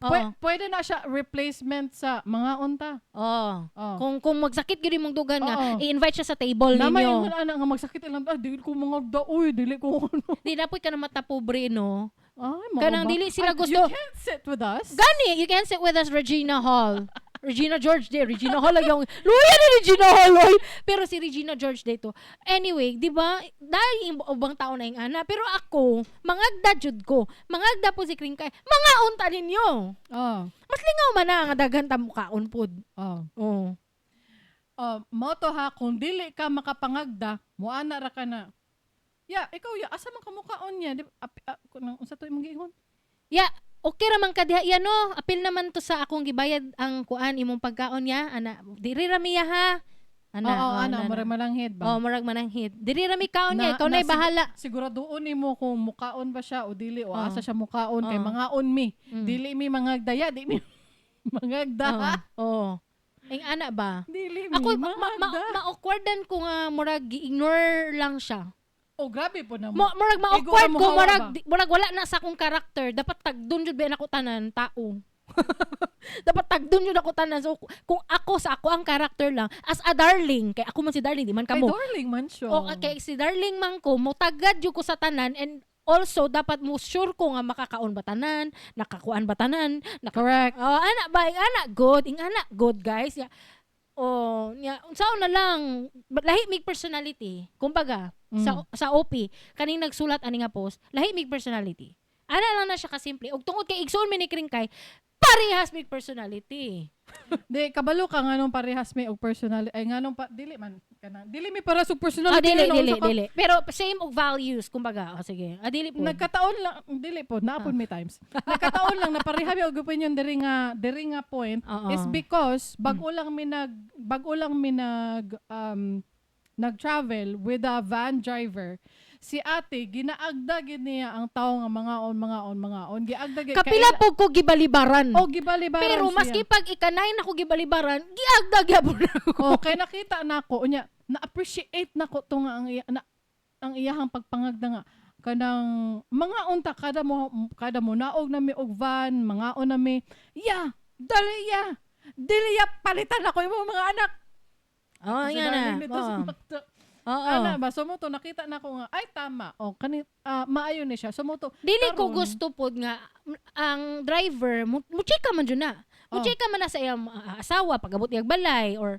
[SPEAKER 2] Oo.
[SPEAKER 1] Pwede na siya replacement sa mga unta.
[SPEAKER 2] Oo.
[SPEAKER 1] Oh.
[SPEAKER 2] Kung magsakit gyud imong dugan nga,
[SPEAKER 1] Oo.
[SPEAKER 2] i-invite siya sa table
[SPEAKER 1] Namay
[SPEAKER 2] ninyo.
[SPEAKER 1] ingon ana nga magsakit ilang ah, dili ko mga da uy, dili ko ano.
[SPEAKER 2] Di na po ka na mata pobre no.
[SPEAKER 1] Ay, mao
[SPEAKER 2] Kanang
[SPEAKER 1] ba?
[SPEAKER 2] dili sila
[SPEAKER 1] Ay,
[SPEAKER 2] gusto.
[SPEAKER 1] you can't sit with us.
[SPEAKER 2] Gani, you can sit with us, Regina Hall. Regina George day, Regina Hall lang yung, luya ni Regina Hall, oy. Pero si Regina George day to. Anyway, di ba, dahil yung ubang tao na yung ana. Pero ako, mangagda jud ko. Mangagda po si Kringkay. Mga unta ninyo.
[SPEAKER 1] Oh.
[SPEAKER 2] Mas lingaw man na nga daghan ta mukaon pod.
[SPEAKER 1] Oh.
[SPEAKER 2] Oh.
[SPEAKER 1] Oh, mo to ha, kung dili ka makapangagda, muana ra ka na. Ya, ikaw ya, asa man ka mukaon niya? Di, api, ah, kunang unsa to imong giingon?
[SPEAKER 2] Ya, okay ra man ka diha ya no. Apil naman to sa akong gibayad ang kuan imong pagkaon ya. Ana, diri ra miya ha. Ana,
[SPEAKER 1] Oo,
[SPEAKER 2] oh,
[SPEAKER 1] ana,
[SPEAKER 2] ana,
[SPEAKER 1] murag malanghid ba?
[SPEAKER 2] Oh, murag mananghid. Diri ra mi kaon niya,
[SPEAKER 1] Na-
[SPEAKER 2] ikaw
[SPEAKER 1] na
[SPEAKER 2] na'y bahala.
[SPEAKER 1] Siguraduon nimo kung mukaon ba siya o dili o
[SPEAKER 2] Oo.
[SPEAKER 1] asa siya mukaon kay
[SPEAKER 2] Oo.
[SPEAKER 1] mangaon mi.
[SPEAKER 2] Mm.
[SPEAKER 1] Dili mi mangagdaya, di mi mangagda.
[SPEAKER 2] Oo. Oo. Ang ana ba?
[SPEAKER 1] Dili mi
[SPEAKER 2] Ako
[SPEAKER 1] mangagda.
[SPEAKER 2] ma-awkwardan ko nga murag gi-ignore lang siya.
[SPEAKER 1] Oh, grabe po na
[SPEAKER 2] Mo,
[SPEAKER 1] mo.
[SPEAKER 2] murag
[SPEAKER 1] Igo
[SPEAKER 2] ma-awkward
[SPEAKER 1] ka
[SPEAKER 2] ko
[SPEAKER 1] mohawa
[SPEAKER 2] murag
[SPEAKER 1] ba?
[SPEAKER 2] murag wala na sa akong character. Dapat tagdon jud ba nako tanan tao. Dapat tagdon jud ako tanan. So kung ako sa ako ang character lang as a darling kay ako man si darling di man
[SPEAKER 1] Kay
[SPEAKER 2] kamo.
[SPEAKER 1] darling man siya.
[SPEAKER 2] O kay si darling man ko motagad jud ko sa tanan and also dapat mo sure ko nga makakaon ba tanan, nakakuan ba tanan, naka
[SPEAKER 1] Correct.
[SPEAKER 2] Oh, ana ba, ing ana good, ing ana good guys. Ya. Oh, nya unsaon na lang, lahi mig personality. Kumbaga, sa OP kaning nagsulat ani nga post, lahi mig personality. Ana lang na siya kasimple. Ug tungod kay igsoon mi ni Kringkay, parehas mig personality.
[SPEAKER 1] Di kabalo ka nganong parehas may og personality ay nganong pa dili man kanang dili mi parehas og personality
[SPEAKER 2] Ah, dili,
[SPEAKER 1] no,
[SPEAKER 2] dili,
[SPEAKER 1] unsa ka-
[SPEAKER 2] dili. Pero same og values, kumbaga. Oh, sige. Ah, dili po.
[SPEAKER 1] Nagkataon lang dili po naapon may times. Nagkataon lang na pareha mi og opinion diri nga point
[SPEAKER 2] Oo.
[SPEAKER 1] is because bag-o lang mi nag nag-travel with a van driver. Si ate ginaagda gid niya ang tawo nga mga on mga on mga on giagda gid
[SPEAKER 2] Kapila po ko gibalibaran.
[SPEAKER 1] Oh, gibalibaran
[SPEAKER 2] Pero
[SPEAKER 1] siya.
[SPEAKER 2] maski pag ika-9 ako gibalibaran, giagda gyapon ako.
[SPEAKER 1] Oh, kay nakita nako unya, na-appreciate nako to nga ang iya, na, ang iyahang pagpangagda nga kanang mga unta kada mo naog na mi og van, mga on na mi. Ya, dali ya. Dili ya palitan ako imong mga anak.
[SPEAKER 2] Oh,
[SPEAKER 1] Kasi
[SPEAKER 2] nga na.
[SPEAKER 1] darling nito sa
[SPEAKER 2] Oo.
[SPEAKER 1] McDo.
[SPEAKER 2] Oo.
[SPEAKER 1] Ana ba so mo to nakita nako nga ay tama. Oh, kani maayo ni siya. So mo to
[SPEAKER 2] Dili ko
[SPEAKER 1] karon-
[SPEAKER 2] gusto pod nga ang driver mo muchika man jud na.
[SPEAKER 1] Oh.
[SPEAKER 2] Muchika man na sa iyang asawa pag-abot niyang balay or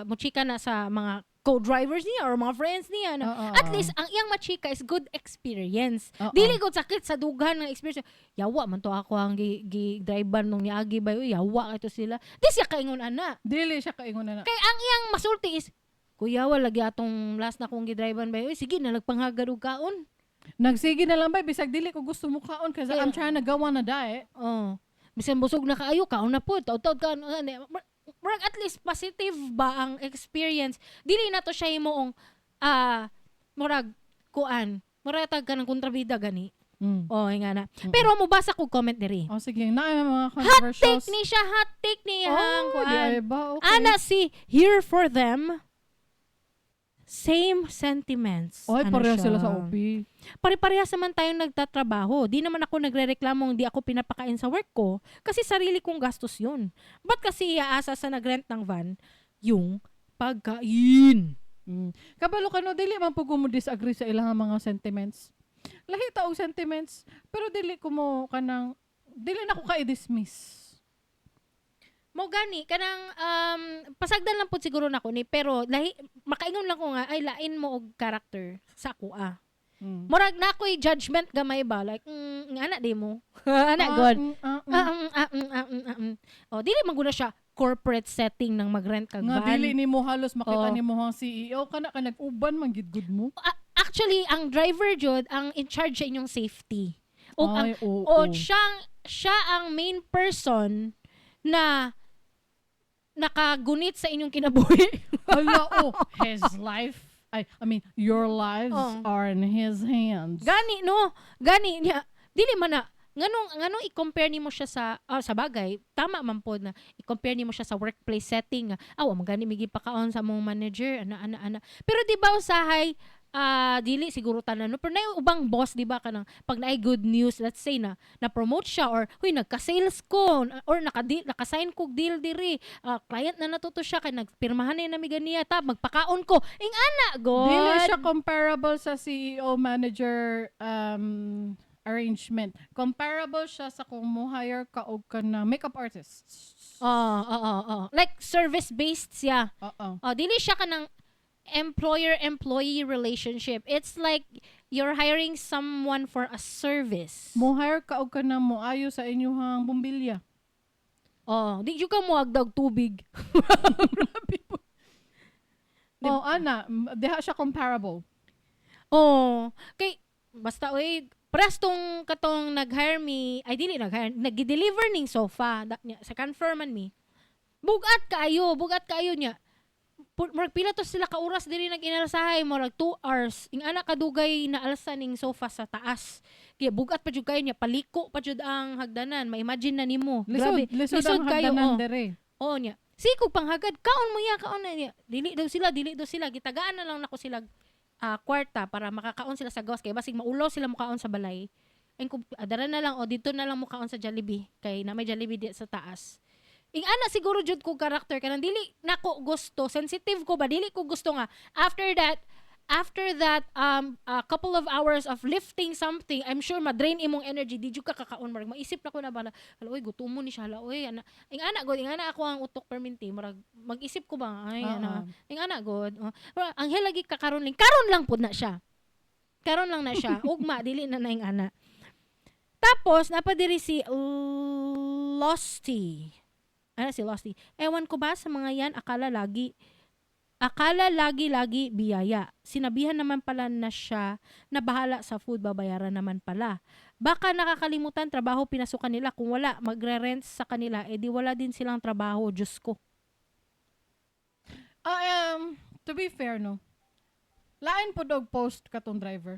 [SPEAKER 2] muchika na sa mga co-drivers niya or mga friends niya. No?
[SPEAKER 1] Oo,
[SPEAKER 2] At
[SPEAKER 1] oo.
[SPEAKER 2] least ang iyang machika is good experience.
[SPEAKER 1] Oo.
[SPEAKER 2] Dili ko sakit sa dughan ng experience. Yawa man to ako ang gi, gi driver nung niagi ba uy, yawa ito sila. Di siya kaingon ana.
[SPEAKER 1] Dili siya kaingon na.
[SPEAKER 2] Kay ang iyang masulti is Kuya, wala lagi atong last na kong gidrivean ba. Uy, sige na nagpanghagad og kaon.
[SPEAKER 1] Nagsige na lang ba bisag dili ko gusto mo kaon kasi I'm trying to go on a diet.
[SPEAKER 2] Oh. Bisan busog na kaayo, kaon na po. Taud-taud kaon. Ano, murag at least positive ba ang experience. Dili na to siya imoong murag kuan. Murag tag ka ng kontrabida gani. Oh, nga na. Pero mobasa ko comment diri.
[SPEAKER 1] Oh, sige, na may mga
[SPEAKER 2] Hot
[SPEAKER 1] controversials.
[SPEAKER 2] take ni siya, hot take ni
[SPEAKER 1] Oh,
[SPEAKER 2] ang
[SPEAKER 1] di
[SPEAKER 2] kuan.
[SPEAKER 1] ay ba? Okay.
[SPEAKER 2] Ana si Here for Them. Same sentiments.
[SPEAKER 1] Oy,
[SPEAKER 2] Ano
[SPEAKER 1] pareho
[SPEAKER 2] siya?
[SPEAKER 1] sila sa OP.
[SPEAKER 2] Pare-parehas naman tayong nagtatrabaho. Di naman ako nagrereklamong di ako pinapakain sa work ko kasi sarili kong gastos yun. Ba't kasi iaasa sa nagrent ng van yung pagkain?
[SPEAKER 1] Kabalo ka no, dili man po ko mo disagree sa ilang mga sentiments. Lahi ta og sentiments, pero dili ko mo kanang dili na ko ka i-dismiss.
[SPEAKER 2] Mo gani kanang pasagdan lang pud siguro nako ni, pero lahi makaingon lang ko nga ay lain mo og character sa ako ah. Murag na ako'y judgment gamay ba, like ana di mo. Ana god. Ah, ah, ah, ah. Oh, dili man gud na siya corporate setting nang magrent kag
[SPEAKER 1] Nga
[SPEAKER 2] van.
[SPEAKER 1] dili nimo halos makita
[SPEAKER 2] Oh.
[SPEAKER 1] nimo ang CEO kana ka nag-uban man gid gud mo.
[SPEAKER 2] Ah, actually, ang driver jud ang in charge sa inyong safety. O ang
[SPEAKER 1] Ay, oo.
[SPEAKER 2] o siya ang main person na nakagunit sa inyong kinabuhi.
[SPEAKER 1] Hala, oh, his life, I mean, your lives are in his hands.
[SPEAKER 2] Gani no, gani niya. Dili man na nganong i-compare nimo siya sa bagay, tama man pod na i-compare nimo siya sa workplace setting nga aw man gani migi pakaon sa among manager, ana ana ana. Pero di ba usahay dili siguro tanan no, pero naay ubang boss, di ba, kanang pag naay good news, let's say na na-promote siya or huy, nagka-sales ko or naka-sign ko deal diri, client na natuto siya kay nagpirmahan na nami ganiya ta magpakaon ko ing ana god.
[SPEAKER 1] Dili siya comparable sa CEO manager arrangement. Comparable siya sa kung mo hire ka og ka na makeup artist.
[SPEAKER 2] Oo. Like service-based siya.
[SPEAKER 1] Oo.
[SPEAKER 2] Oh, dili siya kanang employer-employee relationship. It's like you're hiring someone for a service.
[SPEAKER 1] Mo hire ka og ka na moayo sa inyuhang bumbilya.
[SPEAKER 2] Oh, di jud ka mo agdag tubig.
[SPEAKER 1] Grabe po. Oh, ana, diha siya comparable.
[SPEAKER 2] Oh, kay basta oy, prestong katong nag-hire me, ay dili nag-hire, nag-deliver ning sofa da, niya, sa confirm man mi. Bugat kaayo niya. Murag pila to sila ka oras diri nag-inalsahay, murag 2 hours. Ing ana kadugay na alsa ning sofa sa taas. Kaya bugat pa jud kayo niya, paliko pa jud ang hagdanan. Ma-imagine na nimo.
[SPEAKER 1] Lisod,
[SPEAKER 2] Grabe.
[SPEAKER 1] lisod, ang
[SPEAKER 2] kayo,
[SPEAKER 1] hagdanan
[SPEAKER 2] oh.
[SPEAKER 1] dere.
[SPEAKER 2] Oo niya. Sikog panghagad, kaon mo ya, kaon na niya. Dili daw sila, dili daw sila. Gitagaan na lang nako sila kwarta para makakaon sila sa gawas kay basig maulo sila mukaon sa balay. Ay kung adara na lang o dito na lang mukaon sa Jollibee kay na may Jollibee di sa taas. Ing ana siguro jud ko character kanang dili nako gusto, sensitive ko ba, dili ko gusto nga after that a couple of hours of lifting something, I'm sure ma-drain imong energy, di jud ka kakaon. Murag maisip na ko na ba na, hala oy, gutom ni siya, hala oy, ana ing ana god, ing ana ako ang utok perminti, murag mag-isip ko ba ay ana ing ana god, oh. Pero ang lagi ka karon lang, karon lang pud na siya, karon lang na siya, ugma dili na na ing ana. Tapos napadiri si Losty. Ano si Losty? Ewan ko ba sa mga yan, akala lagi lagi biyaya. Sinabihan naman pala na siya na bahala sa food, babayaran naman pala. Baka nakakalimutan, trabaho pinasukan nila. Kung wala, magre-rent sa kanila, eh di wala din silang trabaho. Diyos ko.
[SPEAKER 1] Ah, to be fair, no. Lain po og post katong driver.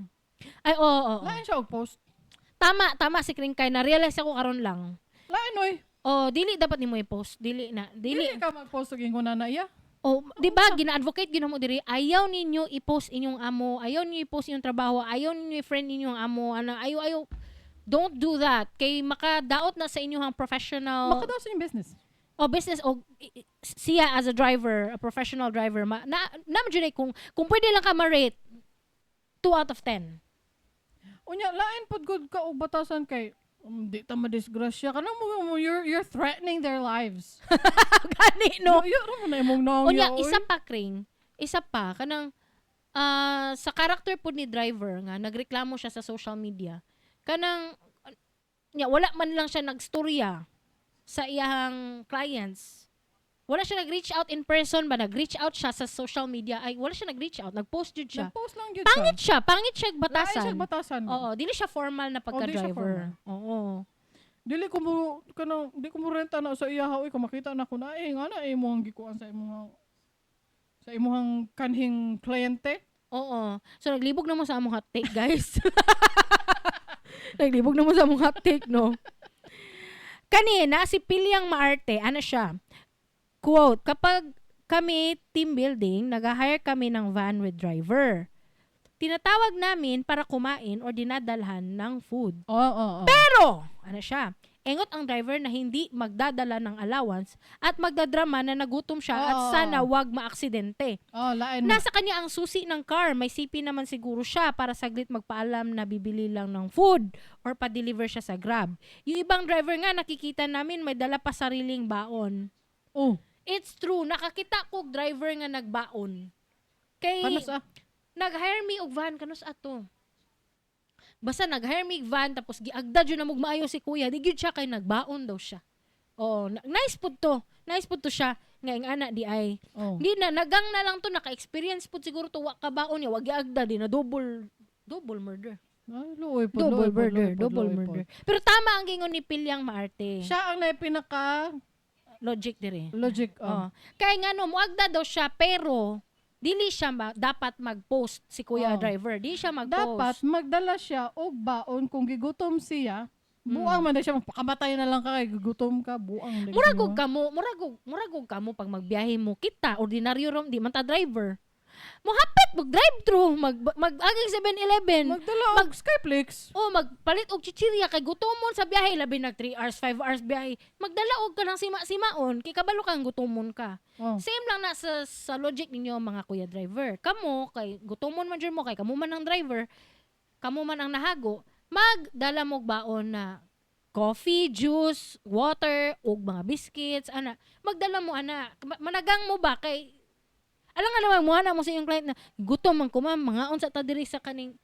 [SPEAKER 2] Ay, oo.
[SPEAKER 1] Lain siya og post.
[SPEAKER 2] Tama, tama si Kringkay. Na-realize ako karon lang.
[SPEAKER 1] Lain oy.
[SPEAKER 2] Oh, dili dapat nimo i-post. Dili na. Dili.
[SPEAKER 1] Dili ka mag-post og ingon na iya.
[SPEAKER 2] Oh, di ba gina-advocate gina mo diri, ayaw ninyo i-post inyong amo, ayaw ninyo i-post inyong trabaho, ayaw ninyo i-friend ninyong amo, ano, ayaw ayaw, don't do that kay makadaot na sa inyong professional
[SPEAKER 1] Makadaw sa inyong business.
[SPEAKER 2] O business o siya as a driver, a professional driver, ma, na, na man jud ay kung pwede lang ka ma-rate 2 out of 10.
[SPEAKER 1] Unya lain pod gud ka og batasan kay di ta madisgrasya kana mo, you're threatening their lives.
[SPEAKER 2] Gani no.
[SPEAKER 1] Yo, mo na imong naong.
[SPEAKER 2] Unya, isa pa, Kring, isa pa kanang sa character pod ni driver nga nagreklamo siya sa social media. Kanang nya wala man lang siya nagstorya sa iyang clients. Wala siya nag-reach out in person ba, nag-reach out siya sa social media. Ay, wala siya nag-reach out, nag-post jud siya.
[SPEAKER 1] Nag-post lang jud.
[SPEAKER 2] Pangit siya, pangit siya
[SPEAKER 1] siya.
[SPEAKER 2] batasan.
[SPEAKER 1] Lain siya batasan.
[SPEAKER 2] Oo, dili siya formal na
[SPEAKER 1] Oh, di siya
[SPEAKER 2] pagka-driver. Oo.
[SPEAKER 1] Dili ko mo kanang di ko mo renta na sa iya, oy, kung makita na ko na eh nga na eh imong gikuan sa imuhang kanhing kliyente.
[SPEAKER 2] Oo. So naglibog na mo sa among hot take, guys. Naglibog na mo sa among hot take, no? Kanina, si Pilyang Maarte, ano siya? Quote, "Kapag kami team building, nag-hire kami ng van with driver. Tinatawag namin para kumain or dinadalhan ng food."
[SPEAKER 1] Oo, oo.
[SPEAKER 2] Pero, ano siya, engot ang driver na hindi magdadala ng allowance at magdadrama na nagutom siya at sana wag maaksidente.
[SPEAKER 1] Oh, lain.
[SPEAKER 2] Nasa kanya ang susi ng car. May CP naman siguro siya para saglit magpaalam na bibili lang ng food or pa-deliver siya sa Grab. Yung ibang driver nga, nakikita namin may dala pa sariling baon.
[SPEAKER 1] Oh,
[SPEAKER 2] It's true. Nakakita ko og driver nga nagbaon. Kay
[SPEAKER 1] Kanus ah.
[SPEAKER 2] Nag-hire me og van kanus ato. Basta nag-hire me og van tapos giagda jud na mog maayo si kuya. Di gyud siya kay nagbaon daw siya. Oh, nice pud to. Nice pud to siya nga ing ana di ay. Di na nagang na lang to, naka-experience pud siguro to, wa kabaon niya, wa giagda, di na double double murder.
[SPEAKER 1] Ay, luoy po,
[SPEAKER 2] Double
[SPEAKER 1] luoy po,
[SPEAKER 2] murder,
[SPEAKER 1] luoy po,
[SPEAKER 2] double
[SPEAKER 1] luoy po.
[SPEAKER 2] murder. Pero tama ang gingon ni Pilyang Maarte.
[SPEAKER 1] Siya ang na pinaka
[SPEAKER 2] Logic dire.
[SPEAKER 1] Logic.
[SPEAKER 2] Oh.
[SPEAKER 1] Oh.
[SPEAKER 2] Kaya nga no, muagda daw siya pero dili siya dapat mag-post si kuya driver. Di siya mag-post.
[SPEAKER 1] Dapat magdala siya og baon kung gigutom siya. Buang man na siya, magpakamatay na lang ka kay gigutom ka, buang. Lagi
[SPEAKER 2] Murag og
[SPEAKER 1] mo.
[SPEAKER 2] kamo, murag og kamo pag magbiyahe mo kita, ordinaryo rom di man ta driver. Mohapit mag drive thru, mag mag aging 7-Eleven.
[SPEAKER 1] Magdala og Skyflix.
[SPEAKER 2] O magpalit og chichirya kay gutomon sa biyahe, labi nag 3 hours, 5 hours biyahe. Magdala og kanang sima-simaon kay kabalo kang gutomon ka. Same lang na sa logic ninyo mga kuya driver. Kamo kay gutomon man jud mo kay kamo man ang driver, kamo man ang nahago, magdala mo og baon na coffee, juice, water, ug mga biscuits, ana. Magdala mo ana, managang mo ba kay alam nga naman mo na mo sa iyong client na gutom man ko ma'am, mga unsa ta diri sa kaning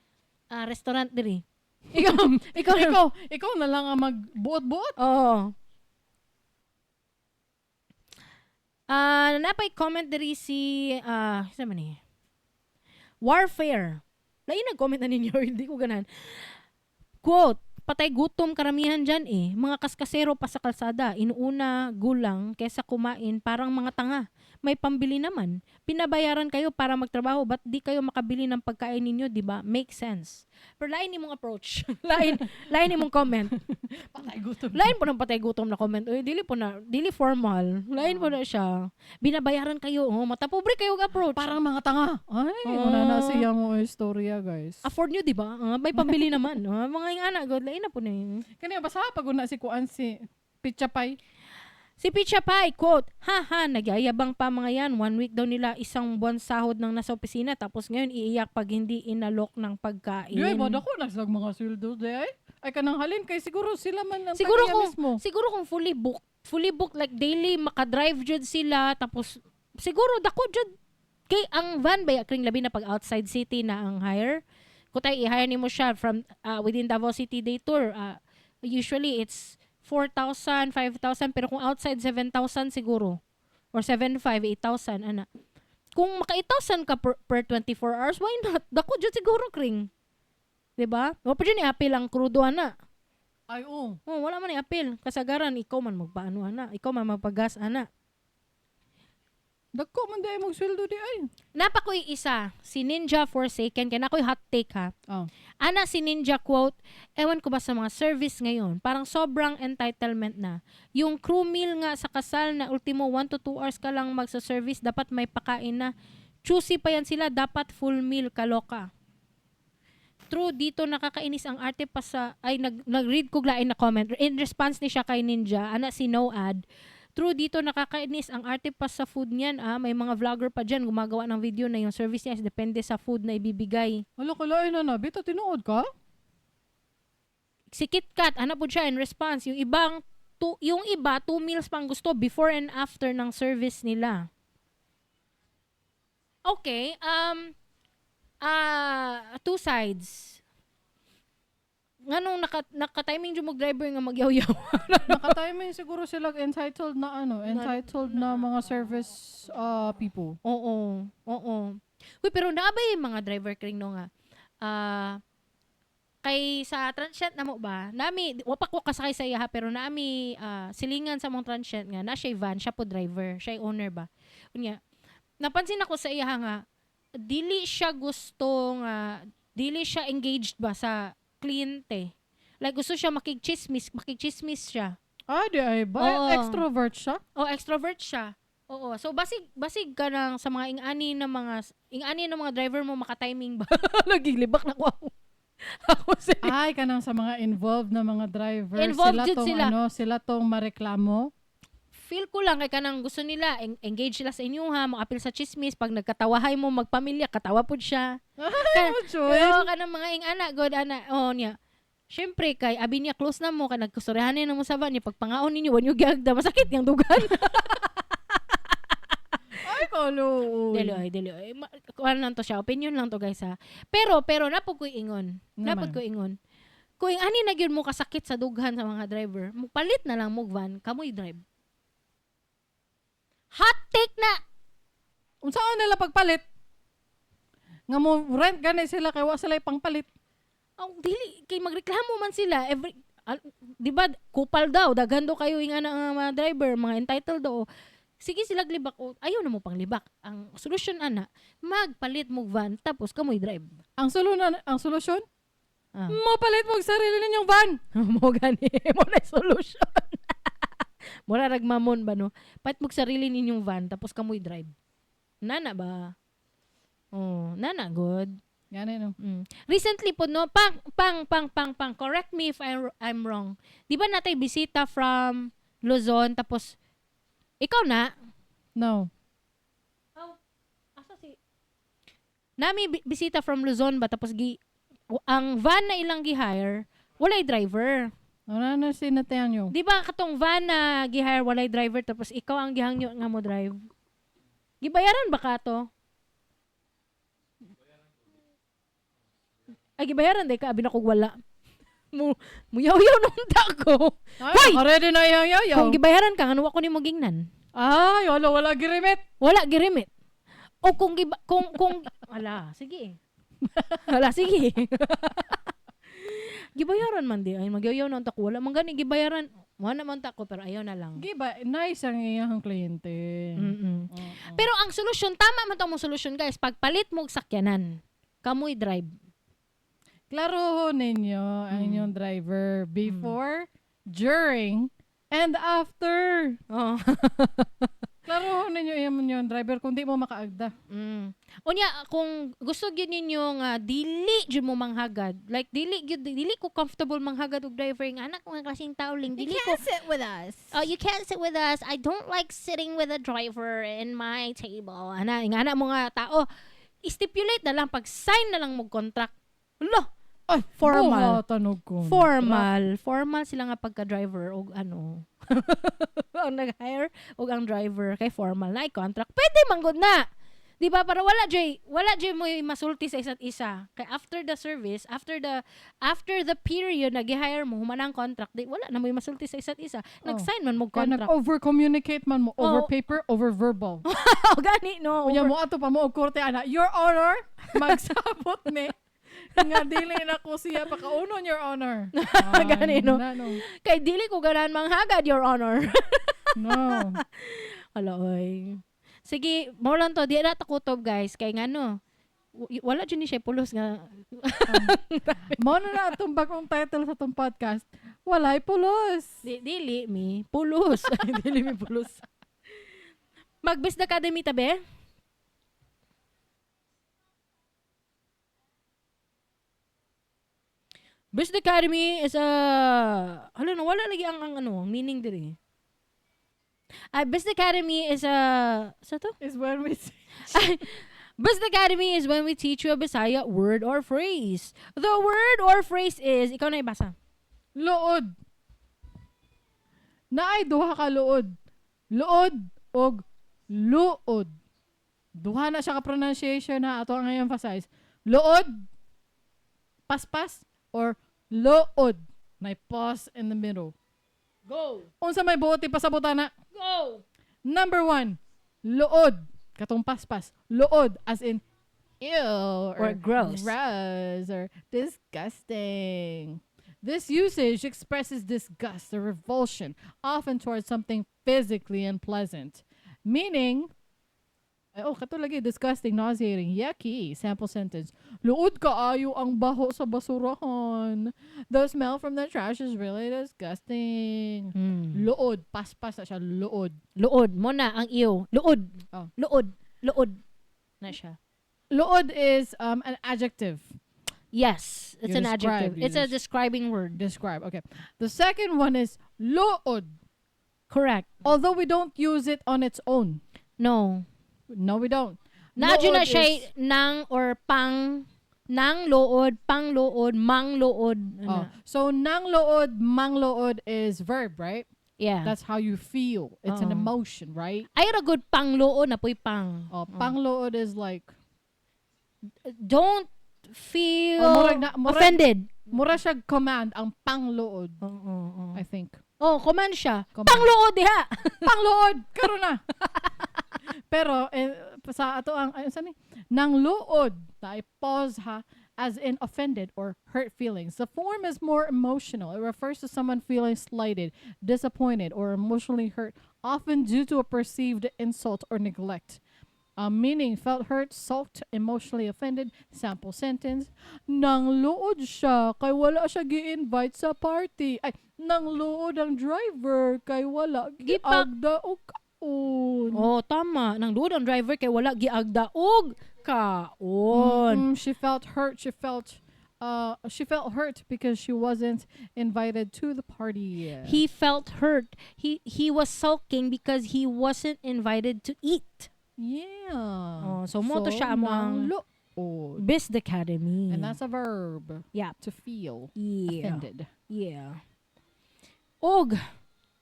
[SPEAKER 2] restaurant diri. Ikaw, ikaw,
[SPEAKER 1] Ikaw na lang ang magbuot-buot.
[SPEAKER 2] Oo. Napay comment diri si sa man ni? Warfare. Lain nag-comment na ninyo, hindi ko ganahan. Quote, "Patay gutom karamihan dyan eh. Mga kaskasero pa sa kalsada. Inuuna gulang kesa kumain, parang mga tanga. May pambili naman. Pinabayaran kayo para magtrabaho. Ba't di kayo makabili ng pagkain ninyo, di ba? Make sense." Pero lain imong approach. Lain imong comment.
[SPEAKER 1] Patay gutom.
[SPEAKER 2] Lain po ng patay gutom na comment. Uy, dili po na, dili formal. Lain po na siya. Binabayaran kayo. Oh, mata pobre kayo og approach.
[SPEAKER 1] Parang mga tanga. Ay, wala na siya mo istorya, guys.
[SPEAKER 2] Afford nyo, di ba? May pambili naman. Mga yung anak, God, lain na po na yun.
[SPEAKER 1] Kani basta pag una si kuan si Pichapay.
[SPEAKER 2] Si Picha Pai, quote, "Haha, nagyayabang pa mga yan. One week daw nila, isang buwan sahod ng nasa opisina. Tapos ngayon, iiyak pag hindi inalok ng pagkain."
[SPEAKER 1] Di ay, bada ko na mga sweldo di ay. Ay kanang halin kay siguro sila man ang
[SPEAKER 2] Siguro
[SPEAKER 1] tag-iya
[SPEAKER 2] kung
[SPEAKER 1] mismo.
[SPEAKER 2] Siguro kung fully booked like daily makadrive jud sila, tapos siguro dako jud kay ang van ba kring labi na pag outside city na ang hire. Kung tayo i-hire nimo siya from within Davao City day tour, usually it's 4,000, 5,000, pero kung outside 7,000 siguro or 7,500, 8,000 ana. Kung maka 8,000 ka per 24 hours, why not? Dako jud siguro kring. 'Di ba? Wa pa jud ni apil ang krudo ana.
[SPEAKER 1] Ay, oo.
[SPEAKER 2] Oh, wala man ni apil. Kasagaran ikaw man magpaano ana, ikaw man magpagas ana.
[SPEAKER 1] Dagko man di ay mong sweldo di ay.
[SPEAKER 2] Napa ko'y isa, si Ninja Forsaken, kaya na ko'y hot take ha. Ana si Ninja, quote, "Ewan ko ba sa mga service ngayon, parang sobrang entitlement na. Yung crew meal nga sa kasal na ultimo 1 to 2 hours ka lang magsa-service, dapat may pakain na. Choosy pa yan sila, dapat full meal, kaloka." True, dito nakakainis ang arte pa sa, ay nag-read ko lain na comment. In response ni siya kay Ninja, ana si No Ad, "True, dito nakakainis ang arte pa sa food niyan ah. May mga vlogger pa dyan gumagawa ng video na yung service niya is depende sa food na ibibigay."
[SPEAKER 1] Hala, kalain na na. Bita, tinuod ka?
[SPEAKER 2] Si KitKat, ano po siya in response, yung iba, two meals pang gusto before and after ng service nila. Okay, two sides. Nganong naka-timing jud mo driver nga magyaw-yaw?
[SPEAKER 1] Naka-timing siguro sila entitled na ano, entitled na mga service people.
[SPEAKER 2] Oo. Oo. Uy, pero naa ba yung mga driver kring no nga? Kay sa transient na mo ba? Nami wa pa ko kasakay sa iya ha, pero nami silingan sa mong transient nga na siya van, siya po driver, siya owner ba. Unya, napansin ako sa iya nga dili siya gusto nga dili siya engaged ba sa kliyente. Like gusto siya makigchismis, makigchismis siya.
[SPEAKER 1] Ah, di ay ba?
[SPEAKER 2] Oo.
[SPEAKER 1] Extrovert siya?
[SPEAKER 2] O extrovert siya. Oo. So basig basig ka nang sa mga ing-ani ng mga driver mo maka-timing ba? Nagilibak na ko ako. Ako sila.
[SPEAKER 1] Ay, kanang sa mga involved na mga driver.
[SPEAKER 2] Involved
[SPEAKER 1] sila
[SPEAKER 2] jud
[SPEAKER 1] tong,
[SPEAKER 2] sila.
[SPEAKER 1] ano, sila tong mareklamo.
[SPEAKER 2] Feel ko lang kay kanang gusto nila engage sila sa inyo ha, moapil sa chismis pag nagkatawahay mo magpamilya, katawa pud siya.
[SPEAKER 1] Ay, joy.
[SPEAKER 2] Pero kanang mga ing-ana god ana oh niya. Syempre kay abi niya close na mo kay nagkusurehanin na mo sa van niya pagpangaon ninyo wa niyo giagda masakit yang dugan.
[SPEAKER 1] Ay, kalo.
[SPEAKER 2] Dili ay dili ay kuan lang to siya, opinion lang to guys ha. Pero pero napod ko ingon. Napod
[SPEAKER 1] Naman.
[SPEAKER 2] ko ingon. Kung ani na gyud mo kasakit sa dughan sa mga driver, mo palit na lang mo van, kamoy drive. Hot take na.
[SPEAKER 1] Unsaon nila pagpalit? Nga mo rent gani sila kay wa sila pangpalit.
[SPEAKER 2] Ang dili kay magreklamo man sila every di ba kupal daw daghan daw kayo nga na ang mga driver mga entitled daw. Sige sila libak o ayaw na mo pang libak. Ang solusyon ana, magpalit mo van tapos kamoy drive.
[SPEAKER 1] Ang solusyon,
[SPEAKER 2] Ah.
[SPEAKER 1] mo palit mo og sarili ninyong van.
[SPEAKER 2] Mo gani mo na solution. Mura ragmamon ba no? Palit mo sarili ninyong van tapos kamoy drive. Nana ba? Oh, nana good.
[SPEAKER 1] Gani no.
[SPEAKER 2] Recently po no, pang pang pang pang pang correct me if I'm wrong. Di ba natay bisita from Luzon tapos ikaw na?
[SPEAKER 1] No.
[SPEAKER 2] Oh, asa si Nami bisita from Luzon ba tapos gi ang van na ilang gi-hire walay driver.
[SPEAKER 1] Ano na si Nathaniel?
[SPEAKER 2] Di ba katong van na gi-hire walay driver tapos ikaw ang gihangyo nga mo drive? Gibayaran ba ka to? Ay, gibayaran day ka abi na kog wala. Mu muyaw-yaw nung ta ko.
[SPEAKER 1] Ay,
[SPEAKER 2] Hoy!
[SPEAKER 1] ready na yaw yaw yaw.
[SPEAKER 2] Kung gibayaran ka ngano ako nimo gingnan?
[SPEAKER 1] Ay, wala wala girimit.
[SPEAKER 2] Wala girimit. O kung giba, kung ala, sige. Ala, sige. Gibayaran man di ay magyaw-yaw na unta ko wala man gani gibayaran. Wala man ta ko pero ayaw na lang.
[SPEAKER 1] Giba, nice ang iyang kliyente. Oo.
[SPEAKER 2] Pero ang solusyon, tama man to mong solusyon guys, pagpalit mo og sakyanan, kamoy drive.
[SPEAKER 1] Klaro ho ninyo ang inyong driver before, during, and after.
[SPEAKER 2] Oh.
[SPEAKER 1] Klaro ho ninyo yung driver kung di mo makaagda.
[SPEAKER 2] Unya kung gusto gyud ninyo nga dili jud mo manghagad, like dili gyud dili ko comfortable manghagad og driver nga anak ko nga klaseng tao ling
[SPEAKER 3] You
[SPEAKER 2] dili ko
[SPEAKER 3] can't sit with us.
[SPEAKER 2] Oh, you can't sit with us. I don't like sitting with a driver in my table. Ana, nga ana mo nga tao. Stipulate na lang pag sign na lang mo contract. Lo,
[SPEAKER 1] Ay,
[SPEAKER 2] Formal.
[SPEAKER 1] buhatan og contract.
[SPEAKER 2] Formal. Formal sila nga pagka-driver og ano. Ang nag-hire og ang driver kay formal na contract. Pwede man gud na. Di ba? Para wala jay mo masulti sa isa't isa. Kay after the service, after the period na gi-hire mo, human ang contract, di wala na mo masulti sa isa't isa. Nag-sign man mo
[SPEAKER 1] Kaya
[SPEAKER 2] contract.
[SPEAKER 1] nag-over-communicate man mo. Over
[SPEAKER 2] Oo.
[SPEAKER 1] paper, over verbal.
[SPEAKER 2] Oh, gani no.
[SPEAKER 1] Unya mo ato pa mo og korte ana. Your Honor, magsabot ni nga dili na ko siya pakaunon, Your Honor. Ay,
[SPEAKER 2] Gani, no?
[SPEAKER 1] na, no.
[SPEAKER 2] Kay dili ko ganahan manghagad, Your Honor.
[SPEAKER 1] No.
[SPEAKER 2] Hala, oy. Sige, mo lang to. Di na ta kutob, guys. Kay ngano, wala dyan ni siya pulos nga.
[SPEAKER 1] Mao na na atong bagong title sa atong podcast. Walay pulos.
[SPEAKER 2] Di, dili mi pulos. Dili mi pulos. Mag-Best Academy tabi? Best Academy is a hala na wala lagi ang ano, ang meaning diri. Ah, Best Academy is a sa to?
[SPEAKER 1] Is when we see.
[SPEAKER 2] Best Academy is when we teach you a Bisaya word or phrase. The word or phrase is, ikaw na ibasa.
[SPEAKER 1] Luod. Naay duha ka luod. Luod og luod. Duha na siya ka pronunciation ha ato ang emphasize. Luod, paspas or Lood. May pause in the middle.
[SPEAKER 2] Go!
[SPEAKER 1] Unsa may buot ipasabot ana?
[SPEAKER 2] Go!
[SPEAKER 1] Number one, lood. Katong paspas. Lood as in ew
[SPEAKER 2] Or gross.
[SPEAKER 1] Gross or disgusting. This usage expresses disgust or revulsion, often towards something physically unpleasant. Meaning, ay, oh, kato lagi, disgusting, nauseating, yucky. Sample sentence. Luod kaayo ang baho sa basurahan. The smell from the trash is really disgusting. Luod. Paspas na siya. Luod.
[SPEAKER 2] Luod. Mo na ang iyo. Luod.
[SPEAKER 1] Oh.
[SPEAKER 2] Luod. Luod. Na siya.
[SPEAKER 1] Luod is an adjective.
[SPEAKER 2] Yes. It's
[SPEAKER 1] You
[SPEAKER 2] an
[SPEAKER 1] describe,
[SPEAKER 2] adjective.
[SPEAKER 1] You
[SPEAKER 2] It's a describing word.
[SPEAKER 1] Describe. Okay. The second one is lood.
[SPEAKER 2] Correct.
[SPEAKER 1] Although we don't use it on its own.
[SPEAKER 2] No.
[SPEAKER 1] No, we don't.
[SPEAKER 2] Naadyo na
[SPEAKER 1] Lood
[SPEAKER 2] siya
[SPEAKER 1] is-
[SPEAKER 2] nang or pang nang lood, pang lood, mang lood.
[SPEAKER 1] Oh.
[SPEAKER 2] Ano.
[SPEAKER 1] So, nang lood, mang lood is verb, right?
[SPEAKER 2] Yeah.
[SPEAKER 1] That's how you feel. It's an
[SPEAKER 2] Oo.
[SPEAKER 1] Emotion, right?
[SPEAKER 2] Ay ra good pang lood na po'y pang.
[SPEAKER 1] Oh, pang lood is like,
[SPEAKER 2] Don't feel
[SPEAKER 1] Oh, murag
[SPEAKER 2] offended.
[SPEAKER 1] Mura siya command ang pang lood,
[SPEAKER 2] Oo.
[SPEAKER 1] I think.
[SPEAKER 2] Oh, command siya.
[SPEAKER 1] Command.
[SPEAKER 2] Pang lood diha.
[SPEAKER 1] Pang lood! Karon na! Pero, eh, sa ato ang, ay, saan ni? Nang luod, I pause ha, as in offended or hurt feelings. The form is more emotional. It refers to someone feeling slighted, disappointed, or emotionally hurt, often due to a perceived insult or neglect. Meaning, felt hurt, sulked, emotionally offended. Sample sentence, nang luod siya kay wala siya gi-invite sa party. Ay, nang luod ang driver kay wala giagda og kaon.
[SPEAKER 2] Oh, tama. Nang luod ang driver kay wala giagda og kaon.
[SPEAKER 1] She felt hurt. She felt hurt because she wasn't invited to the party.
[SPEAKER 2] He felt hurt. He was sulking because he wasn't invited to eat.
[SPEAKER 1] Yeah.
[SPEAKER 2] Oh, so mo to siya amo ang
[SPEAKER 1] nang luod.
[SPEAKER 2] Biz Academy.
[SPEAKER 1] And that's a verb.
[SPEAKER 2] Yeah.
[SPEAKER 1] To feel offended.
[SPEAKER 2] Yeah. Og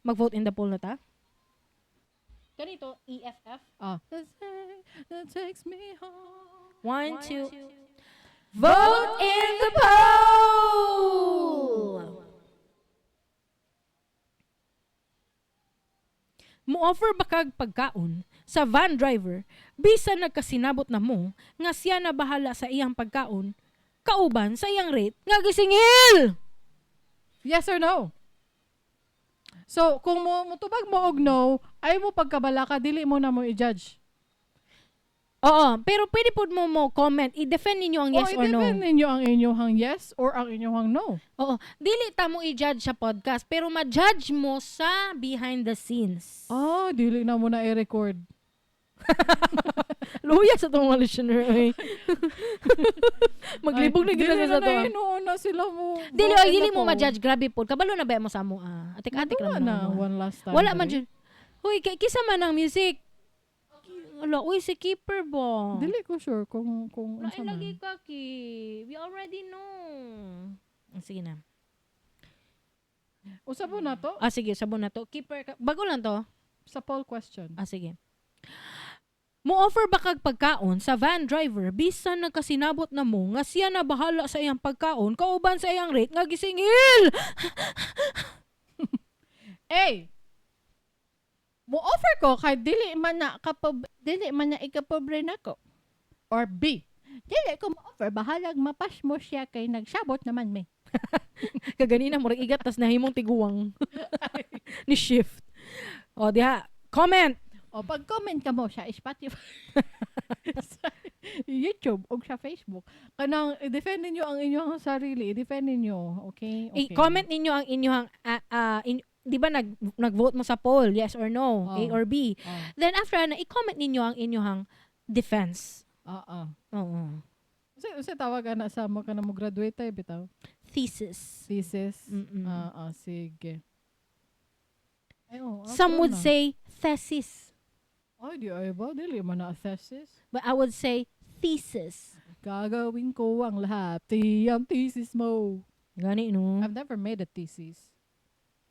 [SPEAKER 2] mag-vote in the poll na ta. Ganito, EFF.
[SPEAKER 1] Ah. That takes me home.
[SPEAKER 2] One, two. Vote in the poll! Mo-offer ba kag pagkaon sa van driver bisan nagkasinabot na mo nga siya na bahala sa iyang pagkaon kauban sa iyang rate nga gisingil?
[SPEAKER 1] Yes or no? So, kung mo mutubag mo og no, ay mo pagkabala ka, dili mo na mo i-judge.
[SPEAKER 2] Oo, pero pwede pud mo mo comment, i-defend ninyo ang yes
[SPEAKER 1] o,
[SPEAKER 2] or no.
[SPEAKER 1] I-defend ninyo ang inyong yes or ang inyong no.
[SPEAKER 2] Oo, dili ta mo i-judge sa podcast pero ma-judge mo sa behind the scenes.
[SPEAKER 1] Ah, dili na mo na i-record.
[SPEAKER 2] Luya sa tong mga listener oy. Maglibog na
[SPEAKER 1] Ay,
[SPEAKER 2] gid
[SPEAKER 1] dili
[SPEAKER 2] sa
[SPEAKER 1] na
[SPEAKER 2] to.
[SPEAKER 1] na na sila mo.
[SPEAKER 2] Dili
[SPEAKER 1] vote
[SPEAKER 2] oy,
[SPEAKER 1] in
[SPEAKER 2] dili
[SPEAKER 1] the
[SPEAKER 2] mo
[SPEAKER 1] poll.
[SPEAKER 2] ma-judge, grabe pod. Kabalo na ba mo sa amo ah. Atik-atik
[SPEAKER 1] Natuwa
[SPEAKER 2] ra man
[SPEAKER 1] na
[SPEAKER 2] mo.
[SPEAKER 1] one last time.
[SPEAKER 2] Wala man
[SPEAKER 1] dali.
[SPEAKER 2] jud. Huy, kay kisa man ang music. Ala, uy si Keeper ba?
[SPEAKER 1] Dili ko sure kung
[SPEAKER 2] Wala
[SPEAKER 1] unsa man.
[SPEAKER 2] lagi ka ki. We already know. Ah, sige na.
[SPEAKER 1] Usab mo na to
[SPEAKER 2] Ah, sige, sabon na to. Keeper, bago lang to.
[SPEAKER 1] Sa poll question.
[SPEAKER 2] Ah, sige. Mo-offer ba kag pagkaon sa van driver bisan nagkasinabot na mo nga siya na bahala sa iyang pagkaon kauban sa iyang rate nga gisingil?
[SPEAKER 1] A. Mo offer ko kay
[SPEAKER 3] Dili man na ikapobre nako.
[SPEAKER 1] Or B.
[SPEAKER 3] Dili ko mo-offer, bahalag mapas mo siya kay nagsabot naman may.
[SPEAKER 2] Kaganina murag igat tas nahimong tiguang ni shift. O diha, comment.
[SPEAKER 3] O pag-comment ka mo sa Spotify, sa YouTube o sa Facebook.
[SPEAKER 1] Kanang i-defend ninyo ang inyong sarili, i-defend ninyo, okay? Okay.
[SPEAKER 2] I-comment ninyo ang inyong di ba nag-vote mo sa poll, yes or no, A
[SPEAKER 1] Oh.
[SPEAKER 2] or B.
[SPEAKER 1] Oh.
[SPEAKER 2] Then after na i-comment ninyo ang inyong defense.
[SPEAKER 1] Ah, ah.
[SPEAKER 2] Oo.
[SPEAKER 1] Usa tawag ana sa mo kana mo graduate tayo bitaw.
[SPEAKER 2] Thesis.
[SPEAKER 1] Thesis.
[SPEAKER 2] Mm-mm.
[SPEAKER 1] Ah, ah, sige. Ay, oh, ako
[SPEAKER 2] Some would
[SPEAKER 1] na.
[SPEAKER 2] say thesis,
[SPEAKER 1] Ay, di ay ba? Dili man na thesis.
[SPEAKER 2] but I would say thesis.
[SPEAKER 1] Gagawin ko ang lahat. Ti ang thesis mo.
[SPEAKER 2] Gani no.
[SPEAKER 1] I've never made a thesis.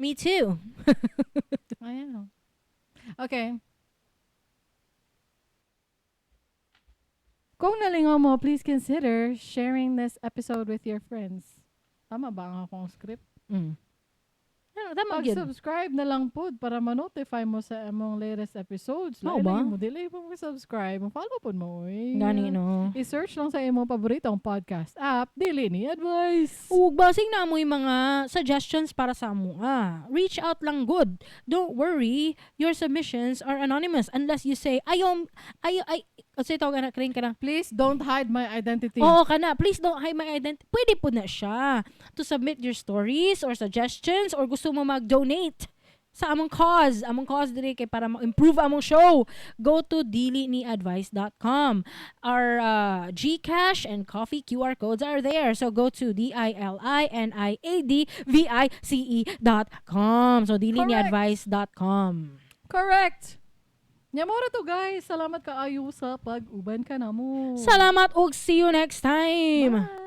[SPEAKER 2] Me too.
[SPEAKER 1] Ayan. Okay. Kung nalingaw mo, please consider sharing this episode with your friends. Tama ba ang akong script?
[SPEAKER 2] Ano, tama gyud.
[SPEAKER 1] Pag-subscribe na lang pod para ma-notify mo sa among latest episodes.
[SPEAKER 2] Mao
[SPEAKER 1] Lain
[SPEAKER 2] ba?
[SPEAKER 1] lagi mo, dili mo subscribe. Mo-follow pod mo, oy.
[SPEAKER 2] Gani, no.
[SPEAKER 1] I-search lang sa imong paboritong podcast app, Dili Ni Advice.
[SPEAKER 2] Ug basing na mo'y mga suggestions para sa amoa. Reach out lang good. Don't worry, your submissions are anonymous unless you say, ayaw, ay, ay, say tawag na, kring ka na.
[SPEAKER 1] Please don't hide my identity.
[SPEAKER 2] Oo ka na. Please don't hide my identity. Pwede po na siya to submit your stories or suggestions or gusto mo mag-donate sa among cause. Among cause diri kay para ma-improve among show. Go to diliniadvice.com. Our GCash and Ko-fi QR codes are there. So go to diliniadvice.com. So diliniadvice.com.
[SPEAKER 1] Correct. Nya mao ra to, guys. Salamat kaayo sa pag-uban kanamo.
[SPEAKER 2] Salamat ug see you next time.
[SPEAKER 1] Bye.